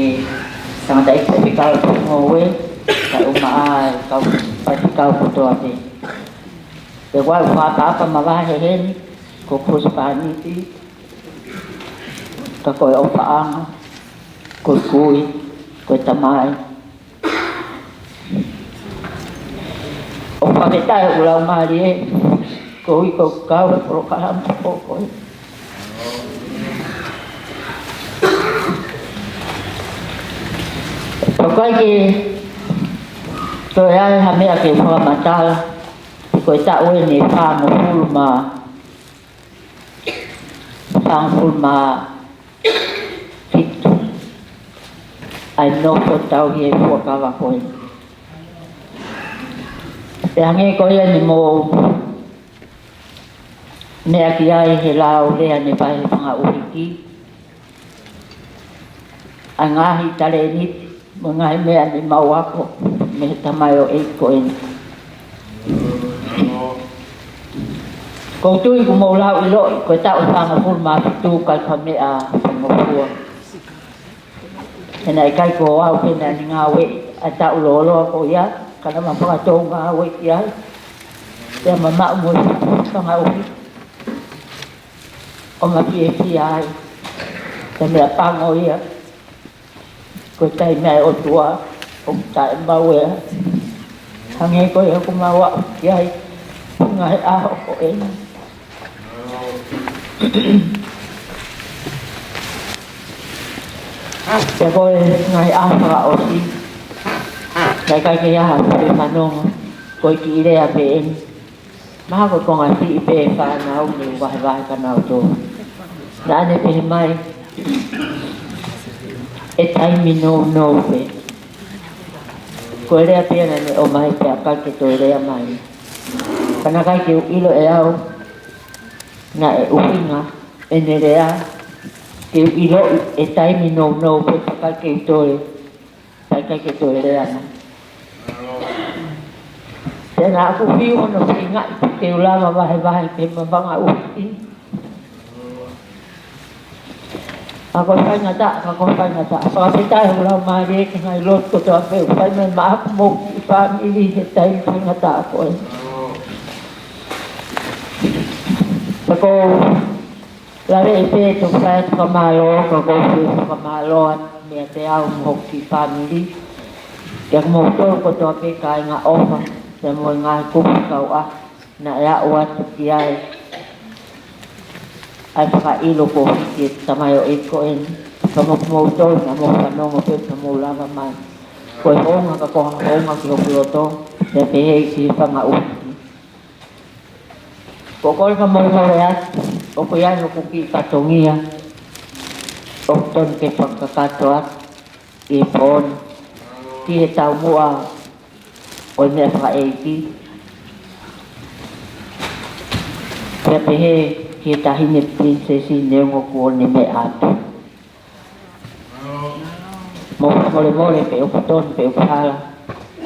tangataʻeiki faifekau ʻo e ngoue, kae ʻumaʻā e kau faifekau kotoa pē. Pea ko e fakaʻapaʻapa mavahe heni, ko e husepāniti, ka ko e ʻofaʻanga, ko e kui, ko e tamai. ʻOku fakafetaʻi ʻoku lau mālie, ko e ʻuhi ko e kau e polokalama ko ē. Pea ʻikai ke toe ʻi ai ha meʻa ke fakamatala, ko e taʻu eni ʻe fāngofulu mā fāngofulu mā fitu ʻa e nofo tauhi e fuakava ko ē. Pea hangē ko ia ne mou meʻa ki ai he lao lea ne fai he fanga ʻuhiki, ʻa e ngaahi talēniti mo e ngaahi meʻa ne mau ako mei he tamaioʻeiki ko eni. ʻOku ou tui kuo mou lau ʻiloʻi, ko e taʻu fāngofulu mā fitu ʻikai ko ha meʻa faingofua. He naʻe ʻikai ko au pē naʻa ne ngāueʻi ʻa e taʻu lōloa ko ia, ka naʻa ma fakatou ngāue ki ai. Pea ma maʻu mo e fanga ʻuhiki ʻo ma fiefia ai. Ko e meʻa pango ia. Ko e taimi ʻa e ʻOtua ʻoku taʻemaʻu ia. Hangē ko ia ʻoku mau aʻu ki ai he ngaahi ʻaho ko eni. Pea ko e ngaahi ʻaho fakaʻosi, naʻe ʻikai ke ʻi ai ha fuʻu fanongo, ko e kiʻi lea pē eni. Mahalo ko e konga siʻi pē fānau ne vahevahe kia nautolu. Naʻa ne pehē mai, ʻe taimi nounou pē. Ko e lea pē ia naʻa ne ʻomai pea ʻikai ke toe lea mai. Ka naʻe ʻikai ke u ʻilo ʻe au naʻe ʻuhinga ʻene lea ke u ʻiloʻi ʻe taimi nounou pē pea ʻikai ke u toe Pea ʻikai ke toe lea mai. Pea naʻa ku fiu hono feingaʻi ke u lava vahevahe ki he fanga ʻuhiki. Ka ko e faingataʻa, ka ko e faingataʻa. Fakafetaʻi ʻoku lau mālie ki he ngaahi lotu kotoa pē ʻoku fai mai maʻaku mo e kiʻi fāmili he taimi faingataʻa ko ē. Pea ʻoku ou lave ʻi pē ʻeku fai atu fakamālō, ka ʻoku ou fie fakamālō atu meiate au mo hoku kiʻi fāmili. Kia kimoutolu kotoa pē kāinga ʻofa, pea mo e ngaahi kupu kau ʻaho naʻe aʻu atu ki ai ʻa e fakaʻilo ko e hiki e tamaioʻeiki ko eni. Ka mo kimoutolu naʻa mou fanongo pē pea mou lava mai. Ko e hounga ka ko ha hounga ki hoku loto, pea pehē ki he fanga ʻuhiki. Ko e kole fakamolemole atu, ʻoku ʻi ai hoku kiʻi fatongia ʻoku totonu ke fakakakato atu ʻi he pō ni ki he taumuʻa ʻo e meʻa fakaʻeiki. Pea pehē ki he taʻahine pilinisesi neongo kuo ne meʻa atu. Mou fakamolemole pe ʻoku tonu pe ʻoku hala,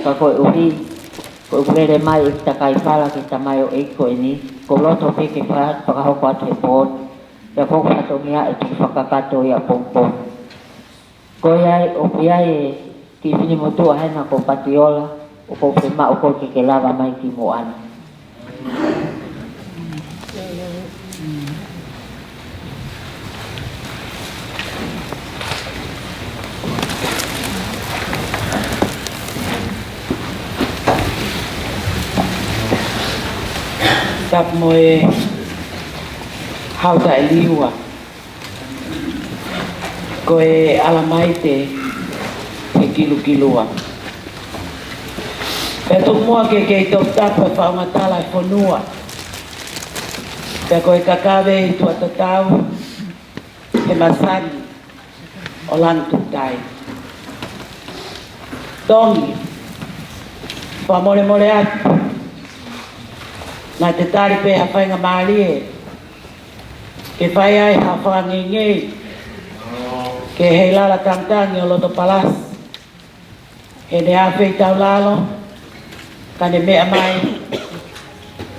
ka koeʻuhi ko ʻeku lele mai ʻeku takai fala ki he tamaioʻeiki ko eni, ʻoku ou loto pē ke faka-, fakahoko atu he pō ni, pea ko hoku fatongia ʻe toki fakakakato ia ʻapongipongi. Ko ia ai, ʻoku ʻi ai e kiʻi finemotuʻa hena ko Patiola, ʻoku ou fiemaʻu ko ē ke ke lava mai ki muʻa ni. Tapu mo e Hautaʻi Liua. Ko e ʻAlamaite he Kilukilua. Pea tomuʻa ke kei toputapu e faʻunga tala e fonua. Pea ko e kakave ʻi tuʻa tatau he masani ʻo Lāngitukutaia. Tongi, fakamolemole atu. Naʻa te tali pē ha faingamālie ke fai ai ha fakangeingei ki he heilala tangitangi ʻo loto palasi. He ne afe ʻi taulalo, ka ne meʻa mai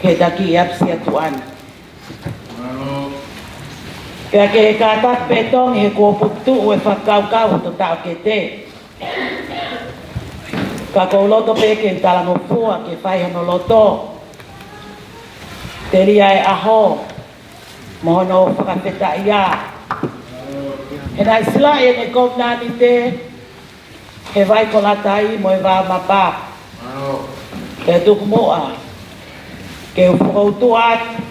ki he taki ʻi ʻapisia tuʻa ni. Pea ke kātaki pē Tongi he kuo puputuʻu e fakakaukau ʻo e taʻokete. Ka ʻoku ou loto pē ke talangofua ke fai hono loto. Telia e ʻaho mo hono fakafetaʻia. He naʻe silaʻi ʻene kovinānite he vai ko Latai mo e vā mapa. Ke tuku muʻa ke u fakautu atu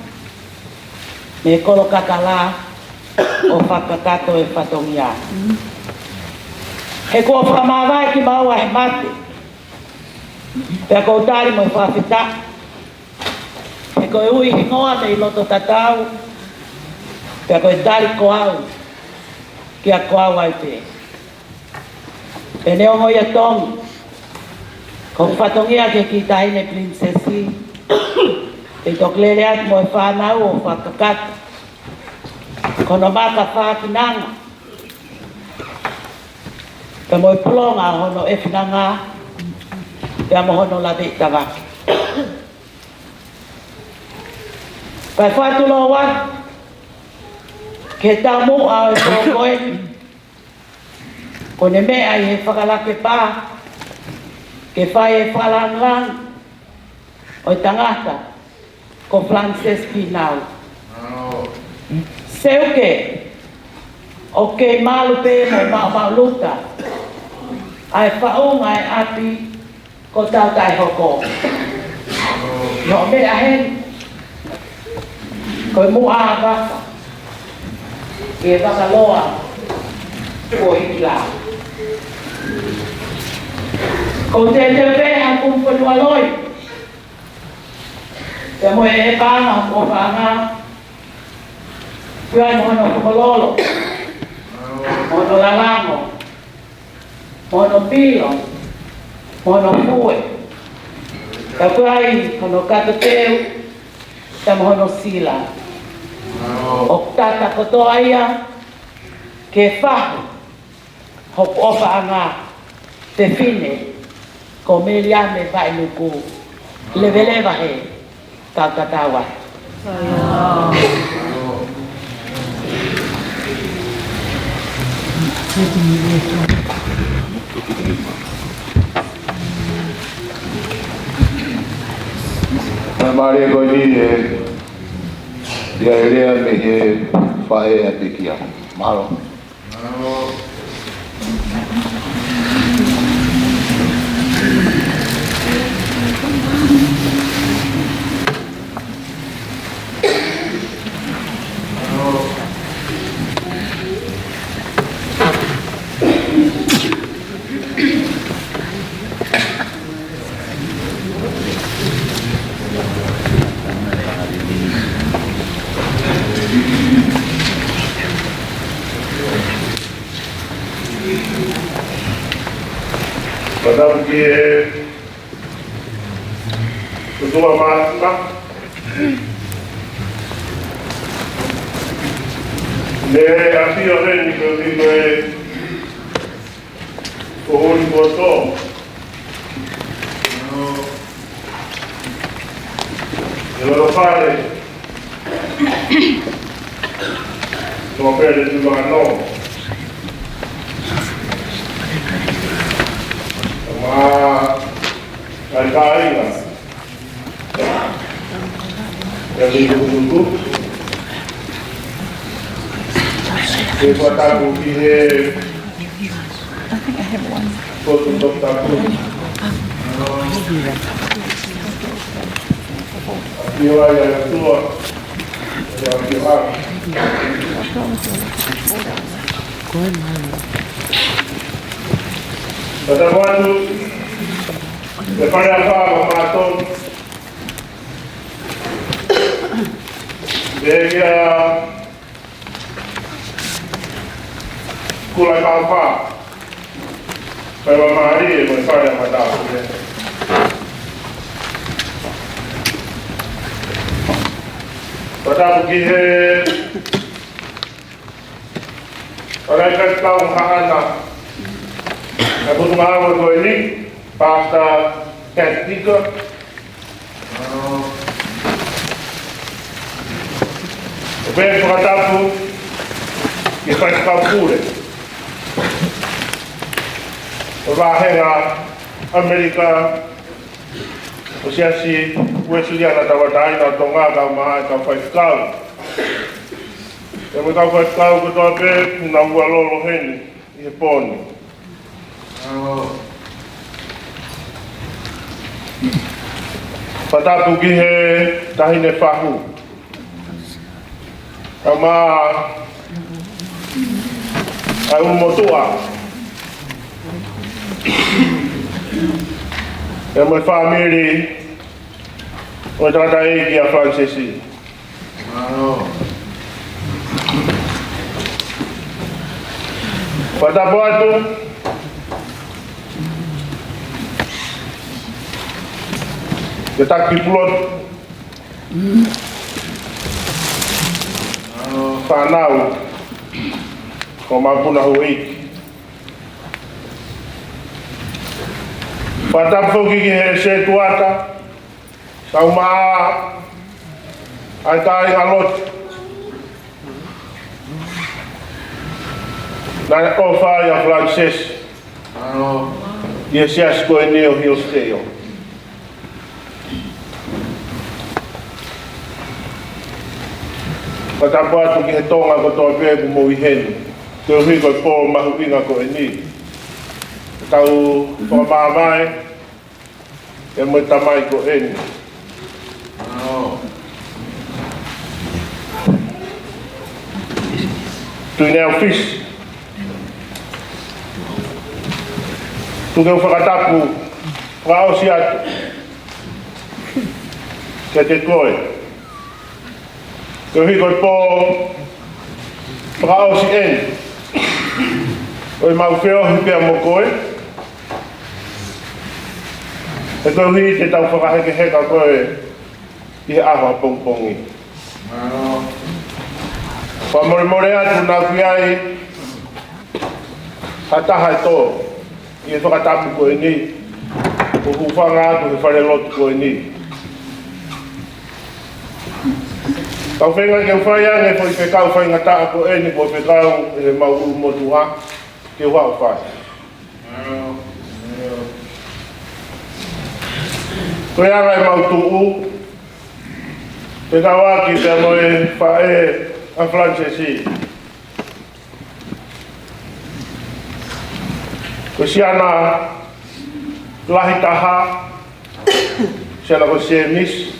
mei he kolo kakala ʻo fakakakato e fatongia. He kuo fakamāvae kimaua he mate. Pea ʻoku ou tali mo e fakafetaʻi. He ko e ui hingoa mei loto tatau. Pea ko e tali ko au, kia ko au ai pē. Pea neongo ia Tongi, ko e fatongia ki he kiʻi taʻahine pilinisesi, ʻe toki lele atu mo e fānau ʻo fakakakato. Ko hono maka fākinanga. Pea mo e pulonga hono ʻefinanga. Pea mo hono laveʻi tavake. Kae fakatulou atu ki he taumuʻa ʻo e pō ko eni. Ko ʻene meʻa ʻi he fakalake pā, ke fai e fakalāngilangi ʻo e tangata ko Francis Pinau. Seuke, ʻoku kei malu pē mo maʻumaʻuluta ʻa e faʻunga e ʻapi ko Tautaʻehoko. ʻI hoʻo meʻa heni, ko e muʻa vaka, ʻi he vaka loa kuo hiki lā. ʻOku ou teuteu pē ha kumi fonua loi, pea mo e paʻanga ʻoku ou faʻanga, pea mo hono fakalolo, mo hono lalango, mo hono pilo, mo hono fue. Ka ʻoku ʻi ai hono kato teu, pea mo hono sila. ʻOku tata kotoa ia ki he fahu hoku ʻofaʻanga, fefine ko Meliame Vaʻenuku. Leveleva he kau tatau atu. Mālie ko eni e, ia e lea mei he faʻē ʻa Pekia. Mālō. Fakatapu ki he ʻOtua Māfimafi. Ne ʻafio heni ko e ʻuhi ko e ko Huli Kuo Tō. ʻI loto fale ko Pele Tuʻivakanō. Mo e kāinga ʻa e tukutuku. Ke fakatapu ki he potu toputapu. ʻAfio ai ʻa e ʻOtua. ʻAfio ai. Fakatapu atu ki he Fale Alea ʻa Mātoni. Pea kia Kula Kaufa, pea mālie mo e fale ʻa Matau. Fakatapu ki he Faifekau Haʻana, ʻa e potungāue ko eni, Pastor Ted Ika. ʻO pehē fakatapu ki he Faifekau Pule ʻo e Vāhenga ʻAmelika ʻo e Siasi Uēsiliana Tauʻatāina ʻo Tonga, kae ʻumaʻā e kau faifekau. Pea mo e kau faifekau kotoa pē ʻoku nau ʻalu lolo heni ʻi he pō ni. Fakatapu ki he Taʻahine Fahu, kae ʻumaʻā ʻa e ʻulumotuʻa, pea mo e fāmili ʻo e tangataʻeiki ʻa Falanisesi. Fakatapu atu ki he taki pulotu, fānau ʻo Mapuna Huiki. Fakatapu foki ki he setuata, kae ʻumaʻā ʻa e kāingalotu naʻe ʻofa ai ʻa Falanisesi ʻi he siasi ko eni ʻo Hillsdale. Fakatapu atu ki he Tonga kotoa pē ʻoku mou ʻi heni, koeʻuhi ko e pō mahuʻinga ko eni. Tau fakamāmā pea mo e tamai ko eni. Tuʻi Neo Fisi, tuku ke u fakatapu fakaʻosi atu kiate koe, koeʻuhi ko e pō fakaʻosi eni ʻo ʻemau feohi pea mo koe. He koeʻuhi te tau fakahekeheka koe ʻi he ʻaho ʻapongipongi. Fakamolemole atu naʻa ʻoku ʻi ai ha taha ʻe tō ʻi he fakatapu ko eni, ʻo hūfanga atu he falelotu ko eni. Kau feinga ke u fai ange foʻi fekau faingataʻa ko eni kuo fekau ʻe heʻemau ʻulumotuʻa ke u haʻu ʻo fai. Ko e anga ʻemau tuʻu, fekauʻaki pea mo e faʻē ʻa Falanisesi, ko e siana lahi taha, siana ko Sēmisi,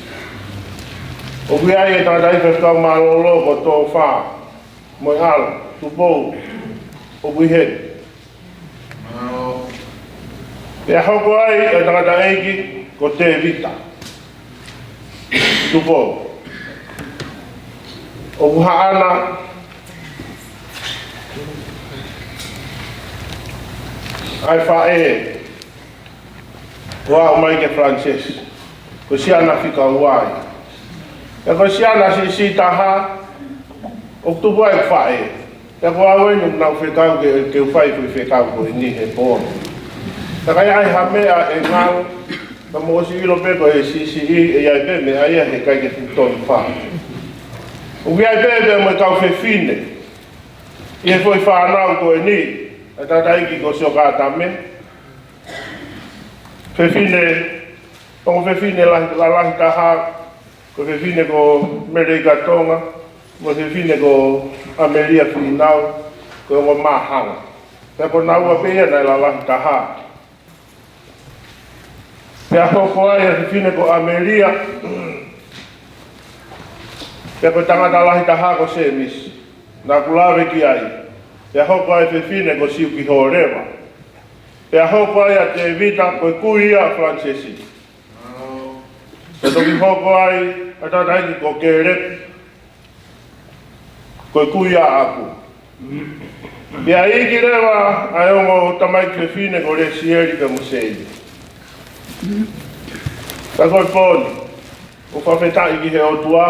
ʻoku ʻi ai e tangataʻeiki faifekau mālōlō ko Tōfā Moeʻalo Tupou, ʻoku ʻi heni. Pea hoko ai e tangataʻeiki ko Tēvita Tupou, ʻoku haʻana ʻa e faʻē ʻo aʻu mai kia Falanisesi. Ko e siana fika ua ia. Pea ko e siana siʻisiʻi taha ʻoku tupu ai ʻeku faʻē. Pea ko au eni naʻa ku fekau ke, ke u fai foʻi fekau ko eni he pō ni. Ka ʻikai ai ha meʻa ʻe ngalo, ka mou ʻosi ʻilo pē ko e siʻisiʻi, ʻe ʻi ai pē meʻa ia he ʻikai ke fuʻu tonu fai. ʻOku ʻi ai pē pea mo e kau fefine ʻi he foʻi fānau ko eni, ʻa e tangataʻeiki ko Siokātame. Fefine, ongo fefine lahi, lalahi taha, ko e fefine ko Meleika Tonga, mo e fefine ko ʻAmelia Fīnau, ko e ongo māhanga. Pea ko naua pē ia naʻe lalahi taha. Pea hoko ai e fefine ko ʻAmelia, pea ko e tangata lahi taha ko Sēmisi, naʻa ku lave ki ai. Pea hoko ai e fefine ko Siukihōleva. Pea hoko ai ʻa Tēvita, ko e kui ia ʻa Falanisesi. Pea toki hoko ai ʻa e tangataʻeiki ko Kēlepi, ko e kui ia ʻaʻaku. Pea iiki leva ʻa e ongo tamaiki fefine ko Lesieli pea mo Seili. Ka ko e pō ni, ʻoku ou fakafetaʻi ki he ʻOtua,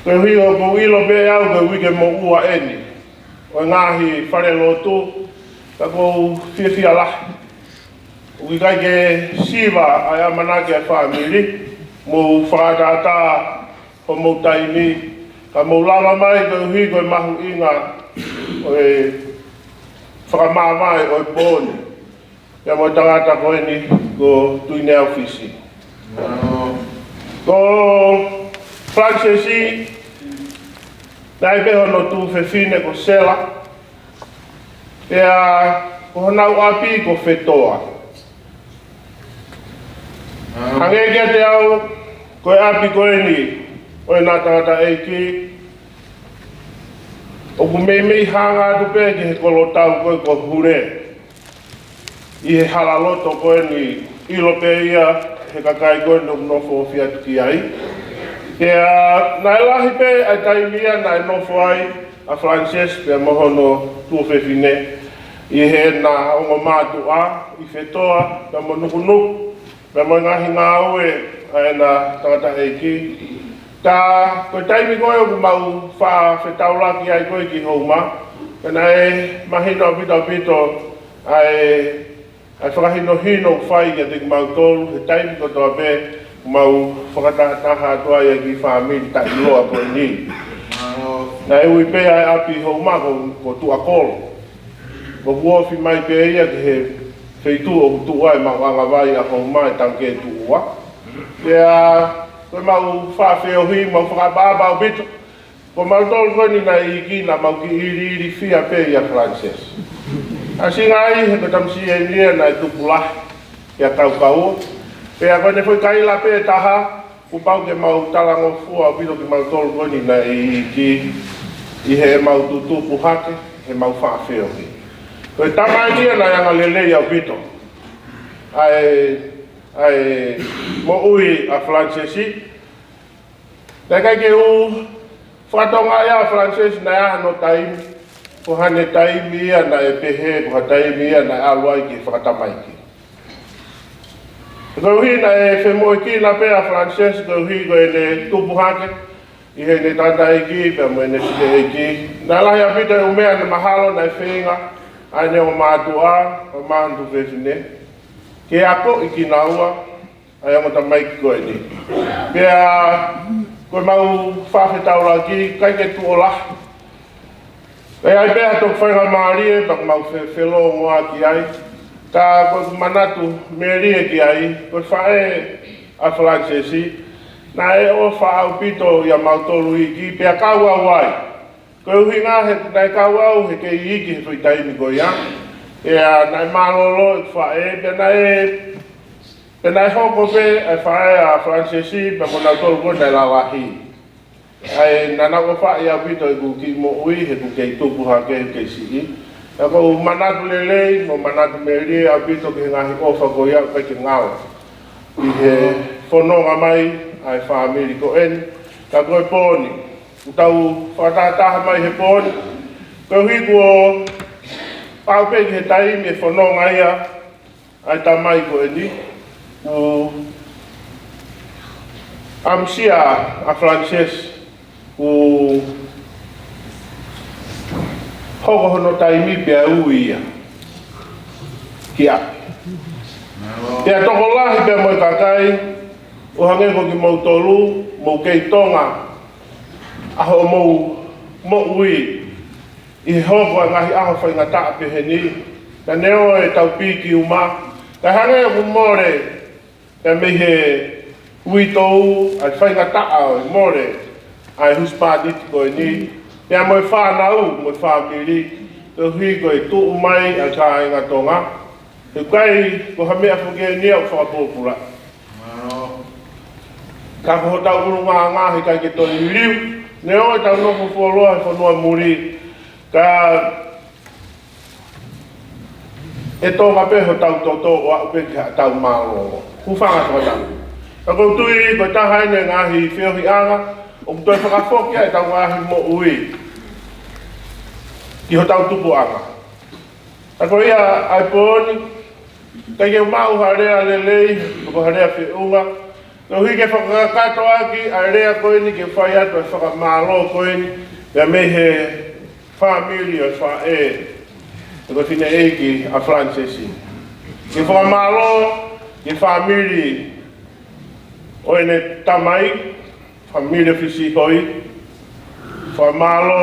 koeʻuhi ʻoku ou ʻilo pē au ko e uike moʻua eni. ʻo e ngaahi falelotu, ka ʻoku ou fiefia lahi ʻoku ʻikai ke siva ʻa e ʻamanaki ʻa e fāmili, mou fakatātā hoʻomou taimi, ka mou lava mai koeʻuhi ko e mahuʻinga ʻo e fakamāvae ʻo e pō ni. Pea mo e tangata ko eni ko Tuineau Fisi. Ko Falanisesi, naʻe ʻi ai pē hono tuofefine ko Sela, pea ko honau ʻapi ko Fetoa. Hangē kiate au, ko e ʻapi ko eni ʻo ʻena tangataʻeiki, ʻoku meimei hanga atu pē ki he kolotau ko ē ko Hule, ʻi he hala loto ko eni, ʻilo pē ia he kakai ko eni ʻoku nofo ofi atu ki ai. Pea naʻe lahi pē ʻa e taimi ia naʻe nofo ai ʻa Falanisesi pea mo hono tuofefine ʻi heʻena ongo mātuʻa ʻi Fetoa pea mo Nukunuku, pea mo e ngaahi ngāue ʻa ʻena tangataʻeiki. Tā ko e taimi ko ē ʻoku mau faʻa fetaulaki ai ko ē ki Houma, pea naʻe mahino ʻaupito ʻaupito ʻa e, ʻa e fakahinohino ʻoku fai kiate kimautolu he taimi kotoa pē ʻoku mau fakatahataha atu ai ʻa e kiʻi fāmili taʻeʻiloa ko eni. Naʻe ui pē ʻa e ʻapi Houma ko, ko Tuʻakolo. ʻOku ofi mai pē ia ki he feituʻu ʻoku tuʻu ai e maʻuʻanga vai ʻa Houma, ʻa e Tangikē Tuʻua. Pea ko e mau faʻa feohi, mau fakaʻapaʻapa ʻaupito. Ko mautolu ko eni naʻe iiki naʻa mau kiʻi iliilifia pē ʻia Falanisesi. ʻAsi ngai he ko e tamasiʻi eni ia naʻe tupu lahi ʻia Kaukaua. Pea ko ʻene foʻi kaila pē ʻe taha, kuo pau ke mau talangofua ʻaupito kimautolu ko eni naʻe iiki ʻi heʻemau tutupu hake, heʻemau faʻa feohi. Ko e tama eni ia naʻe angalelei ʻaupito ʻa e, ʻa e moʻui ʻa Falanisesi. Naʻe ʻikai ke u fakatokangaʻi ʻa Falanisesi naʻe ʻi ai hano taimi, ko haʻane taimi ia naʻe pehē ko ha taimi ia naʻe ʻalu ai ki he fakatamaiki. Koeʻuhi naʻe femoʻuekina pē ʻa Falanisesi koeʻuhi ko ʻene tupu hake ʻi heʻene tangataʻeiki pea mo ʻene fineʻeiki. Naʻe lahi ʻaupito e ʻū meʻa naʻe mahalo naʻe feinga ʻa ʻene ongo mātuʻa, ʻa Maʻanu Tuofefine, ke akoʻi kinaua ʻa e ongo tamaiki ko eni. Pea ko ʻemau faʻa fetaulaki, ʻikai ke tuʻo lahi. Pea ʻi ai pē ha toki faingamālie pea ʻoku mau fe-, felōngoaki ai. Ka ko ʻeku manatu melie ki ai, ko e faʻē ʻa Falanisesi naʻe ʻofa ʻaupito ʻia mautolu iiki pea kau au ai. Ko e ʻuhinga he naʻe kau au he kei iiki he foʻi taimi ko ia. Pea naʻe mālōlō ʻeku faʻē, pea naʻe, pea naʻe hoko pē ʻa e faʻē ʻa Falanisesi pea mo nautolu ko ē naʻe lalahi. ʻA ia naʻa nau ʻofaʻi ʻaupito ʻeku kiʻi moʻui heʻeku kei tupu hake, kei siʻi. Pea ʻoku ou manatu lelei mo manatu melie ʻaupito ki he ngaahi ʻofa ko ia ʻoku ʻikai ke ngalo ʻi he fononga mai ʻa e fāmili ko eni. Ka ko e pō ni, ʻoku tau fakatahataha mai he pō ni, koeʻuhi kuo pau pē ki he taimi e fononga ia ʻa e tamai ko eni, kuo ʻamusia ʻa Falanisesi, kuo hoko hono taimi pea ui ia ki ʻapi. Pea tokolahi pea mo e kakai, ʻo hangē ko kimoutolu, mou kei tonga ʻa hoʻomou moʻui ʻi he hoko ʻa e ngaahi ʻaho faingataʻa pehē ni, ka neongo ʻetau piki uma, ka hangē ʻoku mole pea mei he uitou ʻa e faingataʻa ʻo e mole ʻa e husepāniti ko eni, pea mo e fānau, mo e fāmili, koeʻuhi ko e tuʻu mai ʻa e kāinga Tonga. He ʻikai ko ha meʻa foki eni ia ʻoku fakapōpulaʻi. Ka ko hotau ʻulungaanga he ʻikai ke toe liliu, neongo ʻetau nofo fuoloa he fonua muli, ka ʻe tonga pē hotau toto ʻo aʻu pē ki haʻatau mālōlō. Hūfanga atu ʻetau. Ka ʻoku ou tui ko e taha eni e ngaahi feohiʻanga ʻoku toe fakafoki ai ʻetau ngaahi moʻui ki hotau tupuʻanga. Ka ko ia ʻa e pō ni, ʻikai ke u maʻu ha lea lelei, pe ko ha lea feʻunga, koeʻuhi ke fakakakato ʻaki ʻa e lea ko eni ke fai atu ʻa e fakamālō ko eni, pea mei he Fāmili ʻo e faʻē, ʻe ko e fineʻeiki ʻa Falanisesi. Ke fakamālō ki he fāmili ʻo ʻene tamai, fāmili ʻo Fisihoi. Fakamālō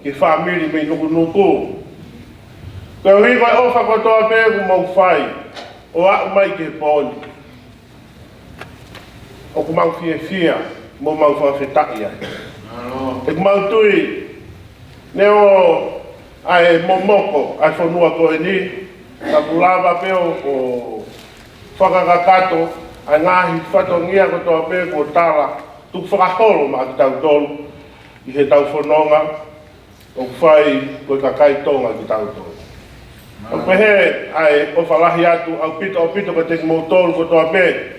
ki he fāmili mei Nukunuku. Koeʻuhi ko e ʻofa kotoa pē kuo mou fai ʻo aʻu mai ki he pō ni. ʻOku mau fiefia mo mau fakafetaʻi ai. ʻOku mau tui neongo ʻa e momoko ʻa e fonua ko eni, ka kuo lava pē ʻo, ʻo fakakakato ʻa e ngaahi fatongia kotoa pē kuo tala tukufakaholo maʻa kitautolu ʻi heʻetau fononga ʻoku fai ko e kakai Tonga kitautolu. ʻOku pehē ʻa e ʻofa lahi atu ʻaupito, ʻaupito kiate kimoutolu kotoa pē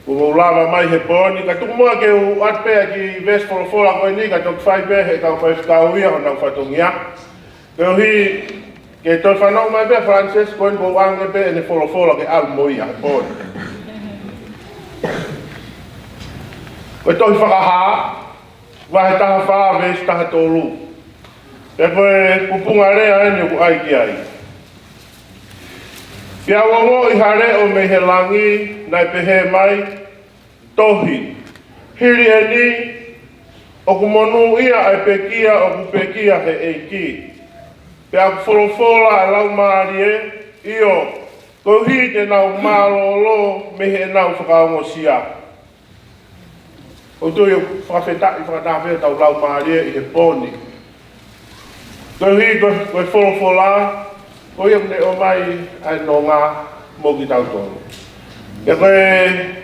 kuo mou lava mai he pō ni, ka tuku muʻa ke u ʻoatu pē ʻa e kiʻi veesi folofola ko eni ka toki fai pē ʻe he kau faifekau ia honau fatongia. Koeʻuhi ke toe fanongo mai pē ʻa Falanisesi, ko eni ʻoku ou ʻoange pē ʻene folofola ke ʻalu mo ia he pō ni. Ko e tohi Fakahā, vahe taha fā, veesi taha tolu. Pea ko e kupunga lea eni ʻoku ʻai ki ai. Pea u ongoʻi ha leʻo mei he langi, naʻe pehē mai, Tohi, hili eni, ʻoku monūʻia ʻa e pekia ʻoku pekia ʻe he ʻEiki. Pea ʻoku folofola ʻa e Laumālie, ʻio, koeʻuhi te nau mālōlō mei heʻenau fakaongosia. ʻOku ou tui ʻoku fakafetaʻi fakataha pē ʻetau laumālie ʻi he pō ni. Koeʻuhi ko e, ko e folofola, ko ia ʻoku ne ʻomai ʻa e nonga mo kitautolu. Pea ko e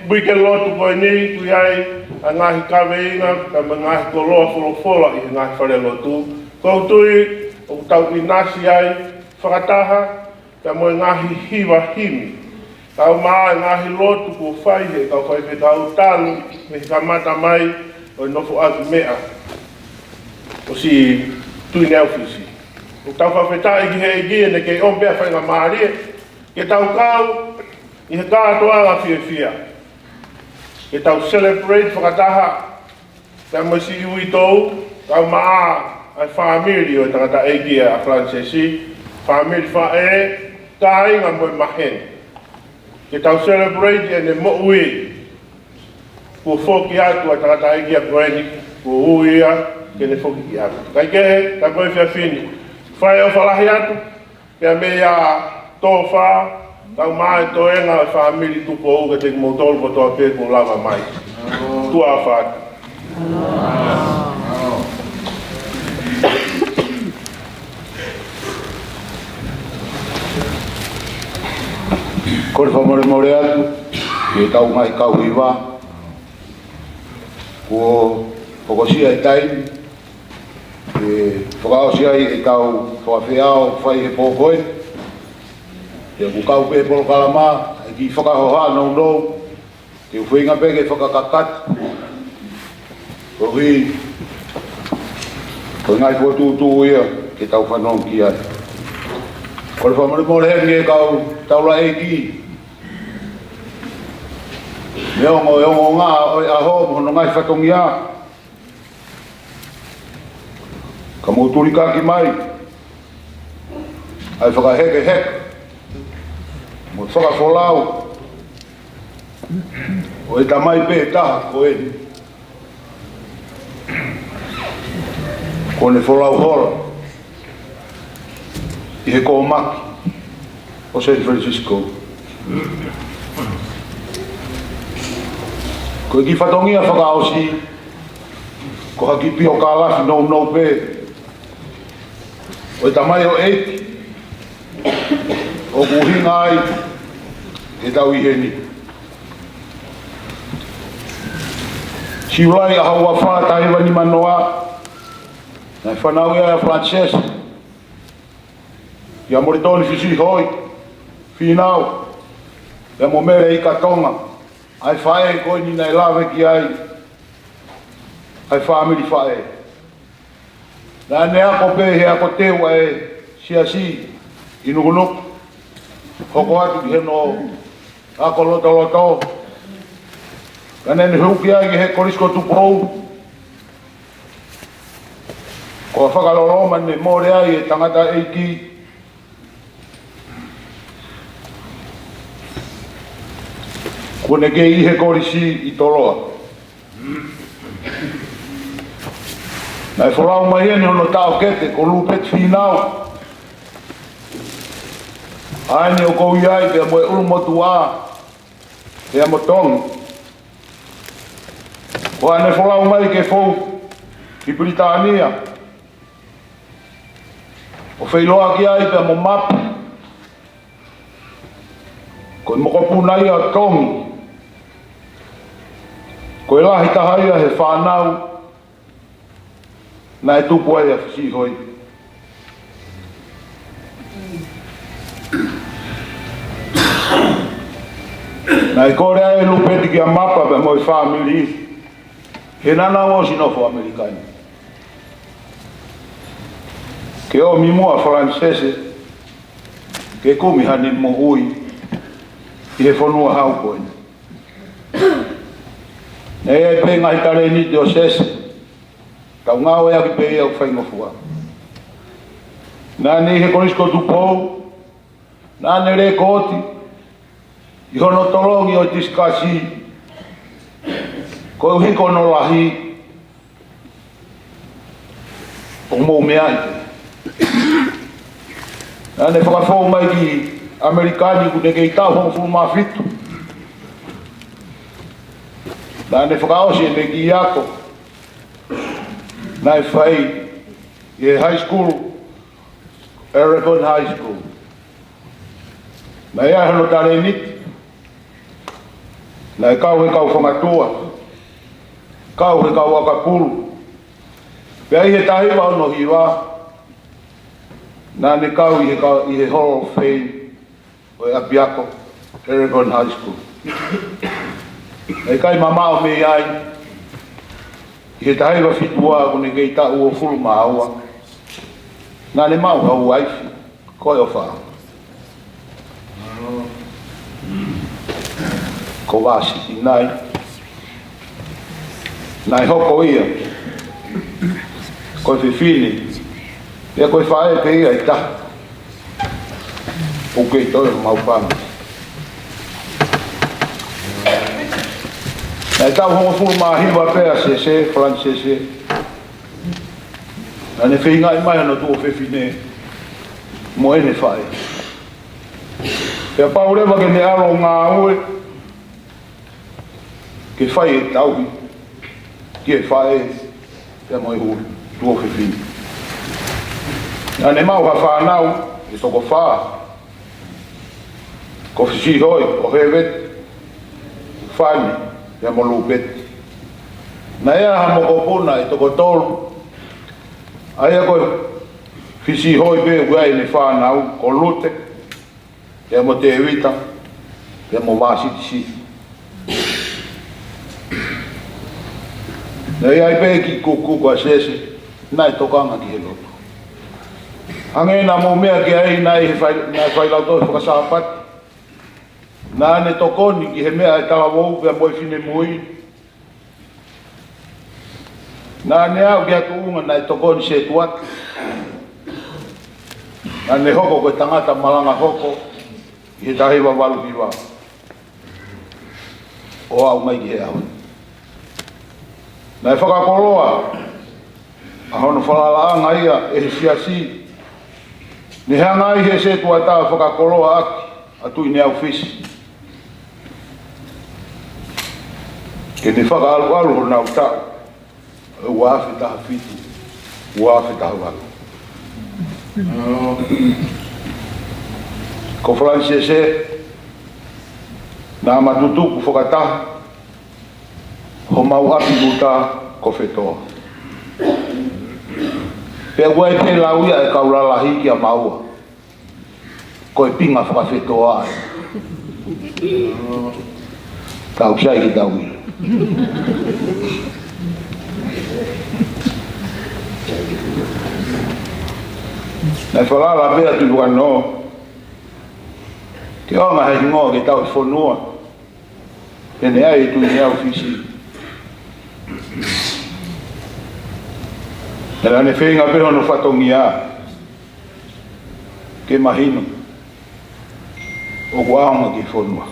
uike lotu ko eni, ʻoku ʻi ai ʻa e ngaahi kaveinga, kae ʻumaʻā e ngaahi koloa folofola ʻi he ngaahi falelotu. ʻOku ou tui ʻoku tau ʻinasi ai fakataha, pea mo e ngaahi hiva himi, kae ʻumaʻā e ngaahi lotu kuo fai ʻe he kau faifekau talu mei he kamata mai ʻo e nofoʻaki meʻa ʻo Siʻi Tuʻi Neufisi. ʻOku tau fakafetaʻi ki he ʻEiki ʻene kei ʻomi pē ʻa e faingamālie ke tau kau ʻi he kātoanga fiefia, ke tau celebrate fakataha pea mo e siʻi uitou, kae ʻumaʻā ʻa e fāmili ʻo e tangataʻeiki ʻa Falanisesi, fāmili faʻē, kāinga mo e maheni. Ke tau celebrate ʻene moʻui kuo foki atu ʻa e tangataʻeiki ko eni, kuo ui ia ke ne foki ki ʻapi. Kae kehe, ka ko e efiafi ni, fai ʻofa lahi atu, pea mei a Tofa, kae ʻumaʻā e toenga ʻo e fāmili Tupou kiate kimoutolu kotoa pē kuo lava mai. Tuʻa ʻofa atu. Kole fakamolemole atu ki heʻetau ngaahi kau hiva. Kuo hokosia e taimi ke fakaʻosi ai ʻetau fakafeʻao fai he pō ko ē. Pea ʻoku kau pē polokalama ʻa e kiʻi fakahoha nounou, te u feinga pē ke fakakakato. Koeʻuhi ko e ngaahi fokotuʻutuʻu ia ke tau fanongo ki ai. Kole fakamolemole heni ki he kau taulaʻeiki, neongo e ongoongo ʻo e ʻaho mo hono ngaahi fatongia, ka mou tulikaki mai ʻa e fakahekeheka mo e fakafolau ʻo e tamai pē taha ko eni, kuo ne folau hola ʻi he kōmaki ʻo San Francisco. Ko e kiʻi fatongia fakaʻosi, ko ha kiʻi piokalafi nounou pē ʻo e tamaioʻeiki ʻoku ʻuhinga ai ʻetau ʻi heni. Siulai ʻaho ua fā taha hiva nima noa, naʻe fanauʻi ai ʻa Falanisesi kia Moulitoni Fisihoi Fīnau, pea mo Mele Ika Tonga, ʻa e faʻē ko eni naʻe lave ki ai ʻa e fāmili faʻē. Naʻa ne ako pē he ako teu ʻa e siasi ʻi Nukunuku, hoko atu ki hono ako lotoloto. Ka naʻa ne hū ki ai ki he Kolisi ko Tupou, ko ʻO fakaloloma ne mole ai e tangataʻeiki kuo ne kei ʻi he kolisi ʻi Toloa. Naʻe folau mai eni hono taʻokete ko Lupeti Fīnau. ʻA eni ʻoku ou ʻi ai pea mo e ʻulumotuʻa, pea mo Tongi. Ko ʻene folau mai ke fou ki Pilitānia, ʻo feʻiloaki ai pea mo Mapa, ko e mokopuna ia ʻo Tongi. Ko e lahi taha ia he fānau naʻe tupu ai ʻa Fisihoi. Naʻe kole ai ʻe Lupeti kia Mapa pea mo e fāmili, he naʻa nau ʻosi nofo ʻAmelika ni, ke ʻomi muʻa ʻa Falanisese ke kumi haʻane moʻui ʻi he fonua hau ko eni. Naʻe ʻi ai pē ngaahi talēniti ʻo Sese, tau ngāueʻaki pē ia ʻoku faingofua. Naʻa ne ʻi he Kolisi ko Tupou, naʻa ne lēkooti ʻi hono tolongi ʻo e tisikasi, koeʻuhi ko hono lahi, ʻoku mou meaʻi. Naʻa ne fakafou mai ki ʻAmelika ni kuo ne kei taʻu hongofulu mā fitu. Naʻa ne fakaʻosi ʻene kiʻi ako naʻe fai ʻi he high school, Elgon High School. Naʻe ʻi ai hono talēniti, naʻe kau he kau fangatua, kau he kau ʻakapulu. Pea ʻi he taha hiva ono hiva, naʻa ne kau ʻi he kau, ʻi he Hall of Fame ʻo e ʻapiako Elgon High School. Naʻe ʻikai mamaʻo mei ai, ʻi he taha hiva fitu ua kuo ne kei taʻu uofulu mā ua, naʻa ne maʻu ha uaifi, ko e ʻofa, ko Vāsiti Nai. Naʻe hoko ia ko e fefine, pea ko e faʻē pē ia ʻe taha. ʻOku kei toe homau fāmili. Naʻe taʻu hongofulu mā hiva pē ʻa Sese, Falanisese, naʻa ne feingaʻi mai hono tuofefine mo ʻene faʻē. Pea pau leva ke ne ʻalu ʻo ngāue ke fai e tauhi ki he faʻē pea mo e hū tuofefine. Naʻa ne maʻu ha fānau ʻe toko fā, ko Fisihoi, ko Hēveti, Fani, pea mo Lupeti. Naʻe ʻi ai ha mokopuna ʻe toko tolu, ʻa ia ko Fisihoi pē ʻoku ʻi ai ʻene fānau, ko Lute, pea mo Tēvita, pea mo Vāsiti Sifi. Naʻe ʻi ai pē kiʻi kuku ko Sese, naʻe tokanga ki he lotu. Hangē naʻa mou meʻa ki ai, naʻe ʻi he fai, naʻe fai lautohi fakasāpate. Naʻa ne tokoni ki he meʻa ʻa e talavou pea mo e finemui. Naʻa ne aʻu ki ha tuʻunga naʻe tokoni Setuata. Naʻa ne hoko ko e tangata malanga hoko ʻi he taha hiva valu hiva ʻo aʻu mai ki he ʻaho ni. Naʻe fakakoloa ʻa hono falalaʻanga ia ʻe he siasi. Ne hanga ai ʻe he Setuata ʻo fakakoloa ʻaki ʻa Tuʻi Neufisi ke ne fakaʻaluʻalu honau taʻu, ʻe ua afe taha fitu, ua afe taha valu. Ko Falanisese, naʻa ma tutuku fakataha homau ʻapi uta ko Fetoa. Pea ʻoku ʻi ai pē lau ia ʻa e kau lalahi kia maua, ko e pinga fakafetoa ē. Tau sai ke tau ʻilo. Naʻe falala pē ʻa Tuʻivakanō ke ʻoange ha hingoa ke tauhi fonua. Pea ne ʻai ʻe Tuʻi Neufisi, Naʻa ne feinga pē hono fatongia ke mahino ʻoku ʻaonga ki he fonua.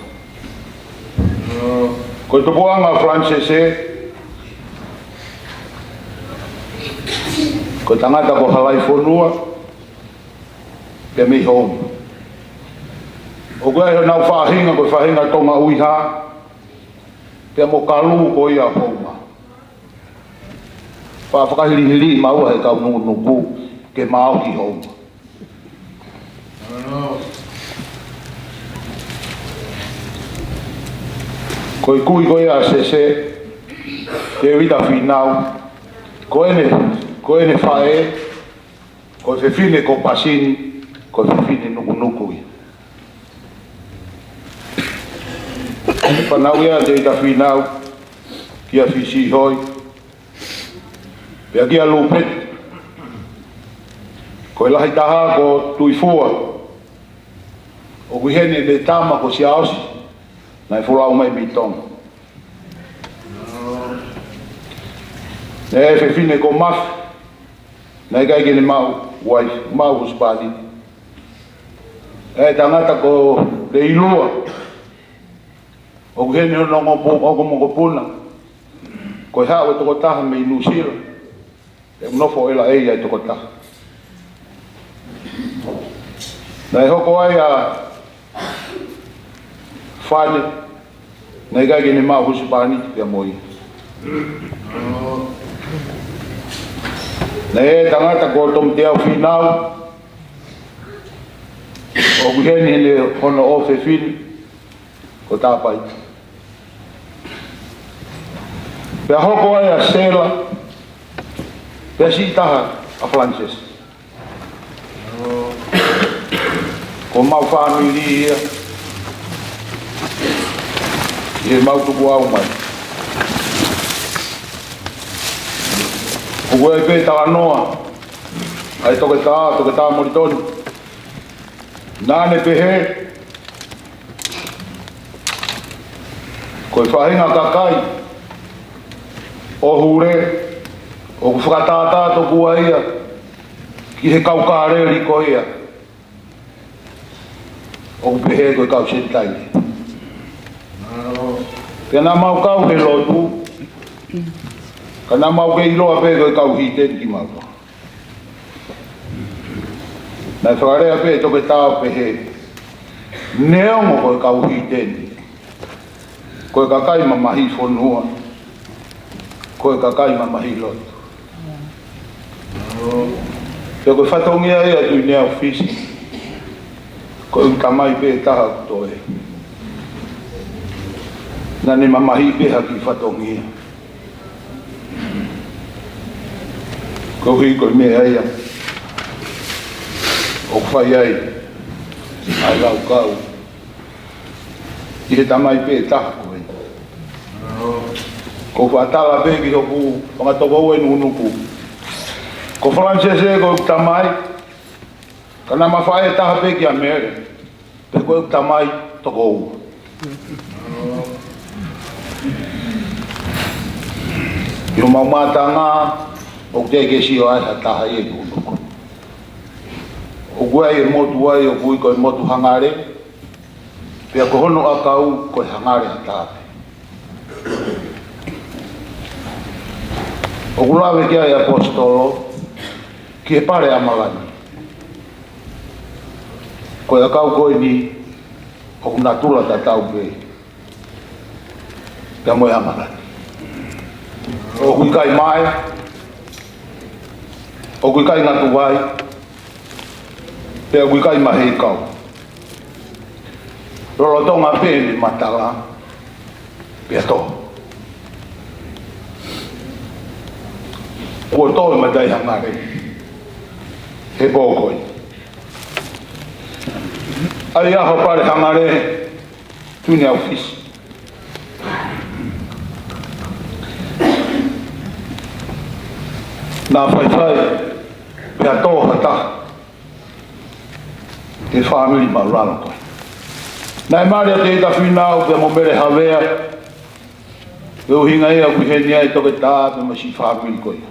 Ko e tupuʻanga ʻo Falanisese, ko e tangata ko Halaifonua, pea mei Houma. ʻOku ʻi ai honau faʻahinga, ko e faʻahinga Tonga ʻUiha, pea mo Kalu ko ia ʻo Houma. Faʻa fakahilihili maua he kau nukunuku ke mao ki Houma. Ko e kui ko ia ʻa Sese, Tēvita Fīnau, ko ʻene, ko ʻene faʻē, ko e fefine ko Pasini, ko e fefine nukunuku ia. Fanauʻi ʻa Tēvita Fīnau kia Fisihoi, pea kia Lupeti. Ko e lahi taha ko Tuifua, ʻoku ʻi heni ʻene tama ko Siaosi, naʻe folau mai mei Tonga. ʻE fefine ko Mafi, naʻe ʻikai ke ne maʻu uaifi, maʻu husepāniti. ʻE tangata ko Leilua, ʻoku ʻi heni hono ongo pu-, ongo mokopuna. Ko e haʻu e tokotaha mei Nuʻusila, ʻe nofo ʻi Laʻeia e tokotaha. Naʻe hoko ai ʻa Fane, naʻe ʻikai ke ne maʻu husepāniti pea mo ia. Naʻe tangata ko Tomiteau Fīnau, ʻoku ʻi heni hono ʻofefine ko Tāpaiti. Pea hoko ai ʻa Sela, pea siʻi taha ʻa Falanisese. Ko homau fāmili ia, ʻi heʻemau tukuʻau mai. ʻOku ʻi ai pē talanoa ʻa e toketā, Toketā Molitoni. Naʻa ne pehē, ko e faʻahinga kakai ʻo Hule, ʻoku fakatātā tokua ia ki he kau Kāleli ko ia ʻoku pehē ko e kau Senitaile. Pea naʻa mau kau he lotu, ka naʻa mau kei ʻiloa pē ko e kau hiteni kimautolu. Naʻe fakalea pē ʻe Toketā ʻo pehē, neongo ko e kau hiteni, ko e kakai mamahi fonua, ko e kakai mamahi lotu. Pea ko e fatongia ia ʻo Tuʻineaufisi, ko e ʻū tamai pē ʻe taha ʻoku toe. Naʻa ne mamahi pē ha kiʻi fatongia. Koeʻuhi ko e meʻa ia ʻoku fai ai ʻa e laukau ʻi he tamai pē ʻe taha ko ē. ʻOku ou faʻa tala pē ki hoku fanga tokoua ʻi Nukunuku. Ko Falanisese ko ʻeku tamai, ka naʻa ma faʻē taha pē kia Mele, pea ko ʻeku tamai toko ua. ʻI homau mātanga, ʻoku teʻeki ke sio ai ha taha ia ʻi Nukunuku. ʻOku ʻi ai e motu ai ʻoku ui ko e motu Hangale, pea ko hono ʻakau ko e Hangale ʻa Tāpe. ʻOku lave ki ai e ʻaposetolo ki he pale ʻa ʻAmalani. Ko e ʻakau ko eni ʻoku natula tatau pē pea mo e ʻAmalani. ʻOku ʻikai mae, ʻoku ʻikai ngatu vai, pea ʻoku ʻikai maheikau. Lolotonga pē ʻene matala, pea tō. Kuo tō e matai Hangale he pō ko ē. ʻAi ʻaho pale Hangale, Tuʻineaufisi. Naʻa faifai, pea tō ha taha he fāmili māʻulalo ko ē. Naʻe mali ʻa Tēvita Fīnau pea mo Mele Havea, pea ʻuhinga ia ʻoku ʻi heni ai Toketā pea mo e siʻi fāmili ko ia.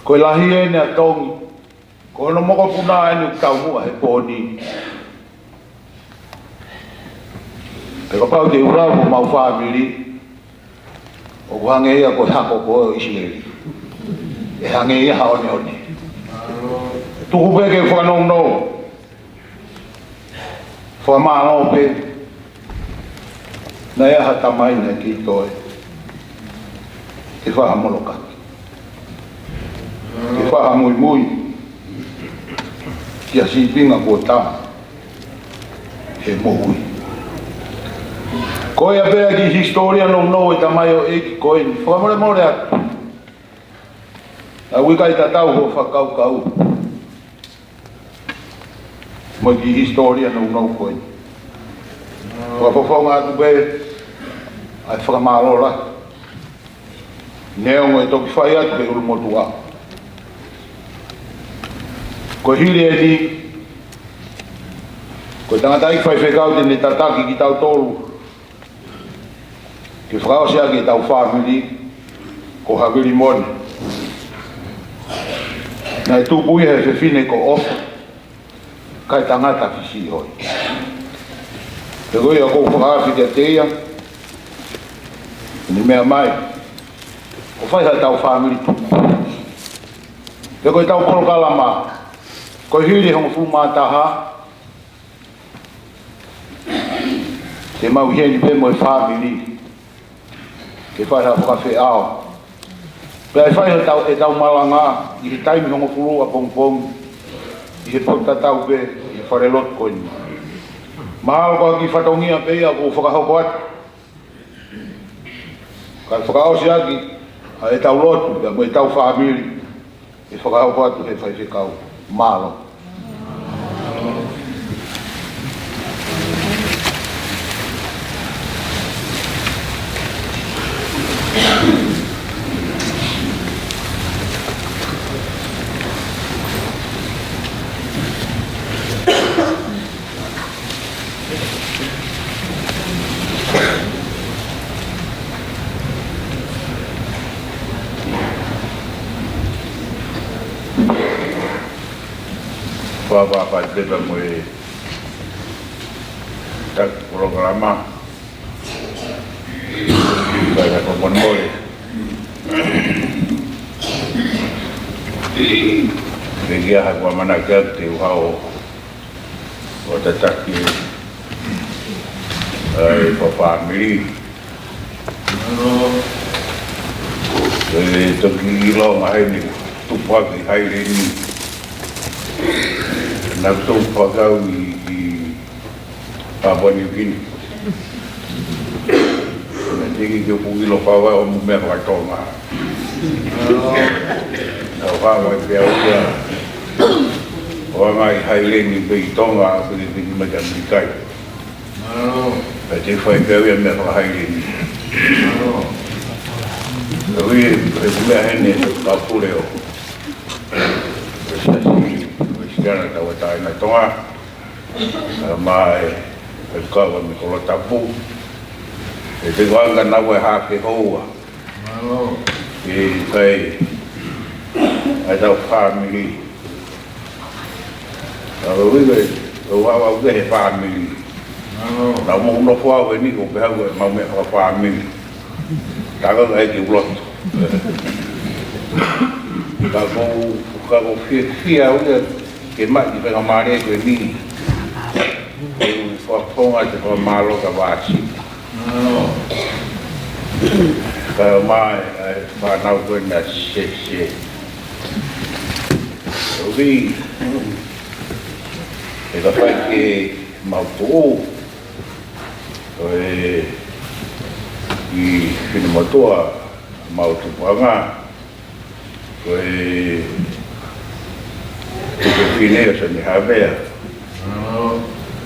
Ko e lahi ʻeni ʻa Tongi, ko hono mokopuna ʻeni ʻoku taumuʻa he pō ni. Pea kapau te u lava homau fāmili, ʻoku hangē ia ko e hako ko ē ʻo ʻIsileli. ʻE hangē ia ha ʻoneʻone. Tuku pē ke fakanounou. Fakamālō pē. Naʻe ʻi ai ha tamai naʻe kei toe ke fakamolokaki, ke fakamuimui ki ha sīpinga kuo tama he moʻui. Ko ia pē ʻa e kiʻi hisitōlia nounou ʻa e tamaioʻeiki ko eni. Fakamolemole atu. ʻOku ʻikai tatau hoʻo fakakaukau mo e kiʻi hisitōlia nounou ko eni. Fakafofonga atu pē ʻa e fakamālō lahi. Neongo ʻe toki fai atu he ʻulumotuʻa. Ko e hili ʻeni, ko e tangataʻeiki faifekau te ne tataki kitautolu ke fakaʻosi ʻaki ʻetau fāmili, ko Havili Mone. Naʻe tupu ia he fefine ko ʻOfa, kae tangata fisiʻi hoi. Pea ko ia ʻoku ou fakaafe kiate ia, ʻene meʻa mai, ʻo fai haʻatau fāmili tupu. Pea ko ʻetau polokalama, ko e hili hongofulu mā taha, te mau ʻi heni pē mo e fāmili ke fai ha fakafeʻao. Pea ʻe fai ʻetau, ʻetau malanga ʻi he taimi hongofulu ʻapongipongi ʻi he potu tatau pē ʻi he falelotu ko eni. Mahalo ko e kiʻi fatongia pē ia ʻoku ou fakahoko atu, kae fakaʻosi ʻaki ʻa ʻetau lotu pea mo ʻetau fāmili, ʻe fakahoko atu he faifekau. Mālō. Fakaʻapaʻapa atu pē mo e taki polokalama. Kae fakamolemole. Pea ʻi ai haʻaku ʻamanaki atu te u haʻu ʻo tataki ʻa e fakafāmili. ʻE toki ʻilonga heni tupu hake ʻi Haileni. Naʻa ku tupu hake au ʻi, ʻi Papua Niu Kini. Naʻe teʻeki ke u ʻilo fau ai ʻo mo e meʻa fakatonga. Naʻa ku hanga pē au ia ʻo anga ʻi Haileni pē ʻi Tonga, pē ke piki mai ki ʻAmelika. Pea te u fai pē au ia meʻa faka-Haileni. Pea ʻoku ʻi ai e meʻa heni ʻa e pule ʻo e Siasi Uēsiliana Tauʻatāina ʻo Tonga, ʻa e mai ʻa e kau ʻa Mikolo Tapu. ʻE te kuanga nau e hafe houa. Mālō. ʻE kai ʻa ʻetau fāmili. ʻA e uiuiʻi, ʻo wawa uke he fāmili. Mālō. Naʻa mau nofo au ʻeni ko e pehē au ʻemau meʻa fakafāmili. Taka ai ke u lotu. Ka ko, ka ko fiefia au ia ke maʻu e faingamālie ko eni. Ke u fakafofonga atu e fakamālō ki he vāsiti. Kae ʻumaʻā e fānau ko ena ʻa Sese. ʻOku ʻi ai e kafai ke mau tuʻu, ʻo e ʻi Finemotuʻa mau tupuʻanga, ko e tuku fine ʻo Soni Havea.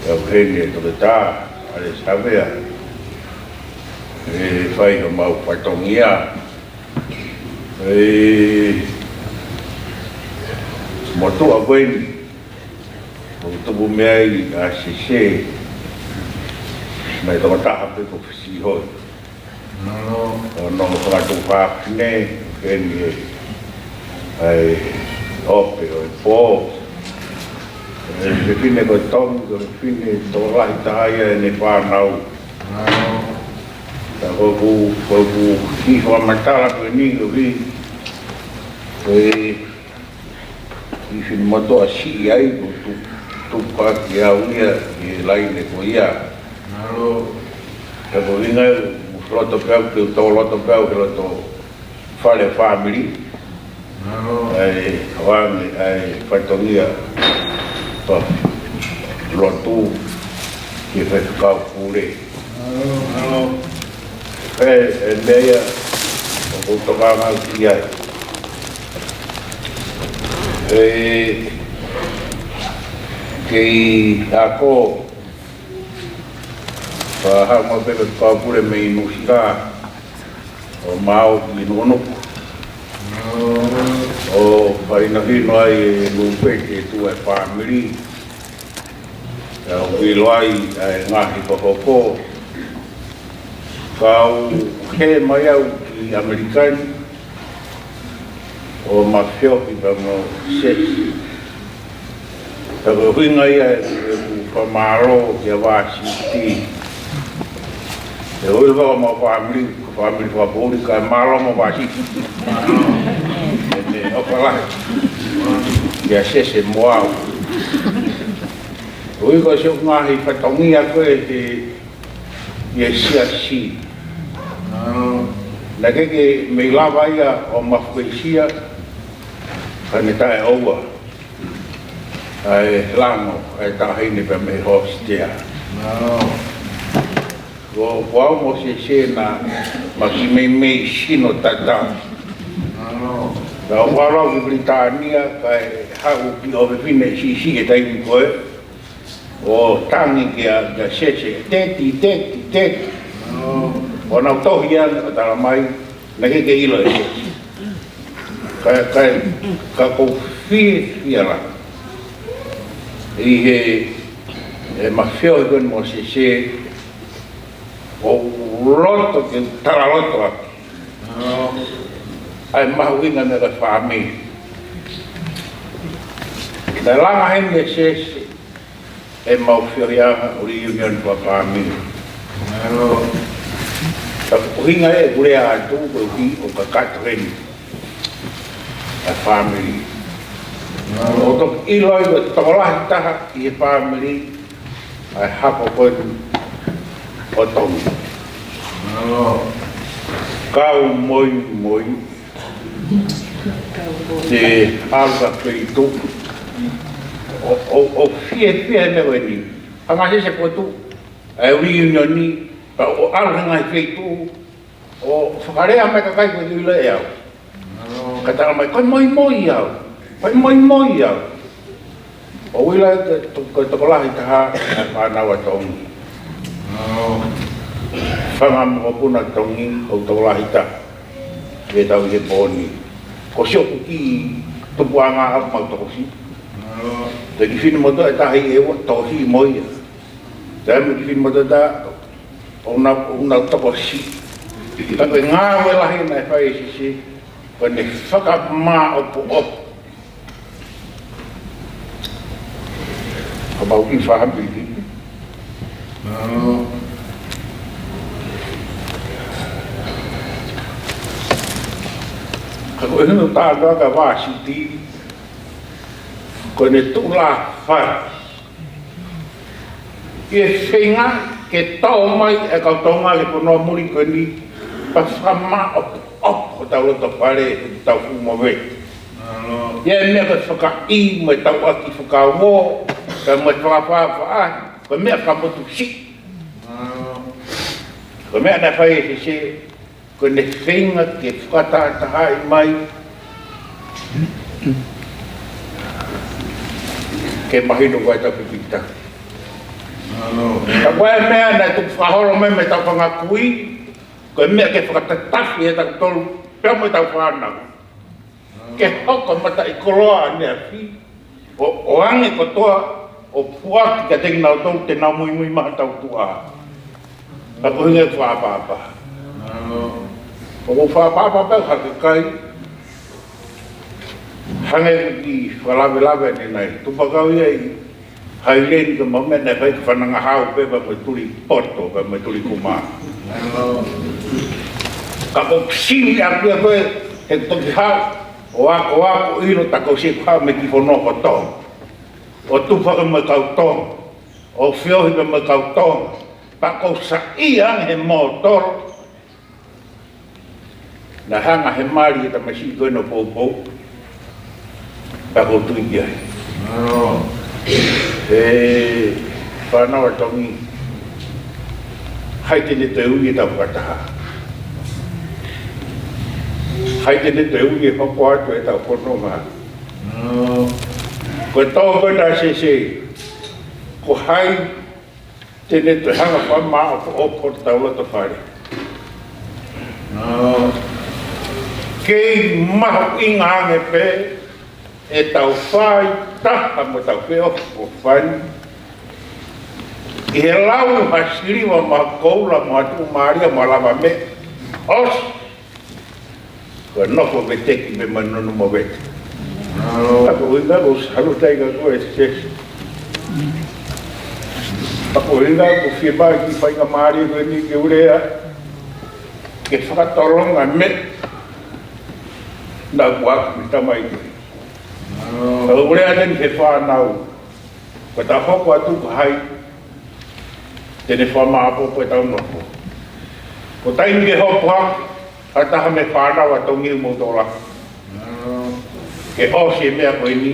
ʻOku ʻi heni e toketā ʻAlesi Havea. ʻE fai homau fatongia. ʻE motuʻa ko eni. ʻOku tupu mei ai ʻa Sese. Mai toko taha pē ko Fisihoi. ʻO no fakatukufakine, ʻeni ʻe ʻa e ope ʻo e pō. ʻE, fefine ko Tongi, ko e fefine tokolahi taha ia ʻene fānau. Ka ko ʻeku, ko ʻeku kiʻi fakamatala ko eni ko e, ko e kiʻi finemotuʻa siʻi ai ko tu, tupa ki au ia, ki he laine ko ia. Ka ko e ʻuhinga ia, ʻoku loto pē au, ke u tō loto pē au, ke loto fale fāmili. ʻA e, ʻoange ʻa e fatongia ʻo e lotu ki he faifekau pule. ʻE, ʻe meʻa ia ʻoku ou tokanga ki ai. ʻE, kei ako, ka haʻu mai pē faifekau pule mei Nuʻusila, ʻo mau ki Nukunuku. ʻO fakahinohino ai e lupeti ʻe tuʻu ʻa e fāmili. Ka u ʻilo ai ʻa e ngaahi fakahoko. Ka u hē mai au ki ʻAmelika ni, ʻo ma feohi pea mo Sesi. Ka ko e ʻuhinga ia ʻeku fakamālō kia Vāsiti. ʻE ui leva mo e fāmili, ko e fāmili fakapoʻuli, kae mālō mo Vāsiti. ʻE, ʻe, ʻofa lahi kia Sese mo au. Ui ko e siʻi ngaahi fatongia ko ē ki he siasi. Naʻe ʻikai ke mei lava ia ʻo mafuesia, ka ne taʻeʻoua ʻa e lango ʻa e taʻahine pea mei he hōsitea. Ko, ko au mo Sese naʻa ma kiʻi meimei sino tatau. Ka u ʻalu au ki Pilitānia, kae haʻu kiʻi ʻofefine siʻisiʻi he taimi ko ē, ʻo tangi kia, kia Sese, "Teti, teti, teti." ʻO nau tohi ange ʻo tala mai, naʻe ʻikai ke ʻilo ʻe Sese. Ka, ka, ka ʻoku ou fiefia lahi ʻi he, ʻe ma feohi ko eni mo Sese, ʻoku ou loto ke tala loto ʻaki ʻa e mahuʻinga meʻa ko e fāmili. Naʻe langa heni ʻe Sese ʻemau feohiʻanga ʻo e reunion fakafāmili. Ka ko e ʻuhinga ē ʻeku lea atu, koeʻuhi ʻoku kakato heni ʻa e fāmili. ʻOku toki ʻilo ai ko e tokolahi taha ʻi he fāmili ʻa e hako ko eni ʻo Tongi. Kau moimoi ke ʻalu ki ha feituʻu. ʻO, ʻo, ʻo fiefia he meʻa ko eni. Hanga ʻe Sese ʻo tuku ʻa e reunion ni, ka ʻoku ʻalu he ngaahi feituʻu ʻo fakalea mai e kakai ko ē ʻikai ʻilo ʻe au. Ka tala mai, ko e moimoi au. Ko e moimoi au. ʻOku ou ʻilo ko e to-, ko e tokolahi taha ʻa e fānau ʻa Tongi. Fanga mokopuna Tongi ʻoku tokolahi taha ʻi he tau ʻi he pō ni. Ko siʻoku kiʻi tupuʻanga ʻoku mau tokosiʻi. Ko e kiʻi finemotuʻa ʻe taha ʻi ʻEua, tohi mo ia. Taimi kiʻi finemotuʻa ʻe taha, ʻoku nau, ʻoku nau tokosiʻi. Ka ko e ngāue lahi naʻe fai ʻe Sese, ko ʻene fakamāʻopoʻopo ʻemau kiʻi fāmili. Ka ko e hino tānaki ʻa Vāsiti, ko ʻene tuʻu lāfai ʻi he feinga ke tō mai e kau Tonga ki he fonua muli ko eni, pea fakamāʻopoʻopo hotau loto fale, hotau fuʻu movete. ʻI he meʻa ko e fakaʻi mo e tauʻaki fakaongo, pea mo e fakafaʻafaʻahi, ko e meʻa fakamotusiʻi. Ko e meʻa naʻe fai ʻe Sese, ko ʻene feinga ke fakatahatahaʻi mai, ke mahino ko e tau pipita. Ka ko e meʻa naʻe tuku fakaholo mai mei he tau fanga kui, ko e meʻa ke fakatatafi ʻe tautolu, pea mo e tau fānau. Ke hoko mataʻikoloa ʻaneafi, ʻo, ʻoange kotoa, ʻo puaki kiate kinautolu te nau muimui maʻa hotau tuʻa. Ka ko e ʻuhinga ʻeku fakaʻapaʻapa. ʻOku ou fakaʻapaʻapa pē au ha kakai, Hangē ko e kiʻi fakalavelave ʻanenai, Tupakau ia ʻi Haileni, ko e meʻa naʻe fai ko e fananga hau pē pea mo e tuli poto, pea mo e tuli kumā. Ka ʻoku sivi ʻaupito ia ko ē he toki hau, ʻo akoako ʻilo ta ko si e hau mei he kiʻi fonua ko Tonga. ʻO tufa ko ē mo e kau Tonga, ʻo feohi pē mo e kau Tonga, pea ʻoku ou saiʻia ange he mōtolo, naʻe hanga he mali e tamasiʻi ko ē ʻo poupou, pea ʻoku ou tui ki ai. ʻE fānau ʻa Tongi, hai te ne toe ui ʻetau fakataha? Hai te ne toe ui e hoko atu ʻetau fononga? Ko e tō ko ē naʻe sese, ko hai te ne toe hanga ʻo fakamāʻopoʻopo hotau loto fale? Kei mahuʻinga ange pē ʻetau fai taha mo ʻetau feʻofoʻofani ʻi he lau ha siliva mo ha koula mo ha tuʻumālie mo ha lava meʻa. ʻOsi. Ko e nofo veteki pē mo e nunu mo vete. Ka ko e ʻuhinga ʻoku ou salutaʻi ka ko e sese. Ka ko e ʻuhinga ʻoku ou fiemaʻu e kiʻi faingamālie ko eni ke u lea, ke fakatolonga e meʻa naʻa ku ʻoatu mei he tamai ko ē. Ka u lea atu eni ki he fānau, ko ʻetau hoko atu ko hai te ne fakamāʻopoʻopo ʻetau nofo? Ko e taimi ke hopo hake ha taha mei he fānau ʻa Tongi ʻoku mou tokolahi ke ʻosi e meʻa ko eni,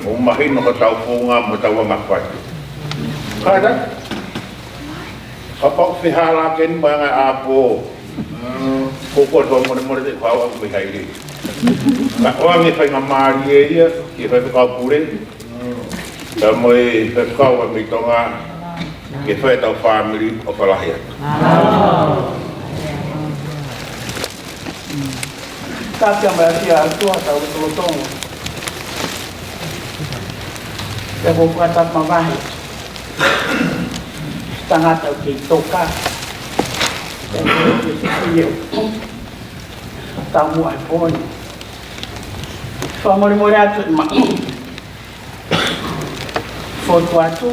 ʻo mahino hotau founga mo hotau anga fai. Kātaki, kapau ʻe fehālaaki eni mo e anga ʻo e ʻapi, ko e kole fakamolemole te u hau ʻaku mei Haileni. Ka ʻoange faingamālie ia ki he faifekau pule, pea mo e faifekau ʻa mei Tonga, ke fai ʻetau fāmili ʻofa lahi atu. Kātaki mai ʻa e ʻOtua ʻi hotau lotolotonga. Pea ʻoku ou fakatapu mavahe ki he tangata ʻoku kei toka. Pea ʻoku ou fakataumuʻa he pō ni. Fakamolemole atu ʻi he ma- Fotu atu.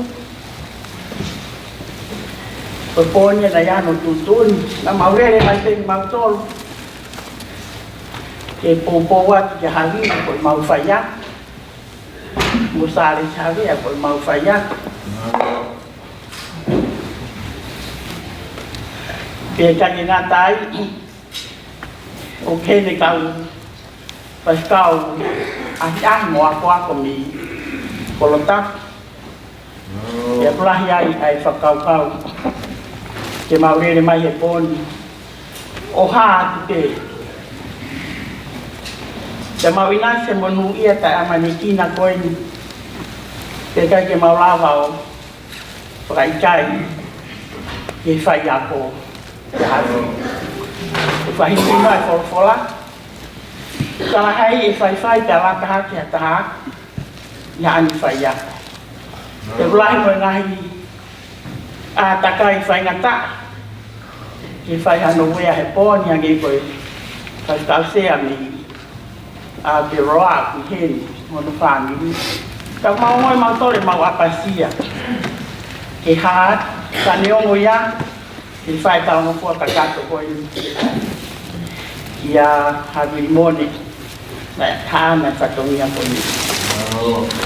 Ko e pō ni naʻe ʻi ai hano tuʻutuʻuni, naʻa mau lele mai pē kimautolu ke poupou atu kia Havili ko ʻemau faiako. Mo Sālesi Havea ko ʻemau faiako. Pea ʻikai ke ngata ai, ʻoku ʻi heni e kau faifekau ʻahiʻahi mo akoako mei Kolotaki. Pea ʻoku lahi ai ʻa e fakakaukau ke mau lele mai he pō ni ʻo hā atu pē. Pea mau ʻinasi he monūʻia taʻeʻamanekina ko eni. Pea ʻikai ke mau lava ʻo fakaʻikaiʻi e faiako. ʻOku faʻa hiki mai e folofola, ka ʻi he faifai pea laka hake ha taha ʻi haʻane faiako. Pea ʻoku lahi mo e ngaahi ʻātakai faingataʻa ke fai hano uea he pō ni, hangē ko e faifekau sea mei ʻAotearoa ʻoku ʻi heni mo hono fāmili. Ka ʻoku mau ongoʻi mautolu ʻemau ʻapasia ke hā, ka neongo ia, ke fai e talangofua kakato ko eni kia Havili Mone, naʻe hā ʻa e fatongia ko eni.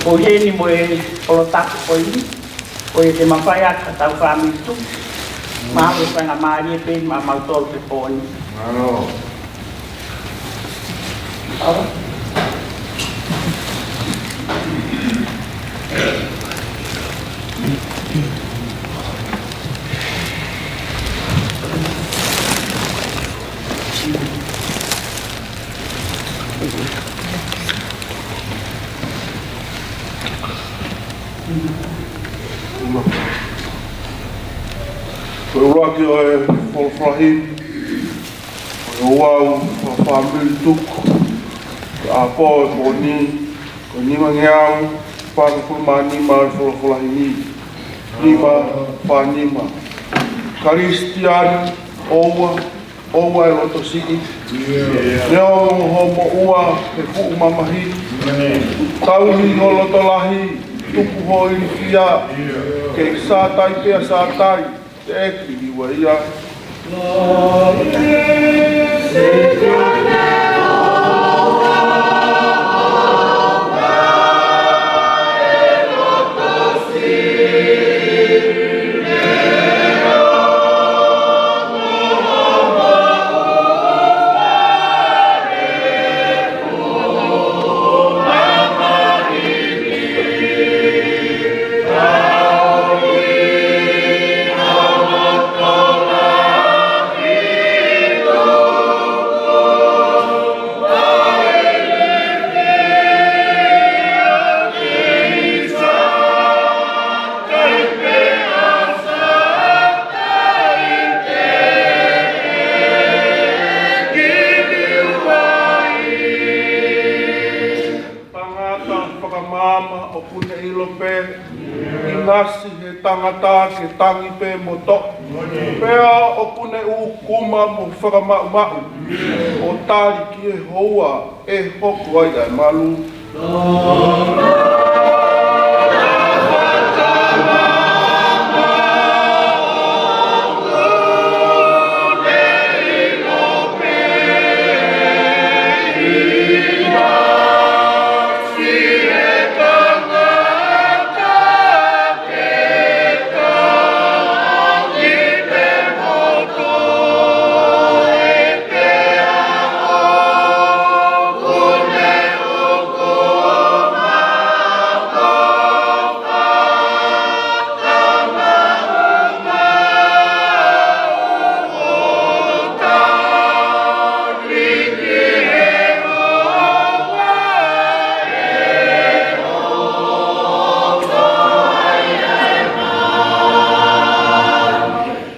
ʻOku ʻi heni mo e Kolotaki ko eni, ko ia te mafai ʻaki hotau fāmili tuku. Mau faingamālie pē mautolu he pō ni. Ko e ʻuluaki ʻo e folofola himi, ko e ouau fakafāmili tuku, ko e ʻapō ʻo e pō ni, ko e nimangeau fāngofulu mā nima ʻo e folofola himi. Nima fā nima. Kalisitiane, ʻoua, ʻOua ʻe loto siʻi. Neongo hoʻo moʻua he fuʻu mamahi, tauhi ho loto lahi, tuku hoʻo ilifia, kei sātai pea sātai, teʻeki liua ia. Tangata fakamaama ʻoku ne ʻilo pē, ʻinasi he tangata ke tangi pē mo toʻo. Pea ʻoku ne ʻūkuma mo fakamaʻumaʻu, ʻo tali ki he houa ʻe hoko ai ʻa e malu.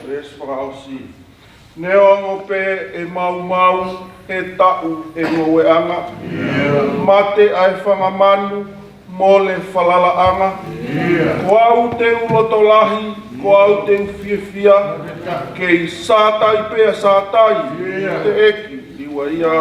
Veesi fakaʻosi. Neongo pē ʻe maumau he taʻu ʻe ngoueʻanga, mate ʻa e fanga manu, mole falalaʻanga. Ko au te u loto lahi, ko au te u fiefia, kei sātai pea sātai, teʻeki liua ia.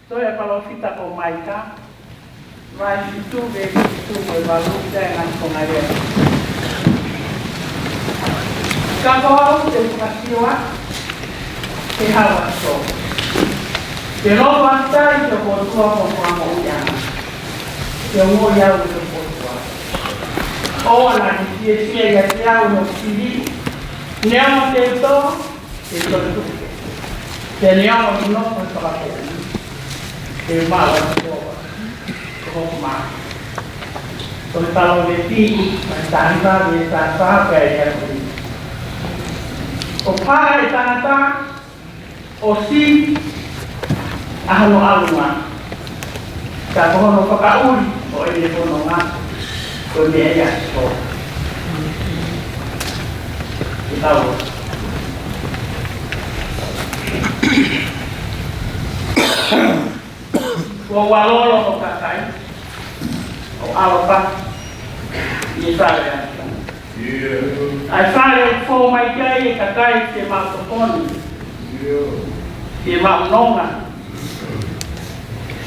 Tohi ʻa e palōfita ko Maika, vahe fitu, veesi fitu mo e valu, ʻi he ngaahi konga lea. Ka ko au te u fakasio atu, he hala ʻo e tō. Te u nofo ʻafio ʻi he ʻOtua mo hoku fakamoʻui ʻana. Te u ongoʻi au ʻi he ʻOtua. ʻOua naʻa ne fiefia ʻiate au ʻi hoku fili. Neongo te u tō, te u toe tuʻu. Pea neongo ʻeku nofo he fakapoʻuli, te u maʻu ʻa Sihova ko hoku mā. Ko e palōvepi, vahe taha hiva, veesi taha fā pea ʻi ai. ʻOku pā ʻa e tangata, ʻosi ʻa hono ʻalunga, ka ko hono fakaʻuli ʻo ʻene fononga, ko e meʻa ia ʻa Sihova. Ke tau. Kuo ʻoua lolo ho kakai, ʻo ʻaloʻofa ʻi he fale ʻa e ʻOtua. ʻA e fale ʻoku fou mai ki ai e kakai fiemaʻu tokoni, fiemaʻu nonga,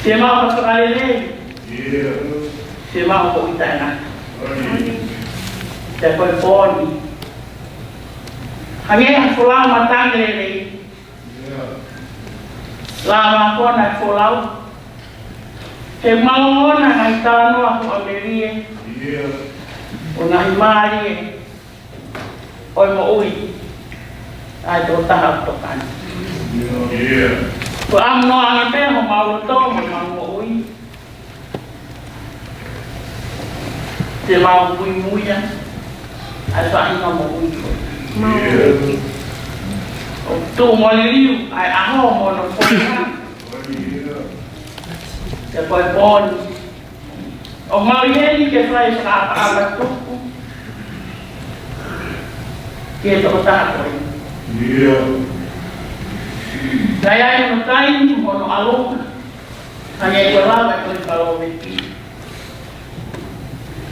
fiemaʻu fakalelei, fiemaʻu moʻui taʻengata. Pea ko e pō ni, hangē ha folau matangi lelei, Lava kona e folau. He mau ʻohake ʻa e talanoa ʻa Huʻamelie. ʻIo. ʻO ngaahi mālie ʻo e moʻui ʻa e tokotaha ʻoku tokanga. ʻIo. Ko e ʻamu noa ange pē homau loto mo homau moʻui ke mau muimuia ʻa e faʻahinga moʻui ko ē. ʻOku tuʻu mo liliu ʻa e ʻaho mo hono founga. Pea ko e pō ni ʻoku mau ʻi heni ke fai e fakaʻapaʻapa tuku ki he tokotaha ko ē. ʻIo. Naʻe ʻi ai hono taimi mo hono ʻalu, hangē ko e lave ʻa e palōmesi.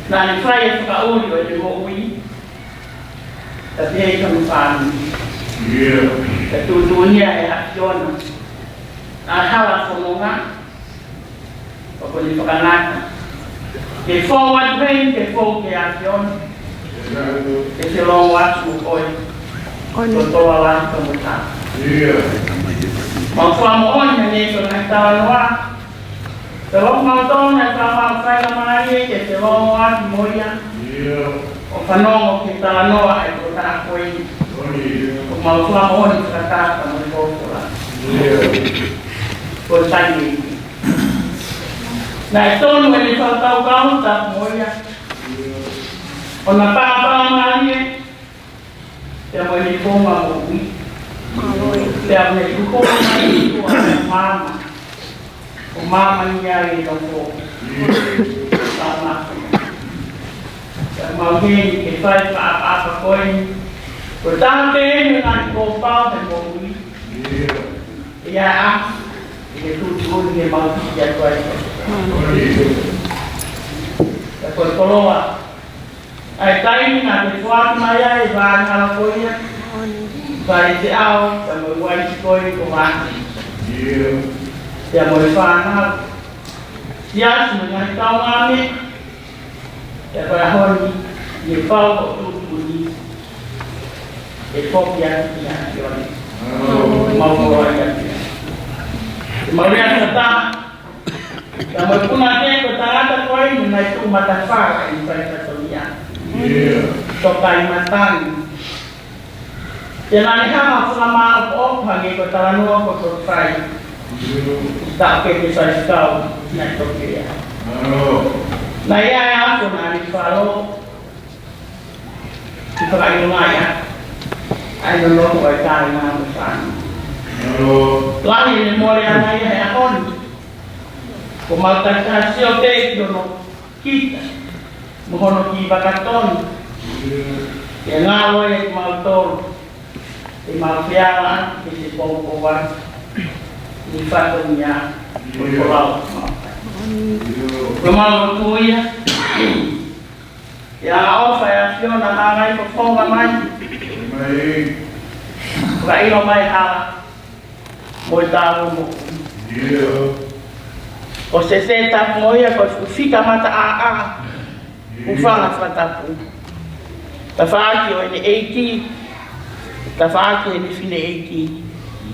Naʻa ne fai e fakaʻuli ʻo ʻene moʻui, pea pehē ki hono fāmili. ʻIo. Pea tuʻutuʻuni ia ʻe he ʻAfiona ʻa e hala fononga ʻoku ne fakangata. Ke fou atu heni, ke fou ki he ʻAfiona. Ke se longo atu mo koe. ʻOni. Ko e tō ala atu mo tā. ʻIo. Mau fakamoʻoni ʻa e ngaahi talanoa. Pea ʻoku mau tō na ka mau fai ka mālie ke se longo atu mo ia. ʻIo. ʻO fanongo ki he talanoa ʻa e tokotaha ko ē. ʻOni. ʻOku mau fakamoʻoni fakataha mo e folofola. ʻIo. Ko e taimi. Naʻe tonu ʻene fakakaukau tapu mo ia. ʻO na pāpā mālie, pea mo ʻene founga moʻui. Pea mo ʻene tuku mai ʻo māmani. ʻO māmani ai e tau fō. Pea mau heni ke fai fakaʻapaʻapa ko ē. Ko e taha pē ʻeni naʻe kōpau he moʻui. ʻIo. ʻIa ʻa, ʻi he tuʻutuʻuni ke mau hiki atu ai. Pea ko e koloa ʻa e taimi naʻa ke foaki mai ai e vāhenga ko ia. Fai te au, pea mo e uaisi ko ē ko vāhenga. ʻIo. Pea mo e fānau. Ia, si mo e ngaahi taungāme. Pea ko e ʻaho ni, ʻi he pau ʻo e tuʻutuʻuni, ʻe foki atu ki he ʻAfiona. Mau koloa ia. Mau lea ʻa e tangata, pea mo e punake ko e tangata ko ē naʻe tuʻu matafā ʻi he faitotoʻa. ʻIo. Toka ʻi matangi. Pea naʻa ne hanga ʻo fakamāʻopoʻopo hangē ko e talanoa ko ē ʻoku fai. ʻI he taʻu kehe faifekau naʻe toki lea. Naʻe ʻi ai e ʻaho naʻa ne falo. ʻI he fakaʻilonga ia. ʻA e nonofo ʻa e kāinga mo e fānau. Lahi ʻene mole ʻana ia he ʻaho ni. Ko mau takitaha sio pē ki hono kita mo hono kiʻi vakatonu. Pea ngalo ia kimautolu ke mau feala ke se poupou atu ʻi he fatongia ʻo e folau. Ko mau lotu ia. ʻIa ʻofa ʻa e ʻAfiona hanga ʻo fofonga mai. Fakaʻilo mai hala mo e tau mo. ʻIo. Ko Sese Tapumoia ko e fuʻu fika mata ʻāʻā. ʻIo. Fuʻu fanga fakatapu. Tafaʻaki ʻo ʻene ʻeiki. Tafaʻaki ʻene fineʻeiki.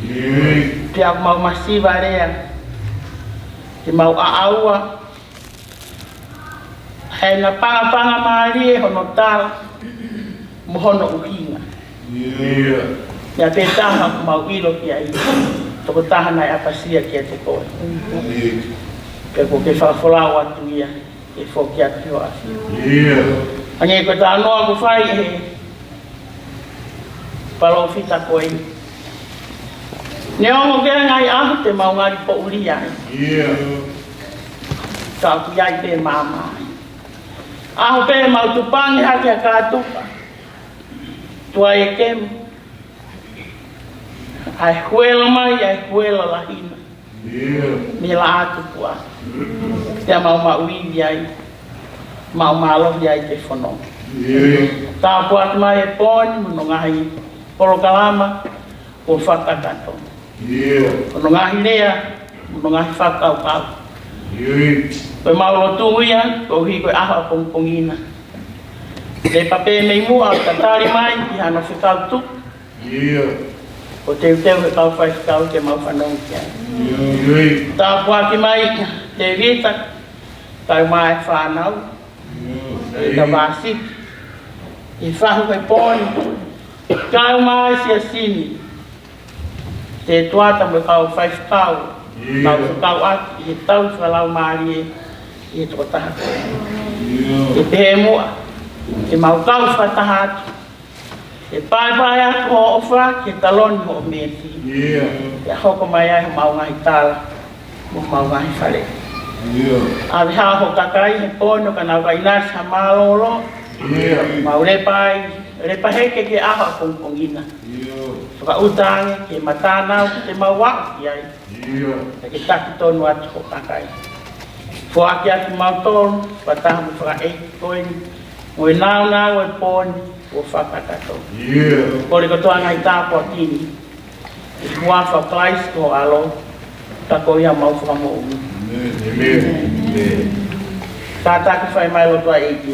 ʻIo. Pea mau masiva lea. Ke mau ʻaʻaua he naʻe pangapanga mālie hono tala mo hono ʻuhinga. ʻIo. Naʻe pē taha ʻoku mau ʻilo ki ai. Tokotaha naʻe ʻapasia kiate koe. ʻIo. Pea kuo ke fakafolau atu ia, ke foki atu ki ho ʻAfio. ʻIo. Hangē ko e talanoa kuo fai ʻe he palōfita ko ē. Neongo ko e ngaahi ʻaho te mau ngali poʻuli ai. ʻIo. Ka ʻoku ʻi ai pē maama. ʻAho pē mau tupangi hake ʻa kātupa. Tuai e kemu. ʻA e huela mai, ʻa e huela lahi na. ʻIo. Mei he laʻā tupuʻa. Pea mau maʻu ivi ai. Mau mālohi ai ke fononga. ʻIo. Tāpuaki mai e pō ni mo hono ngaahi polokalama kuo fakakakato. ʻIo. Hono ngaahi lea, mo hono ngaahi fakakaukau. ʻIo. Ko e mau lotu ia, koeʻuhi ko e ʻaho ʻapongipongi na. Lepa pē mei muʻa ʻo tatali mai ki hano fekau tuku. ʻIo. ʻo teuteu he kau faifekau ke mau fanongo ki ai. Tāpuaki mai Tēvita, kau mai fānau, e tavasi, ʻi he fahu he pō ni, kau mai siasi ni, te tuata mo e kau faifekau, mau fekauʻaki ʻi he tau fakalaumālie ʻi he tokotaha ko ē. Ke pehē muʻa, ke mau kau fakataha atu, ʻe paepae atu hoʻo ʻofa ki he taloni hoʻo mēsi. ʻIa. ʻE hoko mai ai homau ngaahi tala, mo homau ngaahi fale. ʻIa. ʻAve hao ho kakai he pō ni ʻo ka nau ka ʻinasi ha mālōlō. ʻIa. Mau lepa ai, lepa heke ki he ʻaho ʻapongipongi na. ʻIa. Fakaʻuta ange ki he mata nau ke mau aʻu ki ai. ʻIa. Ka ke taki tonu atu ho kakai. Foaki atu mautolu, fakataha mo e fakaʻeiki ko eni, mo e nāunau e pō ni, ʻo fakakakato. ʻIa. Kole kotoa ngaahi tāpuaki ni, ʻi he huafa ʻo Kalaisi ko ho ʻAlo, ka ko ia homau Fakamoʻui. ʻĒmeni. ʻĒmeni. Kātaki fai mai lotu ʻa e ʻEiki.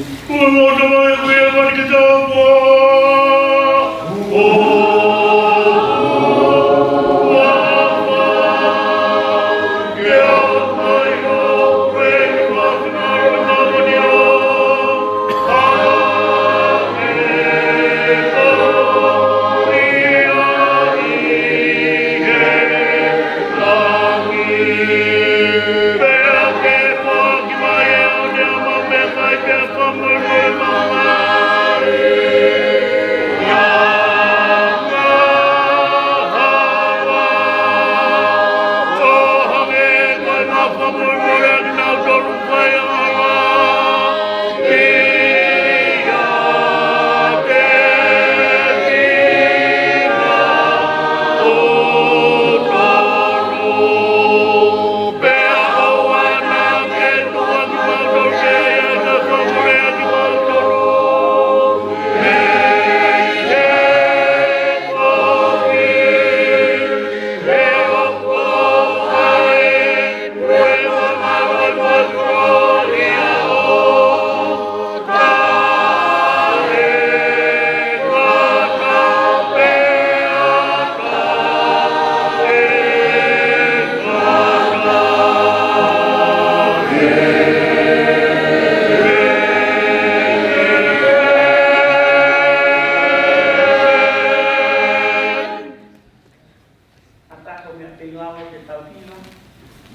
ʻAtā ko e meʻa pē ʻi lalo ke tau hiva,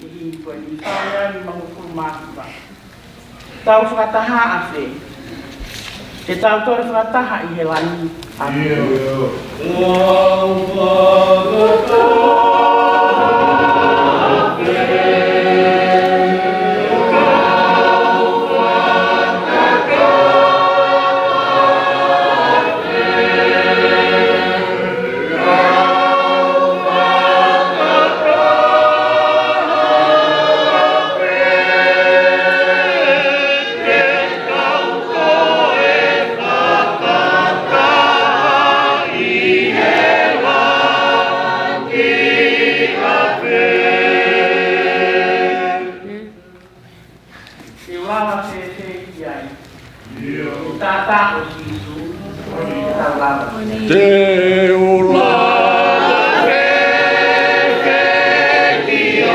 ʻi he himi ko eni, fā mia nimangofulu mā hiva. Tau fakataha ʻa fē? Te tau toe fakataha ʻi he langi. ʻĀmeni. Te u lava fēfē ki ai? ʻIo. Taʻataʻa ʻo Sīsū, ʻo ne tau lava. Te u lava fēfē ki ai? Te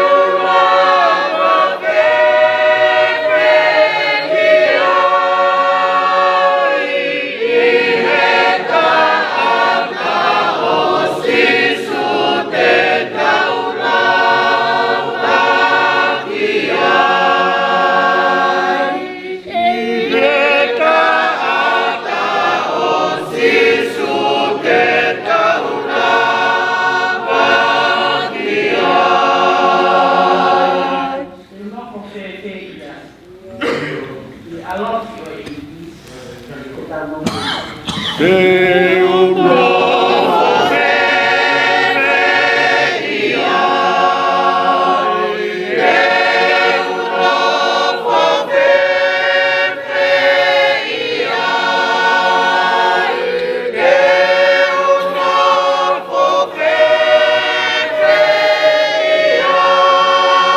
u lava fēfē ki ai? Te u lava fēfē ki ai?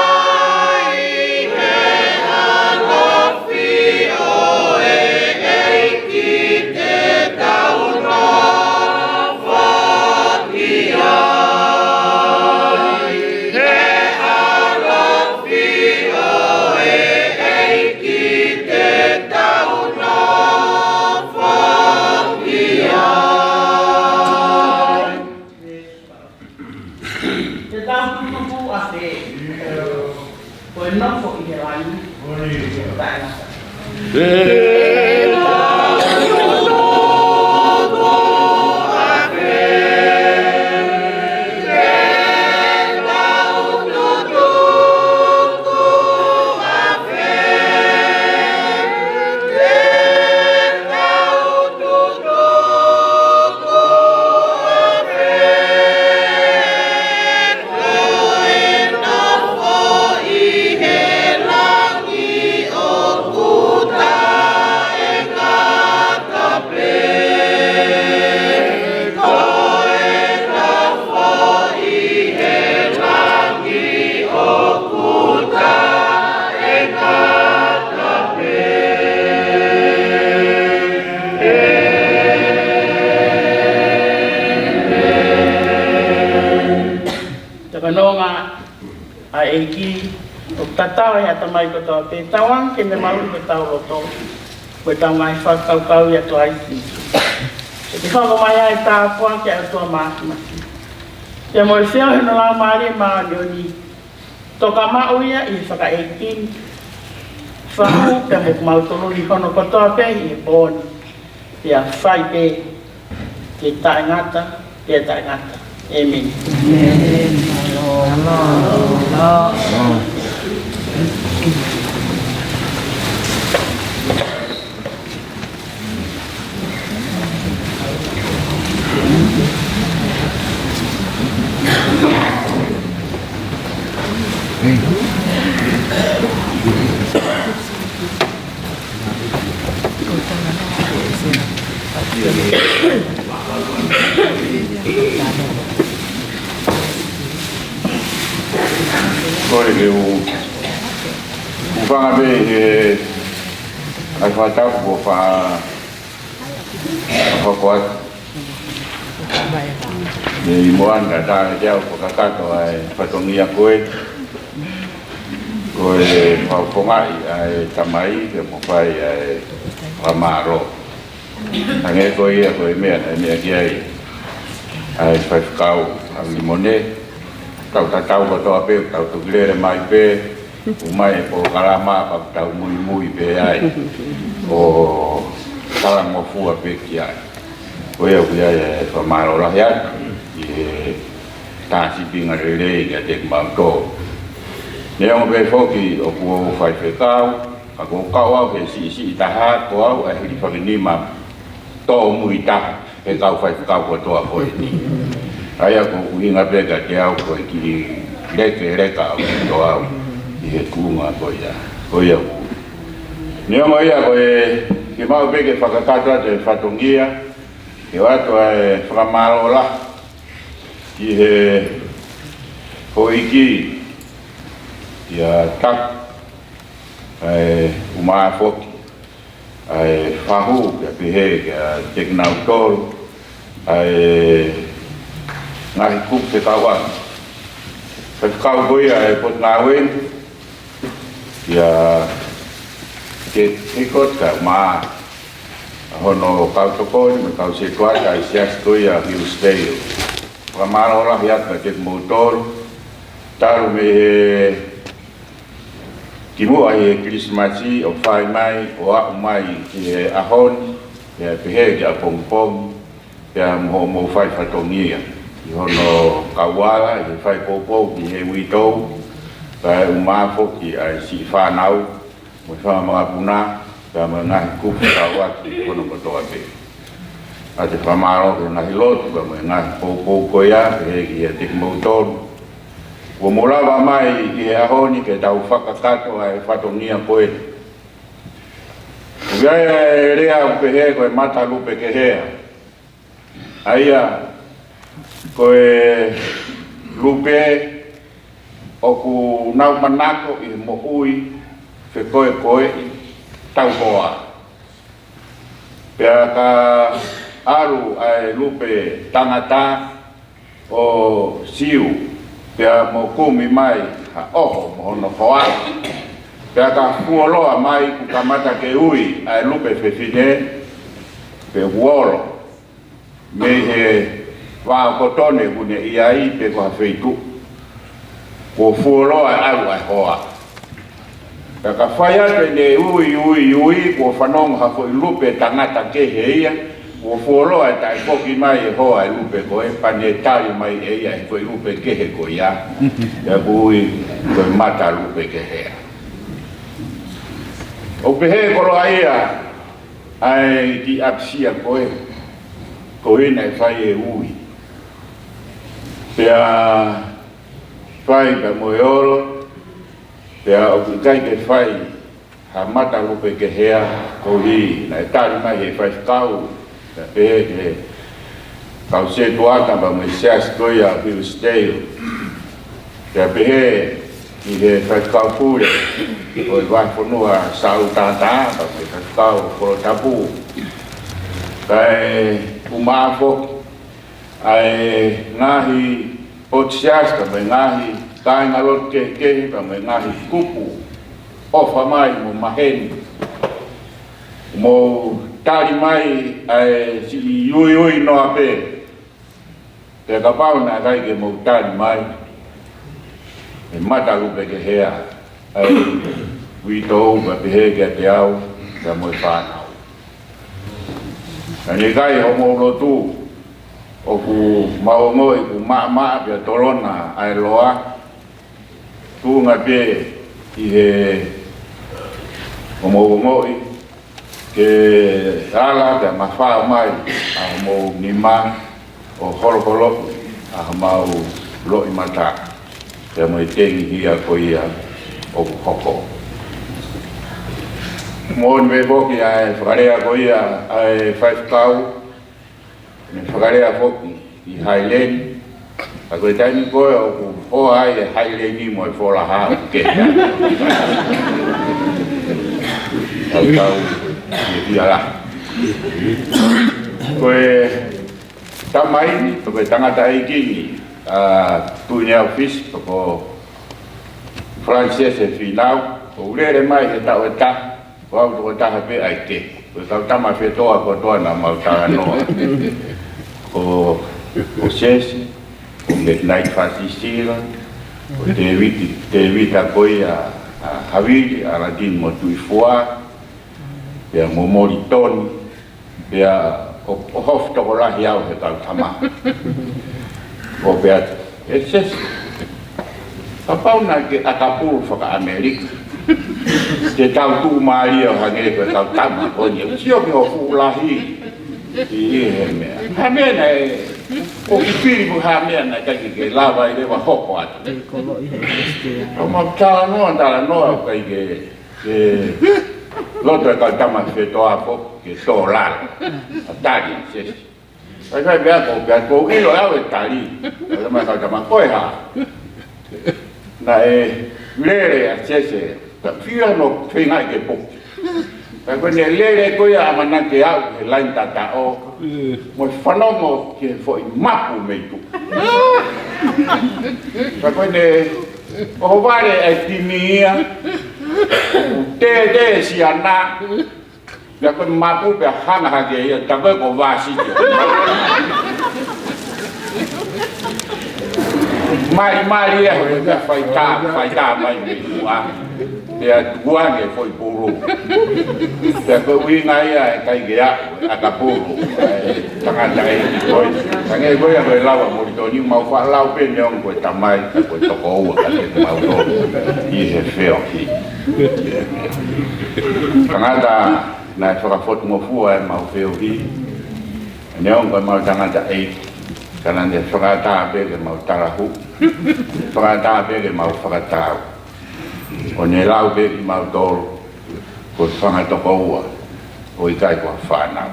Takanonga ʻa e ʻEiki, ʻoku tatau ʻi he ʻatamai kotoa pē, tauange ke ne maluʻi hotau loto, ko ʻetau ngaahi fakakaukau ʻia Kalaisi Sīsū. Ke hoko mai ai ʻa e tāpuaki ʻa e ʻOtua Māfimafi, pea mo e feohi ʻa hono Laumālie Māʻoniʻoni, toka maʻu ia ʻi he fakaʻeiki ni, fahu pea mo kimautolu ni hono kotoa pē ʻi he pō ni, pea fai pē ke taʻengata, pea taʻengata. ʻĒmeni. Ko e ke u, u fanga pē he, ʻa e fakatapu ko fa, hoko atu. Ne i moana tā e te au fakakakato ʻa e fatongia ko ē, ko e fakafofongaʻi ʻa e tamai, ke mo fai ʻa e fakamālō. Hangē ko ia ko e meʻa, naʻe meʻa ki ai ʻa e faifekau ʻa Limone. Tau tatau kotoa pē, tau toki lele mai pē, ʻomai e polokalama, pea tau muimui pē ai. ʻO talangofua pē ki ai. Ko ia ʻoku ʻi ai e fakamālō lahi atu ʻi he tā sīpinga lelei kiate kimautolu. Neongo pē foki ʻoku ou faifekau, ka ʻoku ou kau au he siʻisiʻi taha, ko au ʻa e hilifakinima tōmui taha he kau faifekau kotoa ko eni. ʻA ia ko e ʻuhinga pē kiate au ko e kiʻi lekeleka ʻaupito au ʻi he tuʻunga ko ia. Ko ia ʻoku. Neongo ia ko e ke maʻu pē ke fakakakato atu e fatongia, ke ʻoatu ʻa e fakamālō lahi ki he houʻeiki, ʻia Taku, ʻa e ʻumaʻā foki ʻa e fahu, pea pehē kiate kinautolu ʻa e ngaahi kupu fekauʻaki. Faifekau ko ia ʻa e Potungāue ni, ʻia Keti Hikoti kae ʻumaʻā hono kau tokoni mo e kau sētuata ʻa e siasi ko ia Hillsdale. Fakamālō lahi atu kiate kimoutolu. Talu mei he kimuʻa ʻi he Kilisimasi ʻo fai mai, ʻo aʻu mai ki he ʻaho ni, pea pehē ki ʻapongipongi, pea mo hoʻomou fai fatongia ʻi hono kau ala, ʻi he fai poupou ki he uitou, kae ʻumaʻā foki ʻa e siʻi fānau, mo e fanga makapuna, pea mo e ngaahi kupu fekauʻaki hono kotoa pē. ʻA e fakamālō ki he ngaahi lotu, pea mo e ngaahi poupou ko ia, pehē kiate kimoutolu. Kuo mou lava mai ʻi he ʻaho ni ke tau fakakakato ʻa e fatongia ko ē. ʻOku ʻi ai e lea ʻoku pehē ko e mata lupe kehe. ʻA ia, ko e lupe ʻoku nau manako ʻi he moʻui fekoekoeʻi tauhoa. Pea ka ʻalu ʻa e lupe tangata ʻo siu, pea mo kumi mai ha ʻoho mo hono hoa. Pea ka fuoloa mai kuo kamata ke ui ʻa e lupe fefine, pe fuolo mei he vaʻa ʻo Kotone ʻoku ne ʻi ai pe ko ha feituʻu. Kuo fuoloa ʻalu ʻa e hoa. Ka ka fai atu ʻene ui, ui, ui, kuo fanongo ha foʻi lupe tangata kehe ia, kuo fuoloa e taʻefoki mai e hoa e lupe ko ē, pea ne tali mai ʻe ia e foʻi lupe kehe ko ia, pea ʻoku ui ko e mata lupe kehea. ʻOku pehē koloa ia ʻa e kiʻi ʻapisia ko ē, ko ē naʻe fai e ui. Pea fai pea mo e olo, pea ʻoku ʻikai ke fai ha mata lupe kehea koeʻuhi naʻe tali mai he faifekau, pea pehē ki he kau setuata pea mo e siasi ko ia ʻo Hillsdale. Pea pehē ki he faifekau pule ʻo e vahefonua Saʻu Tātā pea mo e faifekau Kolo Tapu. Kae ʻumaʻā foki ʻa e ngaahi potu siasi pea mo e ngaahi kāingalotu kehekehe pea mo e ngaahi kupu ʻofa mai mo maheni. Mou tali mai ʻa e siʻi uiui noa pē. Pea kapau naʻe ʻikai ke mou tali mai e mata lupe kehea, ʻa e uitou pea pehē kiate au pea mo e fānau. Naʻe ʻikai hoʻomou lotu, ʻoku mau ongoʻi ʻoku maʻamaʻa pea tolona ʻa e loa, tuʻunga pē ʻi he hoʻomou ongoʻi ke ala pea mafao mai ʻa hoʻomou nima ʻo holoholoʻi ʻa homau loʻimata pea mo e tengihia ko ia ʻoku hoko. Moʻoni pē foki ʻa e fakalea ko ia ʻa e faifekau, ne fakalea foki ʻi Haileni, ka ko e taimi ko ē ʻoku hoa ai e Haileni mo e Folahā ʻoku kehe. Tautau ʻi he fiala. Ko e tamaiki, ko e tangataʻeiki ni, ʻa Tuʻineau Fisi, ko Francis e Finau, ʻoku lele mai he taʻu ʻe taha, ko au tokotaha pē ʻa e kehe. Ko e kau tama fetoa kotoa naʻa mau talanoa. Ko, ko Sesi, ko Mekinaiki Fasisila, ko Tēvita, Tēvita ko ia ʻa Havili, ʻAlatini mo Tuʻifua, pea mo Molitoni, pea ʻo, ʻo hofu tokolahi au he kau tama. ʻO pehē atu, ʻe Sesi, kapau naʻa ke ʻakapulu faka-ʻAmelika, te tau tuʻumālie ʻo hangē ko e kau tama ko eni. ʻOku sio ki hoʻo fuʻu lahi ʻi, ʻi he meʻa. Ha meʻa naʻe, ʻoku fili mo ha meʻa naʻe ʻikai ke lava ai leva hoko atu. Ko mau talanoa, talanoa, ʻoku ʻikai ke ke loto e kau tama fetoa foki ke tō lalo. ʻA tali Sesi. Kae fai pea ko, pea ko ʻilo au e tali. Kae mai kau tama ko e hā. Naʻe lele ʻa Sesi. Ka fia no feinga ke puke. Kae ko ʻene lele ko ia ʻamanaki au he laine tataʻo. Mo e fanongo ki he foʻi mapu mei tuʻa. Kae ko ʻene ʻohovale ʻa e timi ia. Tētē siana. Pea ko e mapu pea hanga hake ia, tā ko e ko Vāsiti. Malimali ia, ko e pea faitā, faitā mai mei tuʻa. Pea tukuange foʻi pulu. Pea ko e ʻuhinga ia ʻe ʻikai ke aʻu, ʻakapulu. Tangataʻeiki ko ē. Hangē ko ia ko e lau ʻa Molitoni, mau faʻa lau pē neongo ko e tamai, ko e tokoua, ka te mau lau ʻi he feohi. Tangata naʻe fakafotungofua ʻemau feohi. Neongo ko ʻemau tangataʻeiki, ka naʻa ne fakaʻatā pē ke mau talahū. Fakaʻatā pē ke mau fakatau. ʻO ne lau pē kimautolu, ko e fanga tokoua, ʻo ʻikai ko ha fānau.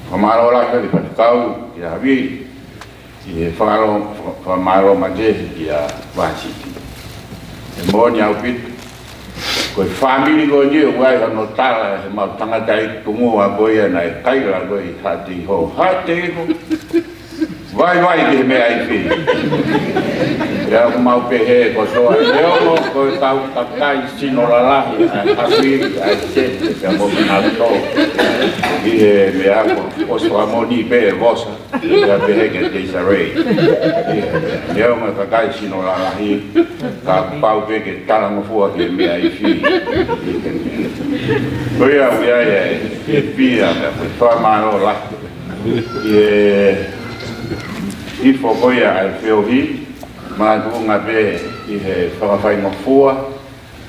Fakamālō lahi ki he faifekau, kia Havili, ʻi he fakamālō, fakamālō makehe kia Vāsiti. ʻE moʻoni ʻaupito, ko e fāmili ko eni ʻoku ʻi ai hono tala ʻemau tangataʻeiki tuʻunga ko ia naʻe kaila ko ē ʻi Haʻateiho. Haʻateiho. Vaivai ki he meʻa ifi. Pea ʻoku mau pehē kotoa, neongo ko e kau kakai sino lalahi ʻa e Havili, ʻa e Seti, pea mo kinautolu ʻi he meʻa ko ʻosi fakamoʻoni pē ʻe Vosa, pea pehē kia Desiree. Neongo e kakai sino lalahi, ka pau pē ke talangofua ki he meʻa ifi. Ko ia ʻoku ʻi ai e fiefia, pea mo e fakamālō lahi ʻi he hifo ko ia ʻa e feohi, makatuʻunga pē ʻi he fakafaingofua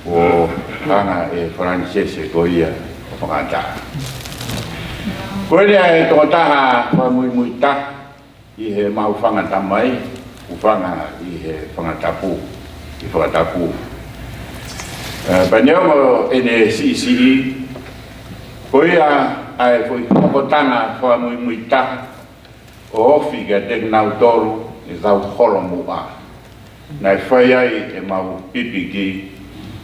ʻoku hanga ʻe Falanisese ko ia ʻo fakaʻatā. Ko eni ʻa e tokotaha fakamuimui taha ʻi he mau fanga tamai, ʻoku fanga ʻi he fanga tapu, ʻi fakatapu. Eh, pea neongo ʻene siʻisiʻi, ko ia ʻa e foʻi tokotaha fakamuimui taha ʻo ofi kiate kinautolu ʻi he kau holomuʻa. Naʻe fai ai ʻemau pipiki,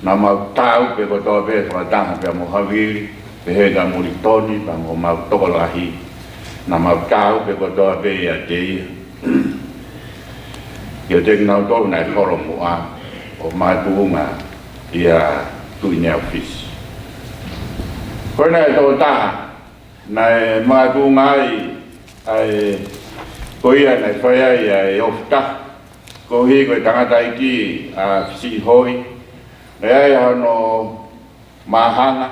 naʻa mau tāupe kotoa pē fakataha pea mo Havili, pehē kia Mulitoni, pea mo homau tokolahi, naʻa mau tāupe kotoa pē ʻiate ia. Kiate kinautolu naʻe holomuʻa, ʻo makatuʻunga ʻia Tuʻi Nēufisi. Ko ena e tokotaha naʻe makatuʻunga ai, ʻa e, ko ia naʻe fai ai ʻa e ofi taha, koeʻuhi ko e tangataʻeiki ʻa Fisiʻihoi, naʻe ʻi ai hono māhanga,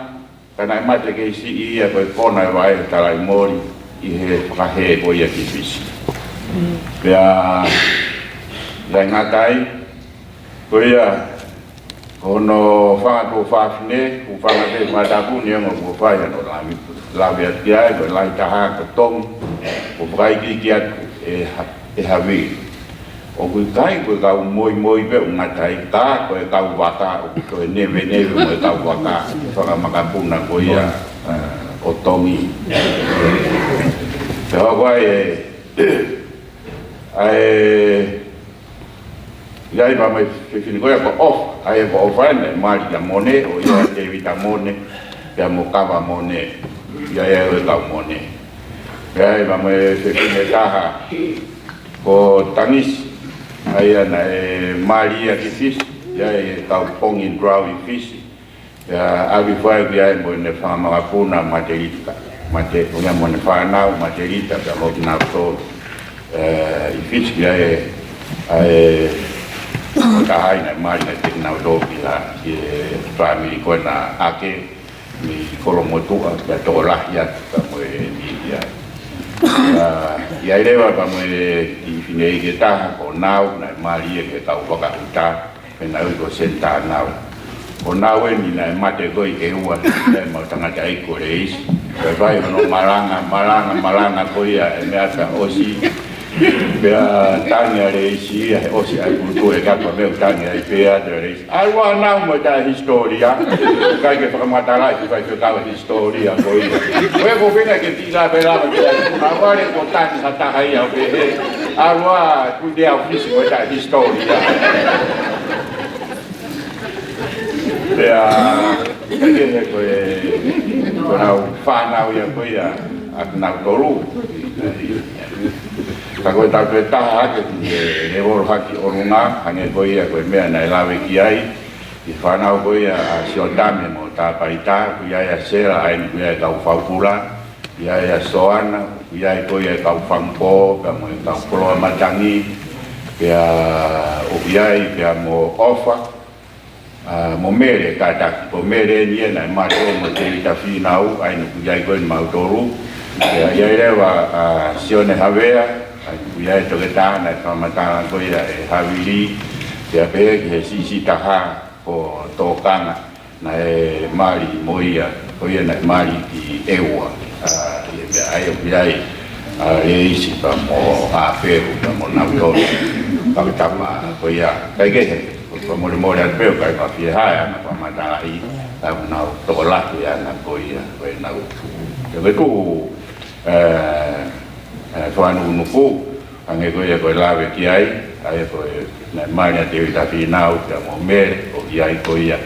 ka naʻe mate kei siʻi ia ko e kona ʻo e vaʻe Talaimoli ʻi he fakahē ko ia ki Fisi. Pea, ʻikai ngata ai, ko ia, ko hono fanga tuofāfine, ʻoku fanga pē fakatapu neongo kuo fai hono lave, lave atu ki ai, ko e lahi taha ko Tongi, ʻoku fakaikiiki atu ʻe Ha-, ʻe Havili. ʻOku ʻikai ko e kau moimoi pē ʻoku ngata ai, ka ko e kau vaka, ʻoku toe neveneve mo e kau vaka, fanga makapuna ko ia, eh, ʻo Tongi. Pea hoko ai e, ʻa e, ʻi ai pea mo e fefine ko ia ko ʻOfa, ʻa ia ko ʻOfa ena, mali kia Mone, ʻo ia Tēvita Mone, pea mo Kava Mone, ʻi ai ʻa e kau Mone. ʻI ai pea mo e fefine taha, ko Tangisi, ʻa ia naʻe mali ia ki Fisi, ʻi ai e kau Pongi Drow ʻi Fisi. Pea ʻave fai ki ai mo ʻene fanga makapuna Matelita. Mate, ʻo ia mo ʻene fānau Matelita, pea mo kinautolu, eh, ʻi Fisi ki ai, ʻa e, ʻo taha ai naʻe mali kiate kinautolu ki ha, ki he fāmili ko ena ʻa ē, mei Kolomotuʻa, pea tokolahi atu, pea mo e ni ia. Ah, ʻi ai leva pea mo e kiʻi fineʻeiki ʻe taha, ko Nau, naʻe mali ia ki he kau vaka ʻuta, pea naʻe ui ko Senitā Nau. Ko Nau eni naʻe mate ko ē ʻi ʻEua, ʻi heʻemau tangataʻeiki ko Leisi. Pea fai hono malanga, malanga, malanga ko ia e meʻa pea ʻosi. Pea tangi ʻa Leisi ia, he ʻosi ʻa e putu e kapa mei tangi ai pea te Leisi. ʻAlu ā Nau mo e taʻehisitōlia. ʻIkai ke fakamatalaʻi, ke fai ke kau hisitōlia ko ia. Ko e ko pena ke tila pē lava ke ai. Ka vale ko tani ha taha ia ʻo pehē, ʻalu ā Tuʻi Nēufisi mo e taʻehisitōlia. Pea, ke he ko e, ko ʻenau fānau ia ko ia, ʻa kinautolu. Ka ko e taʻu ʻe taha hake ki he lēvolo hake ʻolunga, hangē ko ia ko e meʻa naʻe lave ki ai, ʻi he fānau ko ia ʻa Siotame mo Tāpaita, ʻoku ʻi ai ʻa Sela, ʻa eni ʻoku ʻi ai e kau Faupula, ʻi ai ʻa Soana, ʻoku ʻi ai ko ia e kau Fangupō, pea mo e kau Koloa Matangi, pea ʻoku ʻi ai, pea mo ʻOfa, ʻa, mo Mele kātaki, ko Mele eni ia naʻe mali mo Tēvita Fīnau, ʻa eni ʻoku ʻi ai ko eni mautolu, pea ʻi ai leva, ʻa, Sione Havea, ʻa eni ʻoku ʻi ai e toketā naʻe fakamatala ko ia ʻe Havili, pea pehē ki he siʻisiʻi taha ko Tokanga, naʻe mali mo ia, ko ia naʻe mali ʻi ʻEua, ʻa, ʻi he meʻa ai ʻoku ʻi ai, ʻa, Leisi pea mo ʻApelu pea mo nautolu, fakatapa ko ia, kae kehe, ko e fakamolemole atu pē ʻoku ʻikai ke u fie hā ʻa ʻena fakamatalaʻi, ʻa ʻenau tokolahi ʻana ko ia, ko ʻenau. Te u tuku, eh, eh, fakanukunuku, hangē ko ia ko e lave ki ai, ʻa ia ko e naʻe mali ʻa Tēvita Fīnau pea mo Mele, ʻoku ʻi ai ko ia,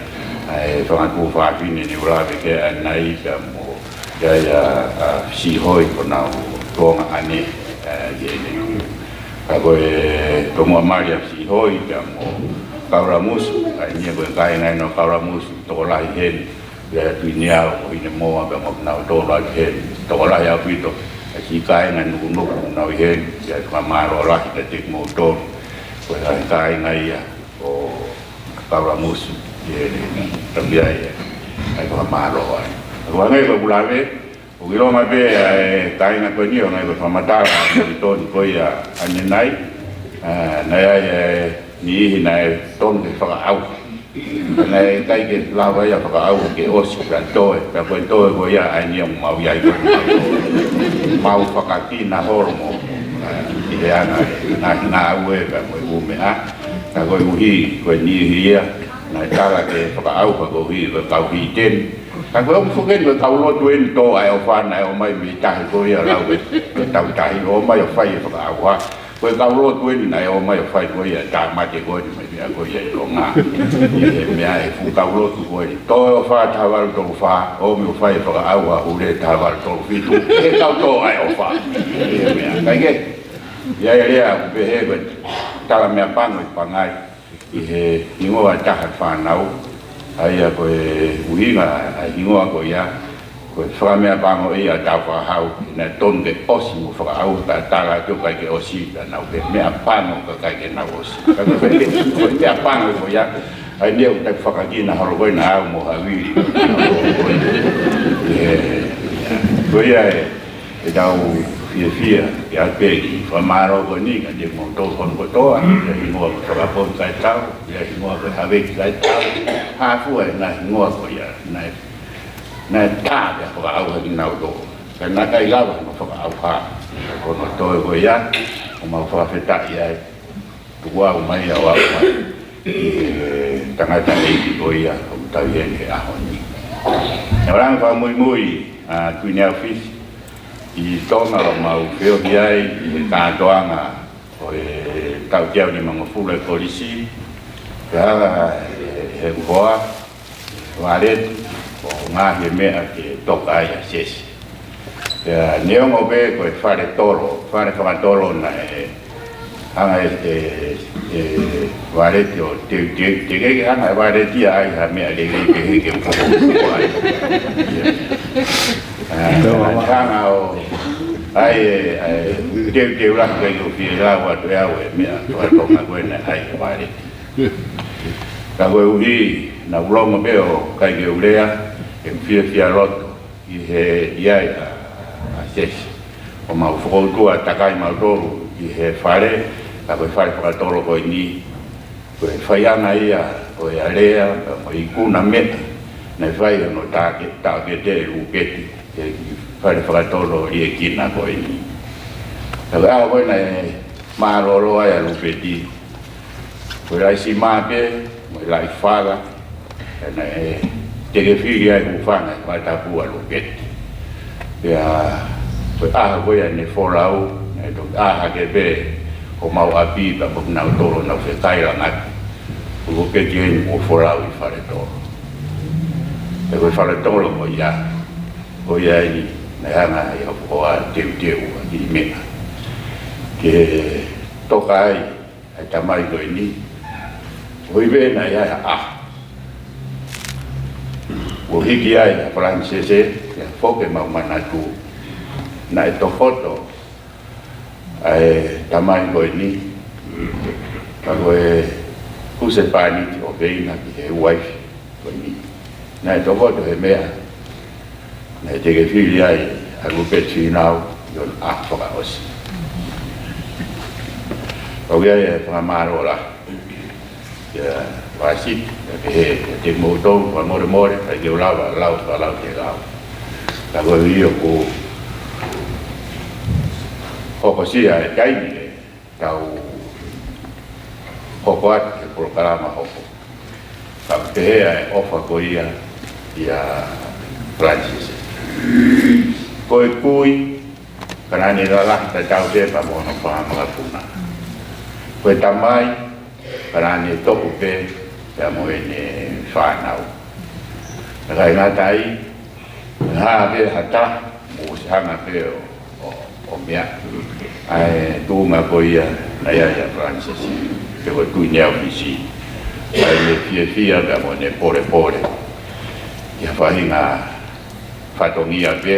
ʻa e fanga tuofāfine naʻa ku lave ki ai ʻanenai pea mo, ʻi ai ʻa, ʻa Fisiʻihoi ko honau tuongaʻane, ʻa, ʻi heʻene Ka ko e tomuʻa mali ʻa Sihoi pea mo Kaulamusu, ʻa ia ko e kāinga ʻeni ʻo Kaulamusu, tokolahi heni, pea Tuiniau, ko Hinemoa, pea mo kinautolu ʻa heni, tokolahi ʻaupito, ʻa e siʻi kāinga Nukunuku ʻoku nau ʻi heni, pea fakamālō lahi kiate kimoutolu, ko e kāinga ia ʻo Kaulamusu, ʻi he taimi ʻa e, ʻa e fakamālō ai. Ko e hangē ko ʻeku lave, ʻoku ʻilonga pē ʻa e kāinga ko eni ʻoku nau fakamatala ʻa e tonu ko ia ʻanenai, ʻa, naʻe ʻi ai e niʻihi naʻe tonu ke fakaʻauha. Naʻe ʻikai ke lava ia fakaʻauha ke ʻosi pea toe, pea ko e toe ko ia ʻa eni ʻoku mau ʻi ai ko eni. Mau fakakina holo mo, ʻa, ʻi he anga, ngaahi ngāue pea mo e ʻū meʻa. Ka koeʻuhi, ko e niʻihi ia, naʻe tala ke fakaʻauha koeʻuhi, ko e kau hīteni. Ka ko e ʻoku fokeni ko e kau lotu ʻeni tō ʻa e ʻofa naʻe ʻomai mei tahi ko ia lau ke, ke tau tahi ʻomai ʻo fai e fakaʻauha. Ko e kau lotu ʻeni naʻe ʻomai ʻo fai ko ia tāmate ko eni mai meʻa ko ia ʻi Tonga. ʻI he meʻa e fuʻu kau lotu ko eni. Tō e ʻofa taha valu tolu fā, ʻomi ʻo fai e fakaʻauha hule taha valu tolu fitu. He kau tō ʻa e ʻofa. ʻI he meʻa. Kae kehe, ʻi ai e lea, ʻoku pehē ko e tala meʻa pango ʻi Pangai. ʻI he hingoa taha fānau, ʻa ia ko e ʻuhinga ʻa e hingoa ko ia, ko e fakameʻapango ia ʻa Tāufaʻāhau, naʻe tonu ke ʻosi mo fakaʻauha, tala atu ʻikai ke ʻosi, ka nau ke meʻapango ka ʻikai ke nau ʻosi. Ka ko e, ko e meʻapango ko ia, ʻa ia ʻoku tau fakakina holo ko ē naʻa au mo Havili. ʻIo, ko ia ē. ʻEtau fiefia, ʻi he ʻaho ni, fakamālō ko eni, kiate kimoutolu hono kotoa, ʻi he hingoa ko Fakapō Kaitau, ʻi he hingoa ko Haveki Kaitau, hā fua e ngaahi hingoa ko ia, naʻe, naʻe tā pea fakaʻauha kinautolu. Ka naʻe ʻikai lava hono fakaʻauha, ko hono toe ko ia, ʻoku mau fakafetaʻi ai. Tuku au mai, au au mai. ʻI he tangataʻeiki ko ia, ʻoku tau ʻi heni he ʻaho ni. ʻE ʻoua ʻe fakamuimui, ʻa Tuiniau Fisi, ʻi Tonga ʻoku mau feohi ai, ʻi he kātoanga ʻo e taʻu teau nimangofulu e kolisi, pea he, he koa, Vāleti, ʻo ngaahi meʻa ke toka ai ʻa Sese. Pea neongo pē ko e fale tolo, fale fakatolo naʻe hanga ʻe, ʻe, ʻe Vāleti ʻo teuteu, teʻeki ke hanga ʻe Vāleti ʻo ʻai ha meʻa lelei pehē ke uko ai. ʻA, hanga ʻo ʻai e, ʻai e teuteu lahi ke u fie lau atu ʻe au e meʻa fakatonga ko ē naʻe ʻai ʻe Vāleti. Ka koeʻuhi, naʻa ku longo pē ʻoku ʻikai ke u lea, ʻeku fiefia loto ʻi he ʻi ai ʻa, ʻa Sese. ʻOku mau fokoutua takai mautolu ʻi he fale, ka ko e fale fakatolo ko eni, ko e faiʻanga ia ʻo e alea, ka mo e ikuna meʻa, naʻe fai hono tāke-, tākete ʻe Lupeti, he fale fakatolo liʻekina ko eni. Ka ko e ʻaho ko ē naʻe mālōlō ai ʻa Lupeti, ko e laʻi sima pē, mo e laʻi fala, ʻa ia naʻe tekefili ai hūfanga ʻi he fakatapu ʻa Lupeti. Pea, ko e ʻaho ko ia ne folau, naʻe toki ʻā hake pē homau ʻapi pea mo kinautolu ʻo nau fekailanga atu. Ko Lupeti eni kuo folau ʻi fale tolo. Pea ko e fale tolo ko ia, ko ia eni, naʻe hanga ʻe he ʻOtua ʻo teuteu ʻa e kiʻi meʻa ke toka ai ʻa e tamai ko eni. ʻOku ʻi ai pē naʻe ʻi ai ha ʻaho kuo hiki ai ʻa Falanisese, ʻi he foʻi ke mau manatu, naʻe tokoto ʻa e tamai ko eni, ka ko e husepāniti ʻo Veina ki he uaifi ko eni. Naʻe tokoto he meʻa naʻe tekefili ai ʻa Lupeti Fīnau ʻi hono ʻaho fakaʻosi. Pea ʻoku ʻi ai e fakamālō lahi kia Vāsiti, pea pehē kiate kimoutolu, fakamolemole, ʻikai ke u lava lau, fakalau ke lau. Ka koeʻuhi ʻoku hokosia e taimi ke tau hoko atu he polokalama hoko. Ka pehē ʻa e ʻofa ko ia ʻia Falanisese. Ko e kui, ka naʻa ne lalahi tatau pē pea mo hono fanga makapuna. Ko e tamai, ka naʻa ne toʻu pē pea mo ʻene fānau. Naʻe ʻikai ngata ai, hā pē ha taha, mo se hanga pē ʻo, ʻo, ʻo meʻa. ʻA e tuʻunga ko ia naʻe ʻi ai ʻa Francis, pe ko e Tuʻi Neofisi, ʻa ʻene fiefia pea mo ʻene polepole ʻi ha faʻahinga fatongia pē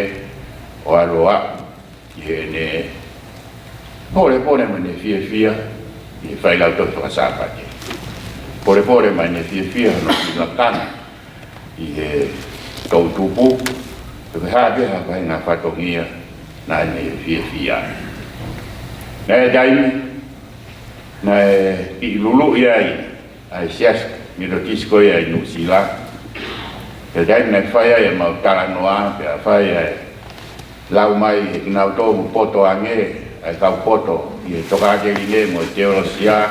ʻo ʻalu ʻo aʻu ʻi heʻene polepole mo ʻene fiefia ʻi he failautohi faka-Sāpate. Polepole mo ʻene fiefia hono kiʻi lakanga ʻi he toʻutupu, pe ko e hā pē ha faʻahinga fatongia naʻa ne fiefia ai. Naʻe taimi naʻe kiʻi luluʻi ai ʻa e Siasi Metotisi ko ia ʻi Nuʻusila. Pea taimi naʻe fai ai ʻemau talanoa, pea fai ai ʻa e lau mai ʻe kinautolu poto ange, ʻa e kau poto ʻi he tokāteline mo e teolosia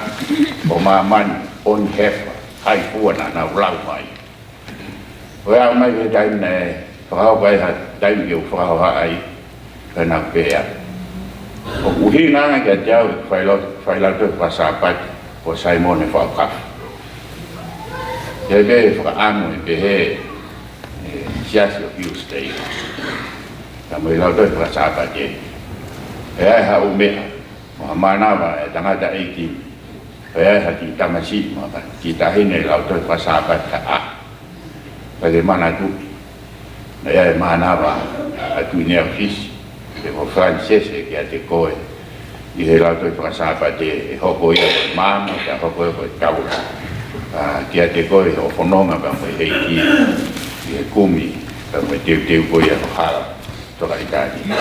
ʻo māmani, Bonhoeffer, hai fua naʻa nau lau mai. Ko e aʻu mai ki he taimi naʻe fakahoko ai ha taimi ke u fakahohaʻa ai, ka naʻa ku pehē, ʻoku ʻuhinga ange kiate au ʻeku faila-, failautohi faka-Sāpate ko Saimone Faʻukafu. He pē fakaʻamu ʻe pehē ʻe he Siasi ʻo Hillsdale, ka mo e lautohi faka-Sāpate, ʻe ʻi ai haʻo meʻa mo ha mānava ʻa e tangataʻeiki, ʻe ʻi ai ha kiʻi tamasiʻi mo ha kiʻi taʻahine lautohi faka-Sāpate ʻa, ka ke manatuʻi, naʻe ʻi ai e mānava ʻa Tuʻi Neofisi, pe ko Francis, kiate koe ʻi he lautohi faka-Sāpate, ʻe hoko ia ko e maama, pea hoko ia ko e taula, ʻa, kiate koe ʻi hoʻo fononga pea mo e ʻEiki ʻi he kumi pea mo e teuteu ko ia ho hala tokaitāniti.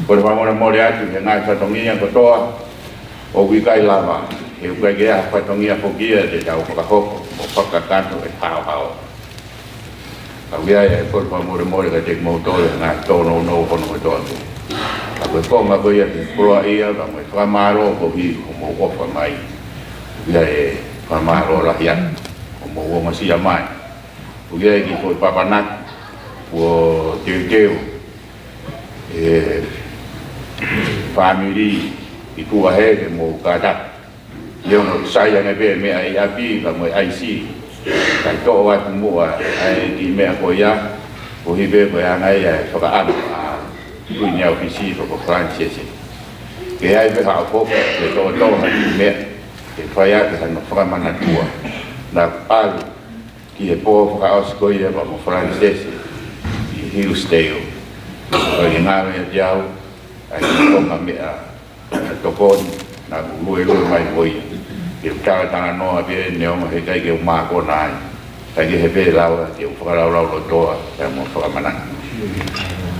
Kole fakamolemole atu he ngaahi fatongia kotoa ʻoku ʻikai lava, he ʻoku ʻikai ke ʻi ai ha fatongia foki ia te tau fakahoko mo fakakakato ʻe haohaoa. Ka ʻoku ʻi ai e kole fakamolemole kiate kimoutolu he ngaahi tōnounou hono kotoa pē. Ka ko e konga ko ia ke koloaʻia pea mo e fakamālō koeʻuhi ko hoʻomou ʻofa mai. ʻOku ʻi ai e fakamālō lahi atu hoʻomou ongosia mai. ʻOku ʻi ai e kiʻi foʻi papanaki kuo teuteu ʻe he fāmili ʻi tuʻa heni ke mou kātaki. ʻI hono sai ange pē meʻa ʻi ʻapi pea mo e ʻaisi, kae toʻo atu muʻa ʻa e kiʻi meʻa ko ia, koeʻuhi pē ko e anga ia e fakaʻamu ʻa Tuʻi Neofisi pe ko Francis ke ʻi ai pē haʻo foki ke toʻotoʻo ha kiʻi meʻa ke fai ʻaki hano fakamanatua. Naʻa ku ʻalu ki he pō fakaʻosi ko ia pea mo Francis ʻi Hillsdale. Ko e ngalo ia kiate au ʻa e kiʻi konga meʻa tokoni naʻa ku luelue mai mo ia. Ke u talatalanoa pē neongo he ʻikai ke u mākona ai, kae kehe pē lava ke u fakalaulaulotoa pea mo fakamanatu.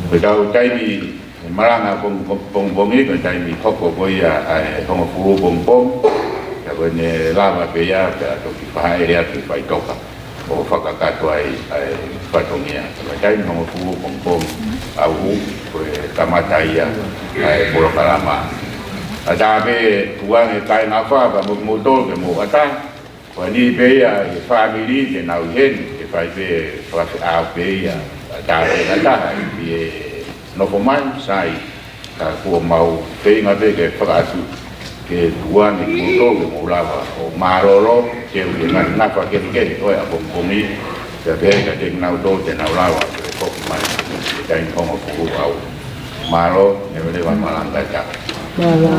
Ko ʻetau taimi he malanga pong-, pong-, pongipongi, ko e taimi hoko ko ia ʻa e hongofulu pongipongi, pea ko ʻene lava pē ia pea toki fakaʻele atu ki he faʻitoka ʻo fakakakato ai ʻa e fatongia. Ko e taimi hongofulu pongipongi ʻaʻaku, ko e kamata ia ʻa e polokalama. ʻAtā pē tukuange kāinga ʻofa pea mo kimoutolu ke mou ʻatā. Ko eni pē ia e fāmili te nau ʻi heni, ke fai pē fakafeʻao pē ia. ʻAtā pē ʻatā ʻi he nofo mai, sai, ka kuo mau feinga pē ke fakaʻatu ke tukuange kimoutolu ke mou lava ʻo mālōlō, ke u ke ngaahi nafa kehekehe ʻo e ʻapongipongi, pea pehē kiate kinautolu te nau lava ke foki mai he taimi hongofulu ʻaʻaku. Mālō, ne vele va malanga ta. Mālō.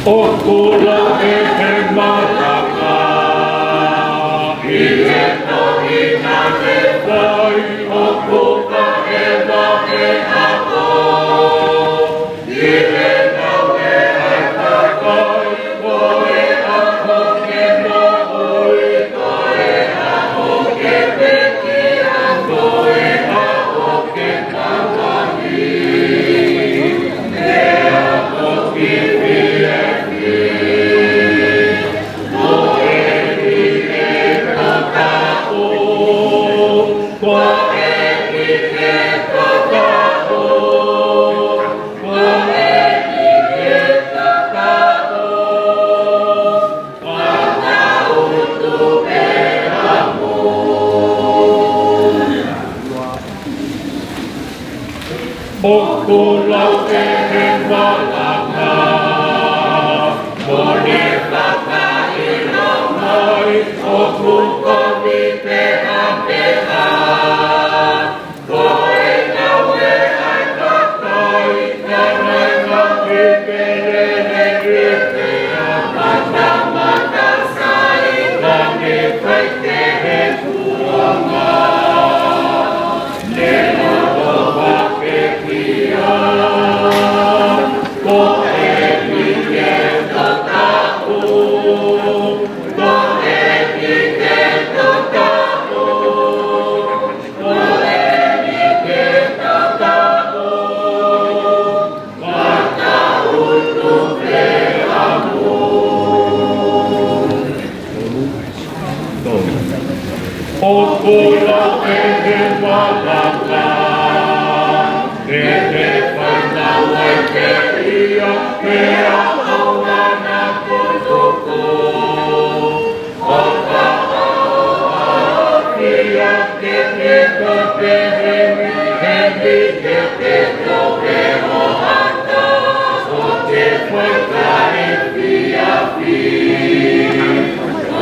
ʻOku lau ʻe he malanga ʻi he tohi naʻe fai, ʻoku vahevahe ʻa e ʻaho ʻi he ngāue ʻa e kakai, ko e ʻaho ke moʻui, ko e ʻaho ke pekia, ko e ʻaho ke mamahi, ko e ʻaho ke fiefia. Ko eni ʻetau taʻu, ko eni ʻetau taʻu, ko eni ʻetau taʻu, ʻoku lau ʻe he malanga, ʻo ne fakaʻilo mai, ʻoku kovi pē ʻa e pehē, ko e ngāue ʻa e kakai, ka naʻe ngāue pē ʻe he ʻEiki ʻa e matamata sai, ka ne fai kehe kuonga. ʻOku lau ʻe he malanga, ʻe te fai naua ke ia, pea ʻoua naʻa tuku. ʻO ka ʻoua ʻo fai ke te tope hemi, hemi ke te tope hoʻatā, ʻo te fai ka efiafi,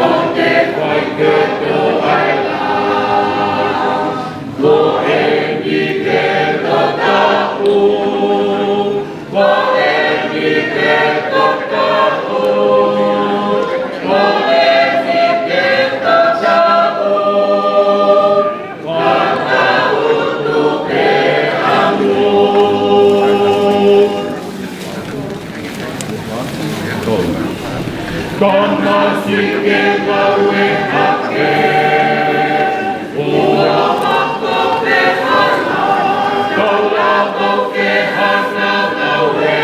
ʻo te fai ke tō ai la. Ko eni ʻetau taʻu, ko eni ʻetau taʻu, ko eni ʻetau taʻu, Kamasi ke ngāue hake. Ua mako ke hana, ka ua mako ke hana ngāue.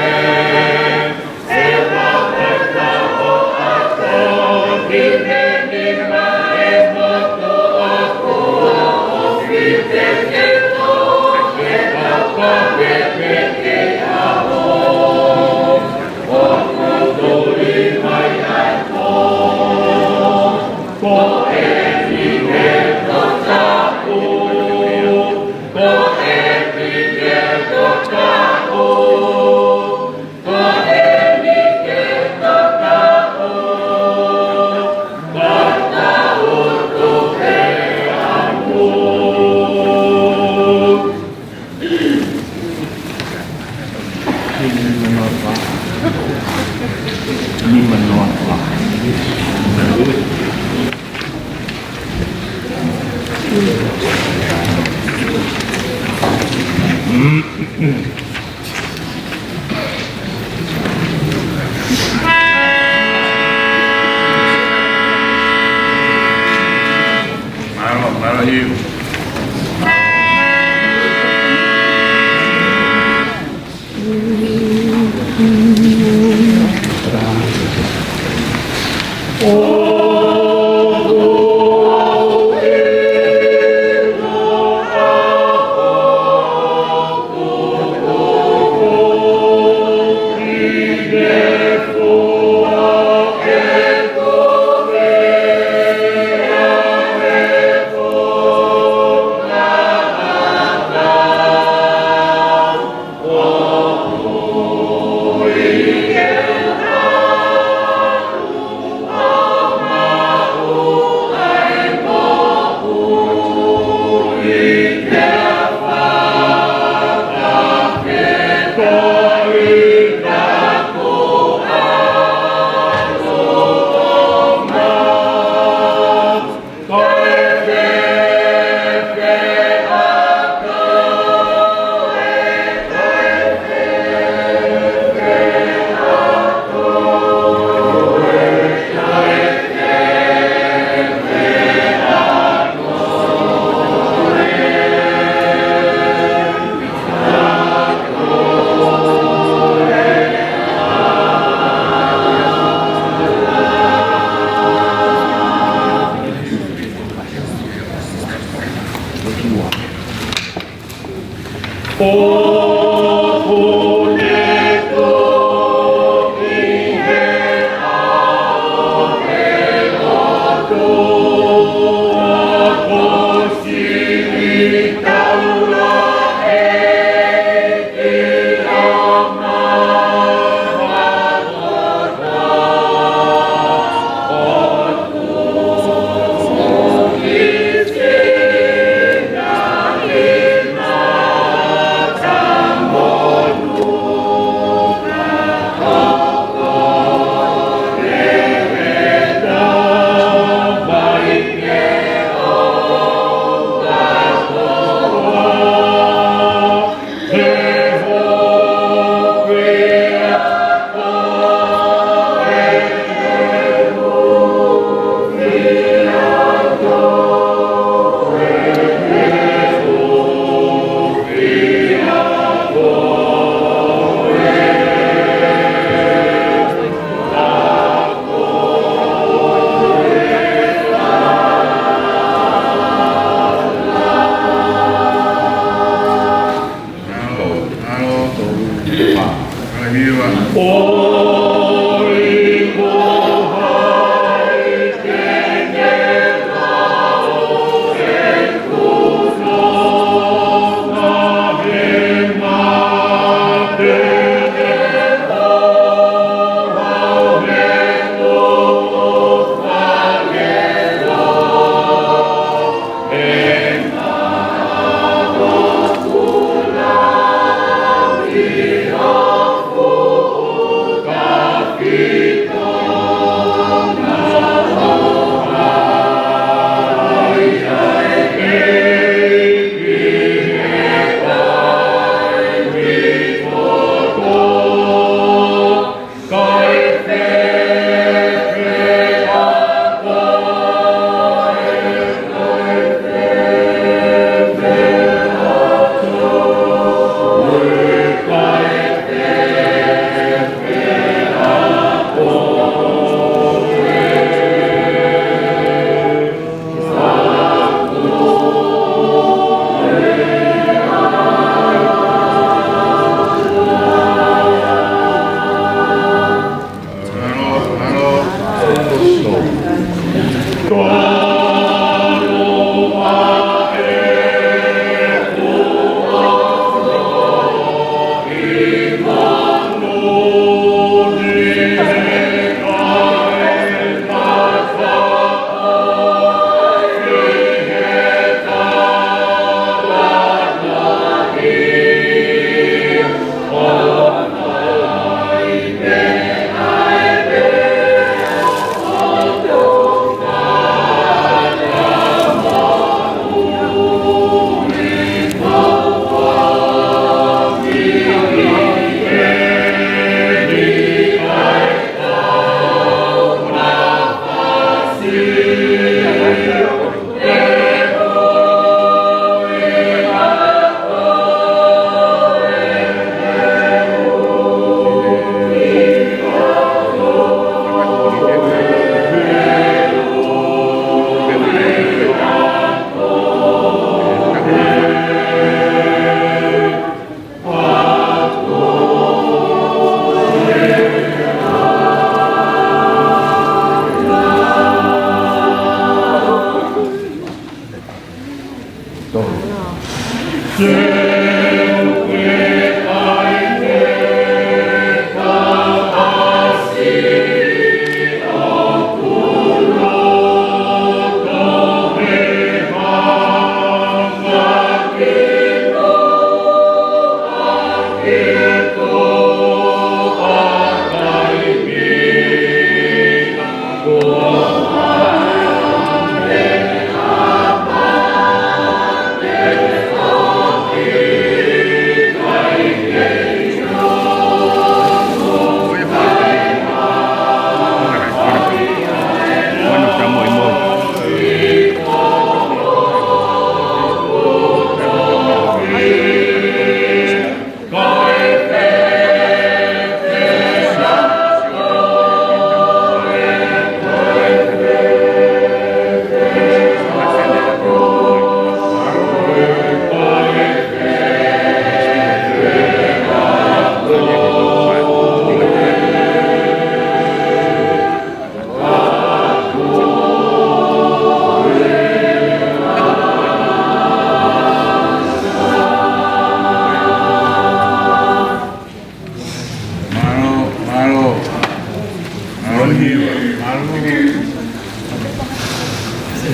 Ila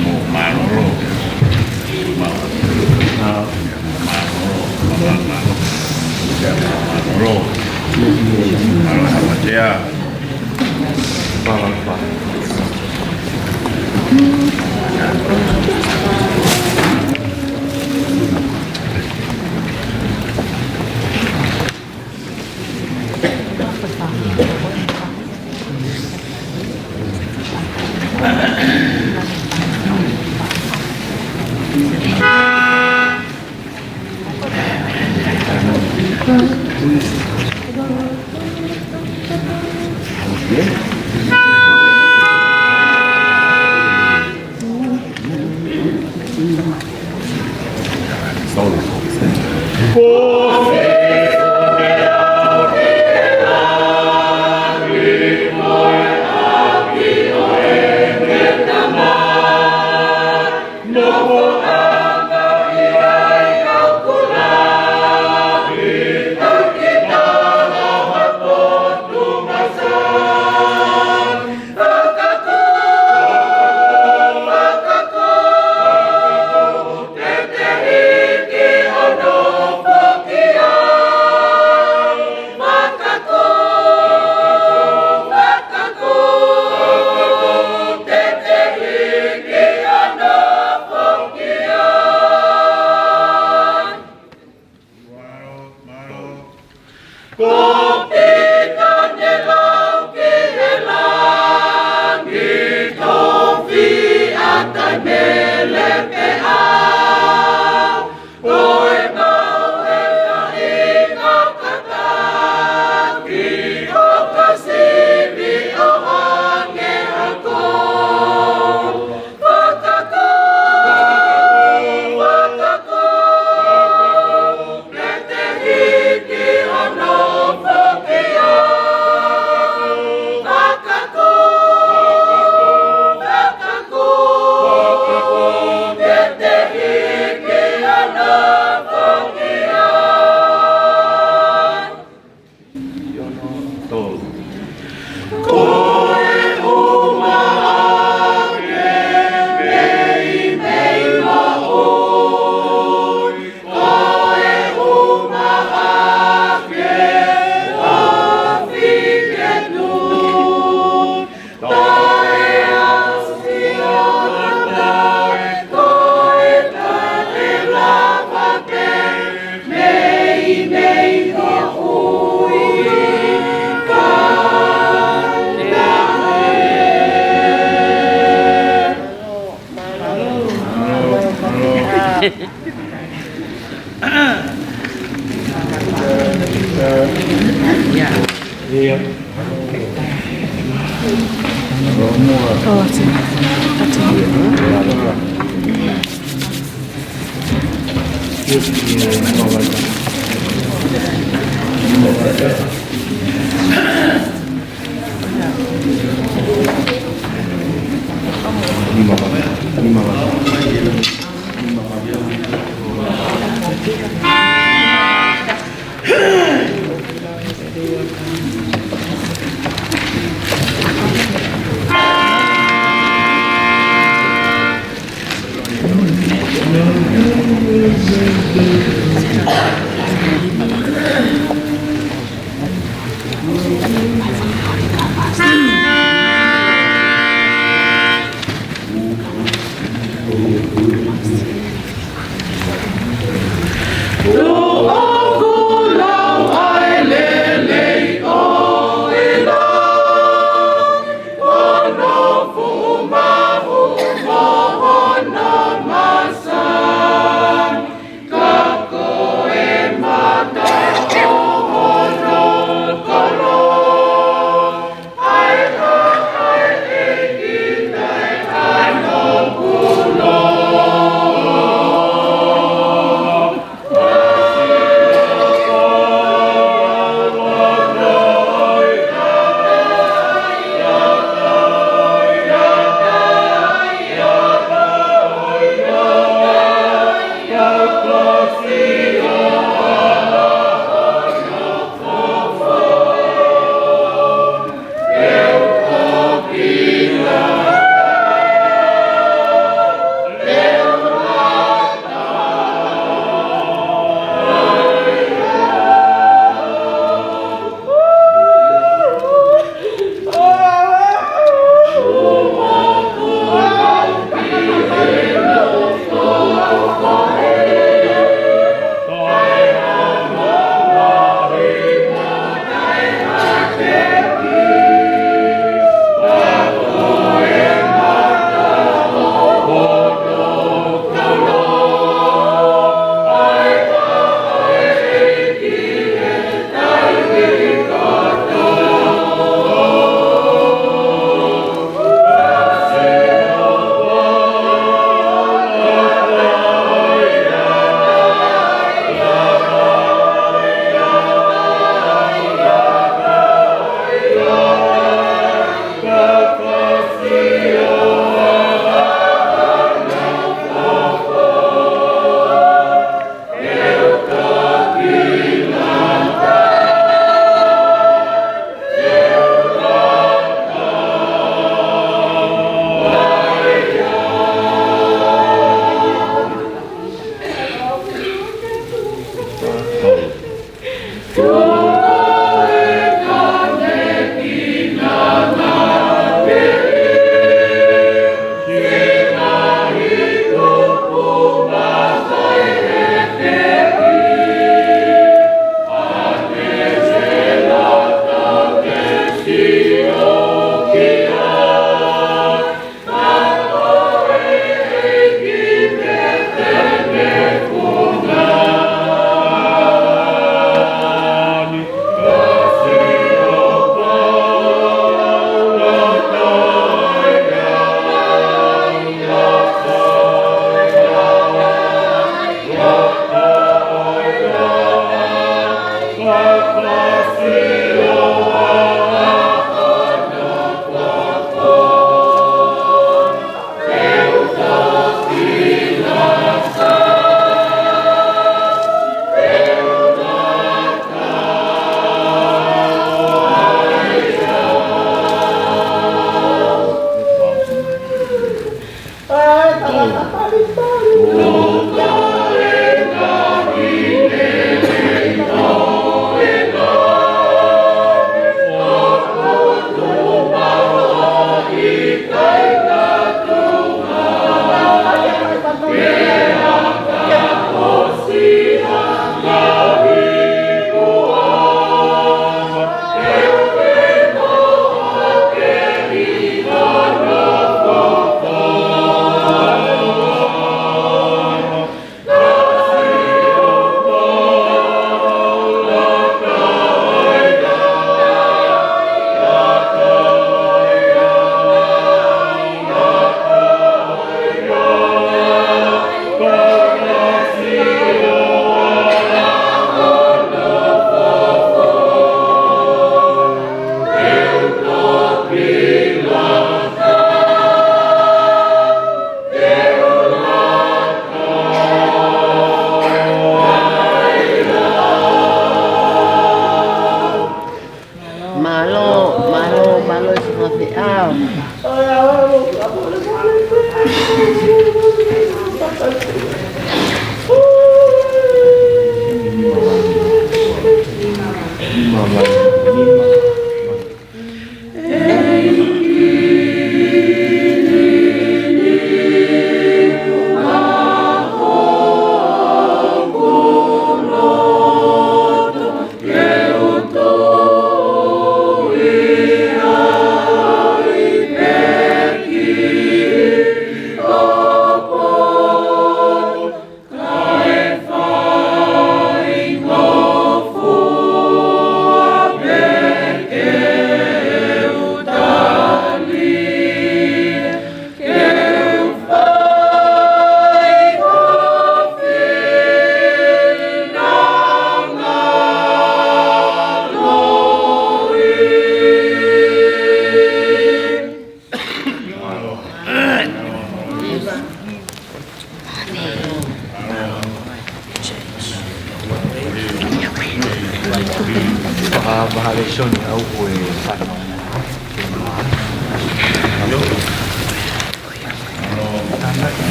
mo mālōlō. Mālōlō. Mālōlō. Mālōlō. Mālōlō.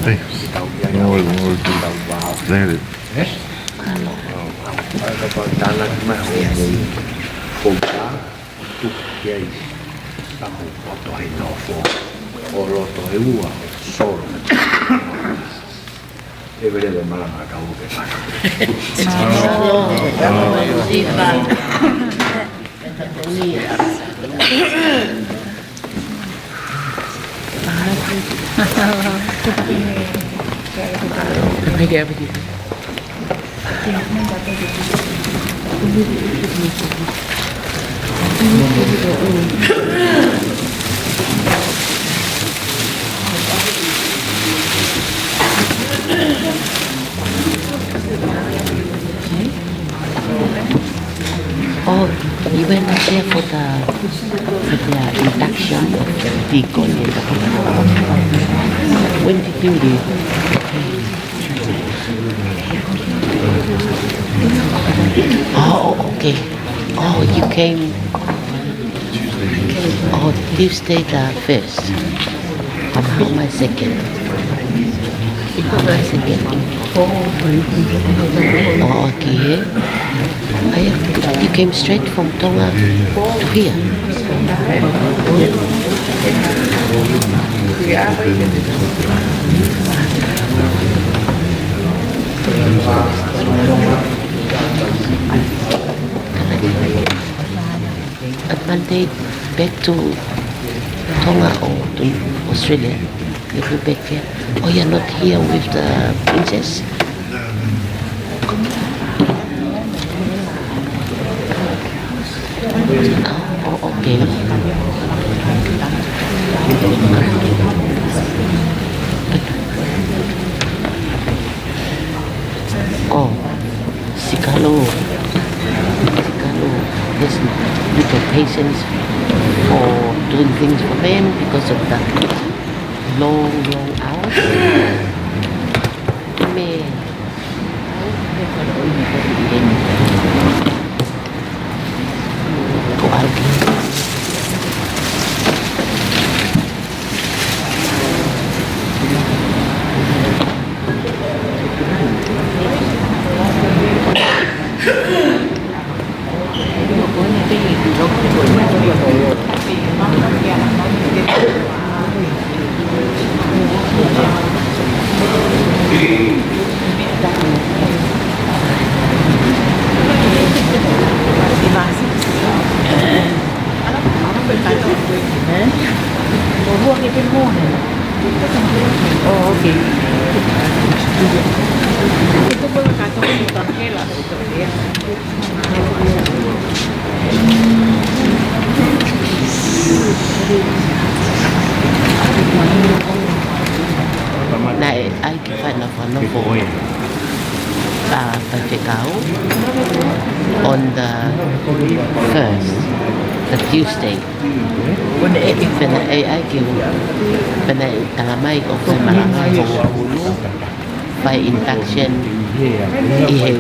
Hey, no worries, no worries, dude. There it is. Oh, you were not there for the, for the induction of the deacon and the, when did you leave? Oh, okay. Oh, you came. Oh, Tuesday the first. How am I second? How am I second? Oh, okay. I, you came straight from Tonga to here. At Monday, back to Tonga or to Australia? You'll be back here. Oh, you're not here with the princess? Oh, oh, okay. Oh, Sikalo. Sikalo. There's little patience for doing things for them because of the long, long hours. Me. Ko ʻAuki. Oh, okay. Naʻe ʻai ke fai ʻena fakanofo ʻa Faifekau on the first, the Tuesday. Pea naʻe ʻai ke, pea naʻe talamai ʻoku fai malanga hongofulu, fai induction ʻi he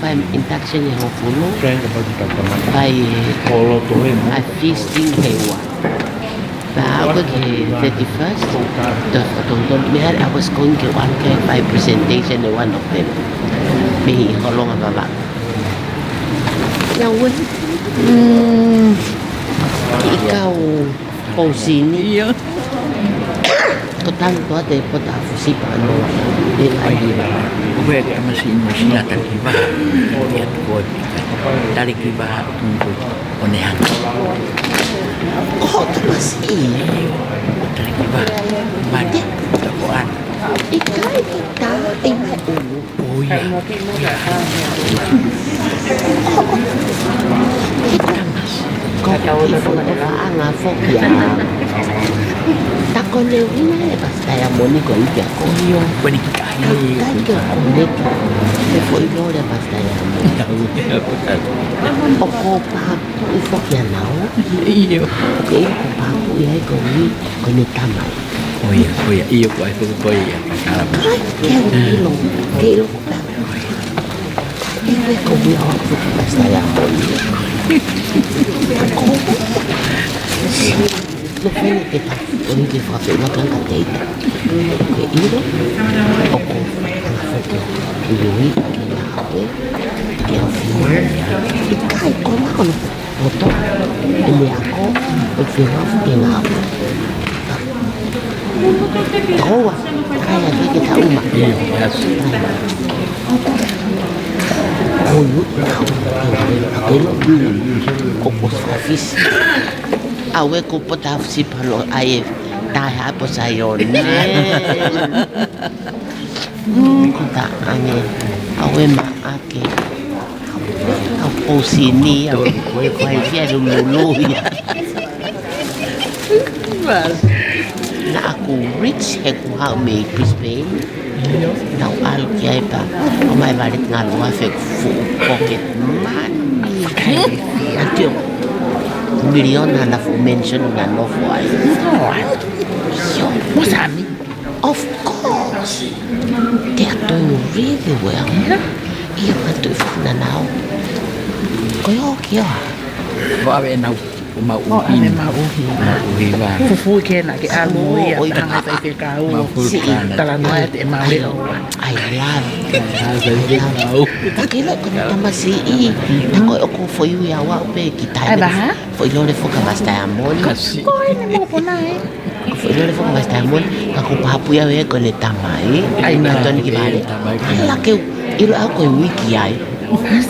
Fai e induction he hongofulu, fai e feasting he ua. Pea aʻu ki he thirty-first, toe fakatonutonu. Meʻa, I was going ke u ʻalu ke fai presentation he ua November. Mei he Holonga Vavaʻu. Ia ue. Mm. Kiʻi kau pousini. Ia. Ko tanu toate pota fusipa no. E ai. Ko e tamasiʻi Nuʻusila, Talikivaha. Ia ko e pika. Talikivaha, tungu. ʻO ne hanga. Ko tamasiʻi. Talikivaha. Mani. Ko ana. ʻIkai ke tā, ʻi mai ʻulu. ʻOia. Ko e foʻi ʻofaʻanga foki ʻa. Ta ko ne ʻuhinga e Pastor Iamoni ko ia ko. ʻIo. Ko e kiʻi kai. Kai ke o koneki. Ko e foʻi lole Pastor Iamoni. ʻOku ou pāpū foki ʻanau. ʻIo. ʻOku ou pāpū ia ko ni, ko ne tamai. ʻOia, ʻoia, ʻio, ko e foʻi ko ia. Kai, ke ʻilo, ke ʻilo. Iwe ko ia o Pastor Iamoni. Ko. No fene ke ta, ʻo ni ke fakafeʻiloaki ange kiate ia. Ke ʻilo, ʻoku, ʻoku, ʻilo ia ke na hape, ke o fie, ʻikai ko na kono. Moto, ʻe meʻa ko, ʻo fie ngāue, fie ngāue. Koua, kai a ke ke tauma. Ko yu, ko post office. Aue ko pota fusipa no ai e taha posa yo ne. Mm, ko ta ange. Aue ma ake. Au pousini, au ko e fai fia lululu ia. Naʻa ku rich he ku haʻu mei Brisbane. Naʻa ku ʻalu ki ai pea ʻomai vale ngalu afe fuʻu pocket money. Ake o miliona na fuʻu mansion na nofo ai. Io. Mo Sami. Of course. They are doing really well. Ia mātou i funa nau. Ko e oki o. Ko ave e nau, ko mau uhi. Ko ave mau uhi. Mau uhi vā. Fufu ke na ke amo ia, ʻoi, hanga sai ke kau. Mau fufu. Talanoa e te mau leo. I love it. Hanga sai ke kau. Ta ke leo ko na tamasiʻi. Ta ko e ʻoku foʻi ui awa upe ki tai. Ai, baha? Foʻi lole foka Pastor Iamoni. Kasi. Ko e ne mo pona e. Ko e foʻi lole foka Pastor Iamoni, ka ko papu ia ue ko ne tamai. Ai, na. Toni ki vale. Tamai. Hala ke u, ʻilo au ko e uiki ai.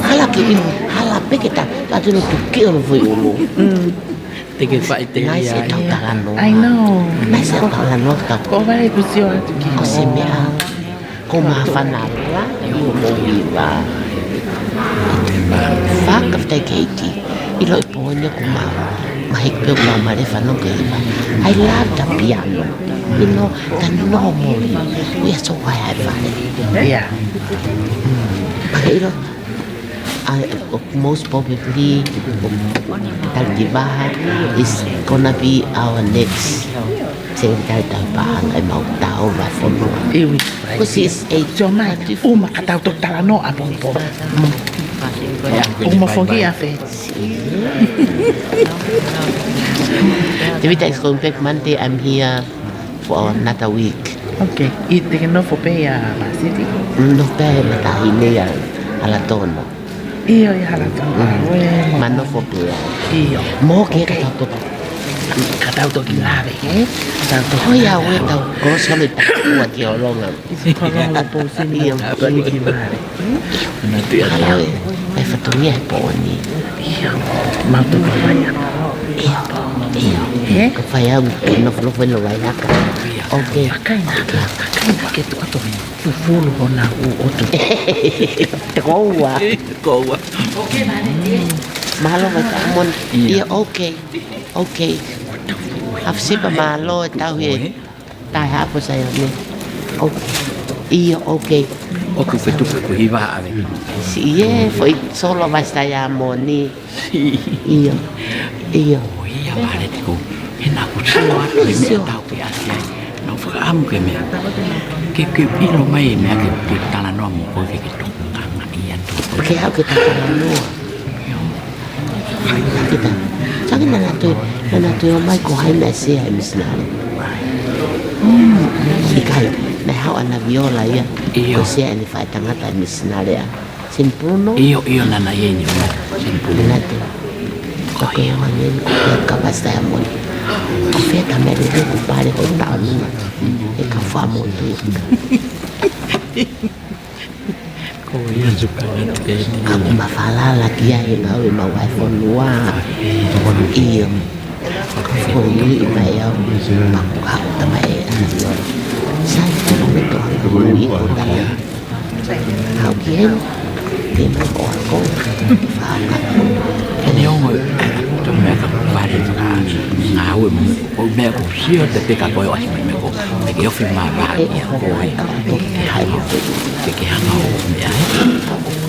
Hala ke u, hala peke ta, ta tino tuke ono foʻi ulu. Mm. Te ke faʻi te ia. Nice e tau talanoa. I know. Nice e tau talanoa ka. Ko vai ku sio atu ki. Ko se meʻa. Ko ma fanala, ʻio mo iva. Fakafetaʻi ki he ʻEiki. ʻIlo e pō ni ko ma, ma hiki pē ma ma le fano ke iva. I love the piano. You know, the normal. We are so high, high, high. Yeah. Mm. Pake ʻilo. I, most probably, Talikivaha is gonna be our next Secretary Taupaʻanga ʻemau tau la fono. Iwi. Because it's a. Sio mai, uma ka tau toki talanoa ʻapongipongi. Uma foki a fe. Tevita is going back Monday. I'm here for another week. Okay. ʻI te ke nofo pē ia Pasifiki? Nofo pē ia Matahine ia Alatona. ʻIo, ia Alatona. Mm. Ue, mo. Ma nofo pē ia. ʻIo. Mo ke. Okay. Ka tau toki. Ka tau toki lave, ē? Ka tau toki. Ko ia lave. Ue tau, ko sole tau ua ke olonga. Ko olonga pousini. ʻIo. Toki lave. Ana tu ia. Alo, e, e fatongia he pō ni. ʻIo. Mau toki vai. ʻIo. ʻIo. Ē? Ka fai au, ke nofo nofo ʻi lo vai haka. ʻIo. Okay. Kakai na, kakai na ke tuʻu atu. Fufulu hona u otu. Te koua. Koua. Mālō mai ka mon. ʻIo. ʻIo, okay. Okay. Hafsipa mālō e tau he. Tae hapo sai ane. Okay. ʻIo, okay. ʻOku fetuku ku hiva ave. Siʻi e, foʻi solo vai sai a moni. ʻIo, ʻio. ʻIo, vale te ko. He naʻa ku sio atu he meʻa tau ke ʻasi ai. Naʻa ku fakaʻamu ke meʻa. Ke, ke ʻilo mai e meʻa ke, ke talanoa mo koe ke, ke tokanga ʻi atu. Ke haʻu ke tau talanoa. Kita. Saki naʻa nau toe, naʻa nau toe ō mai ko hai naʻe sea e misinale. ʻIkai, naʻe haʻu ʻa Naviola ia. ʻIo. Ko e sea ʻene faʻētangata e misinale ʻa San Bruno. ʻIo, ʻio, naʻa na ia ʻi San Bruno. Naʻa na toe. Ko e ʻuhinga eni ko e kavasi taia moni. Ko e fē taimi lelei ko e pale ko e taʻonunga. E ka fua motu. Ko ia, ka ko e mafalala ki ai e ngāue maʻu ʻa e fonua. ʻIo. Ko e ui mai au, paku au tamai e ana. Sai, ko e meʻa ko e ui ko tala. Au ki heni, ke mai ko ako. Faka. Eni ongo, to me ka pare ka ngāue mo. Ko e meʻa ko sio te peka ko e ʻasi mai me ko. Te ke ofi mā vā ia ko e. Ke hanga o, ke ke hanga o meʻa.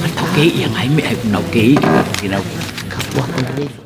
Ka tau kei ia ngai meʻa, nau kei, ke nau. Ka pua ko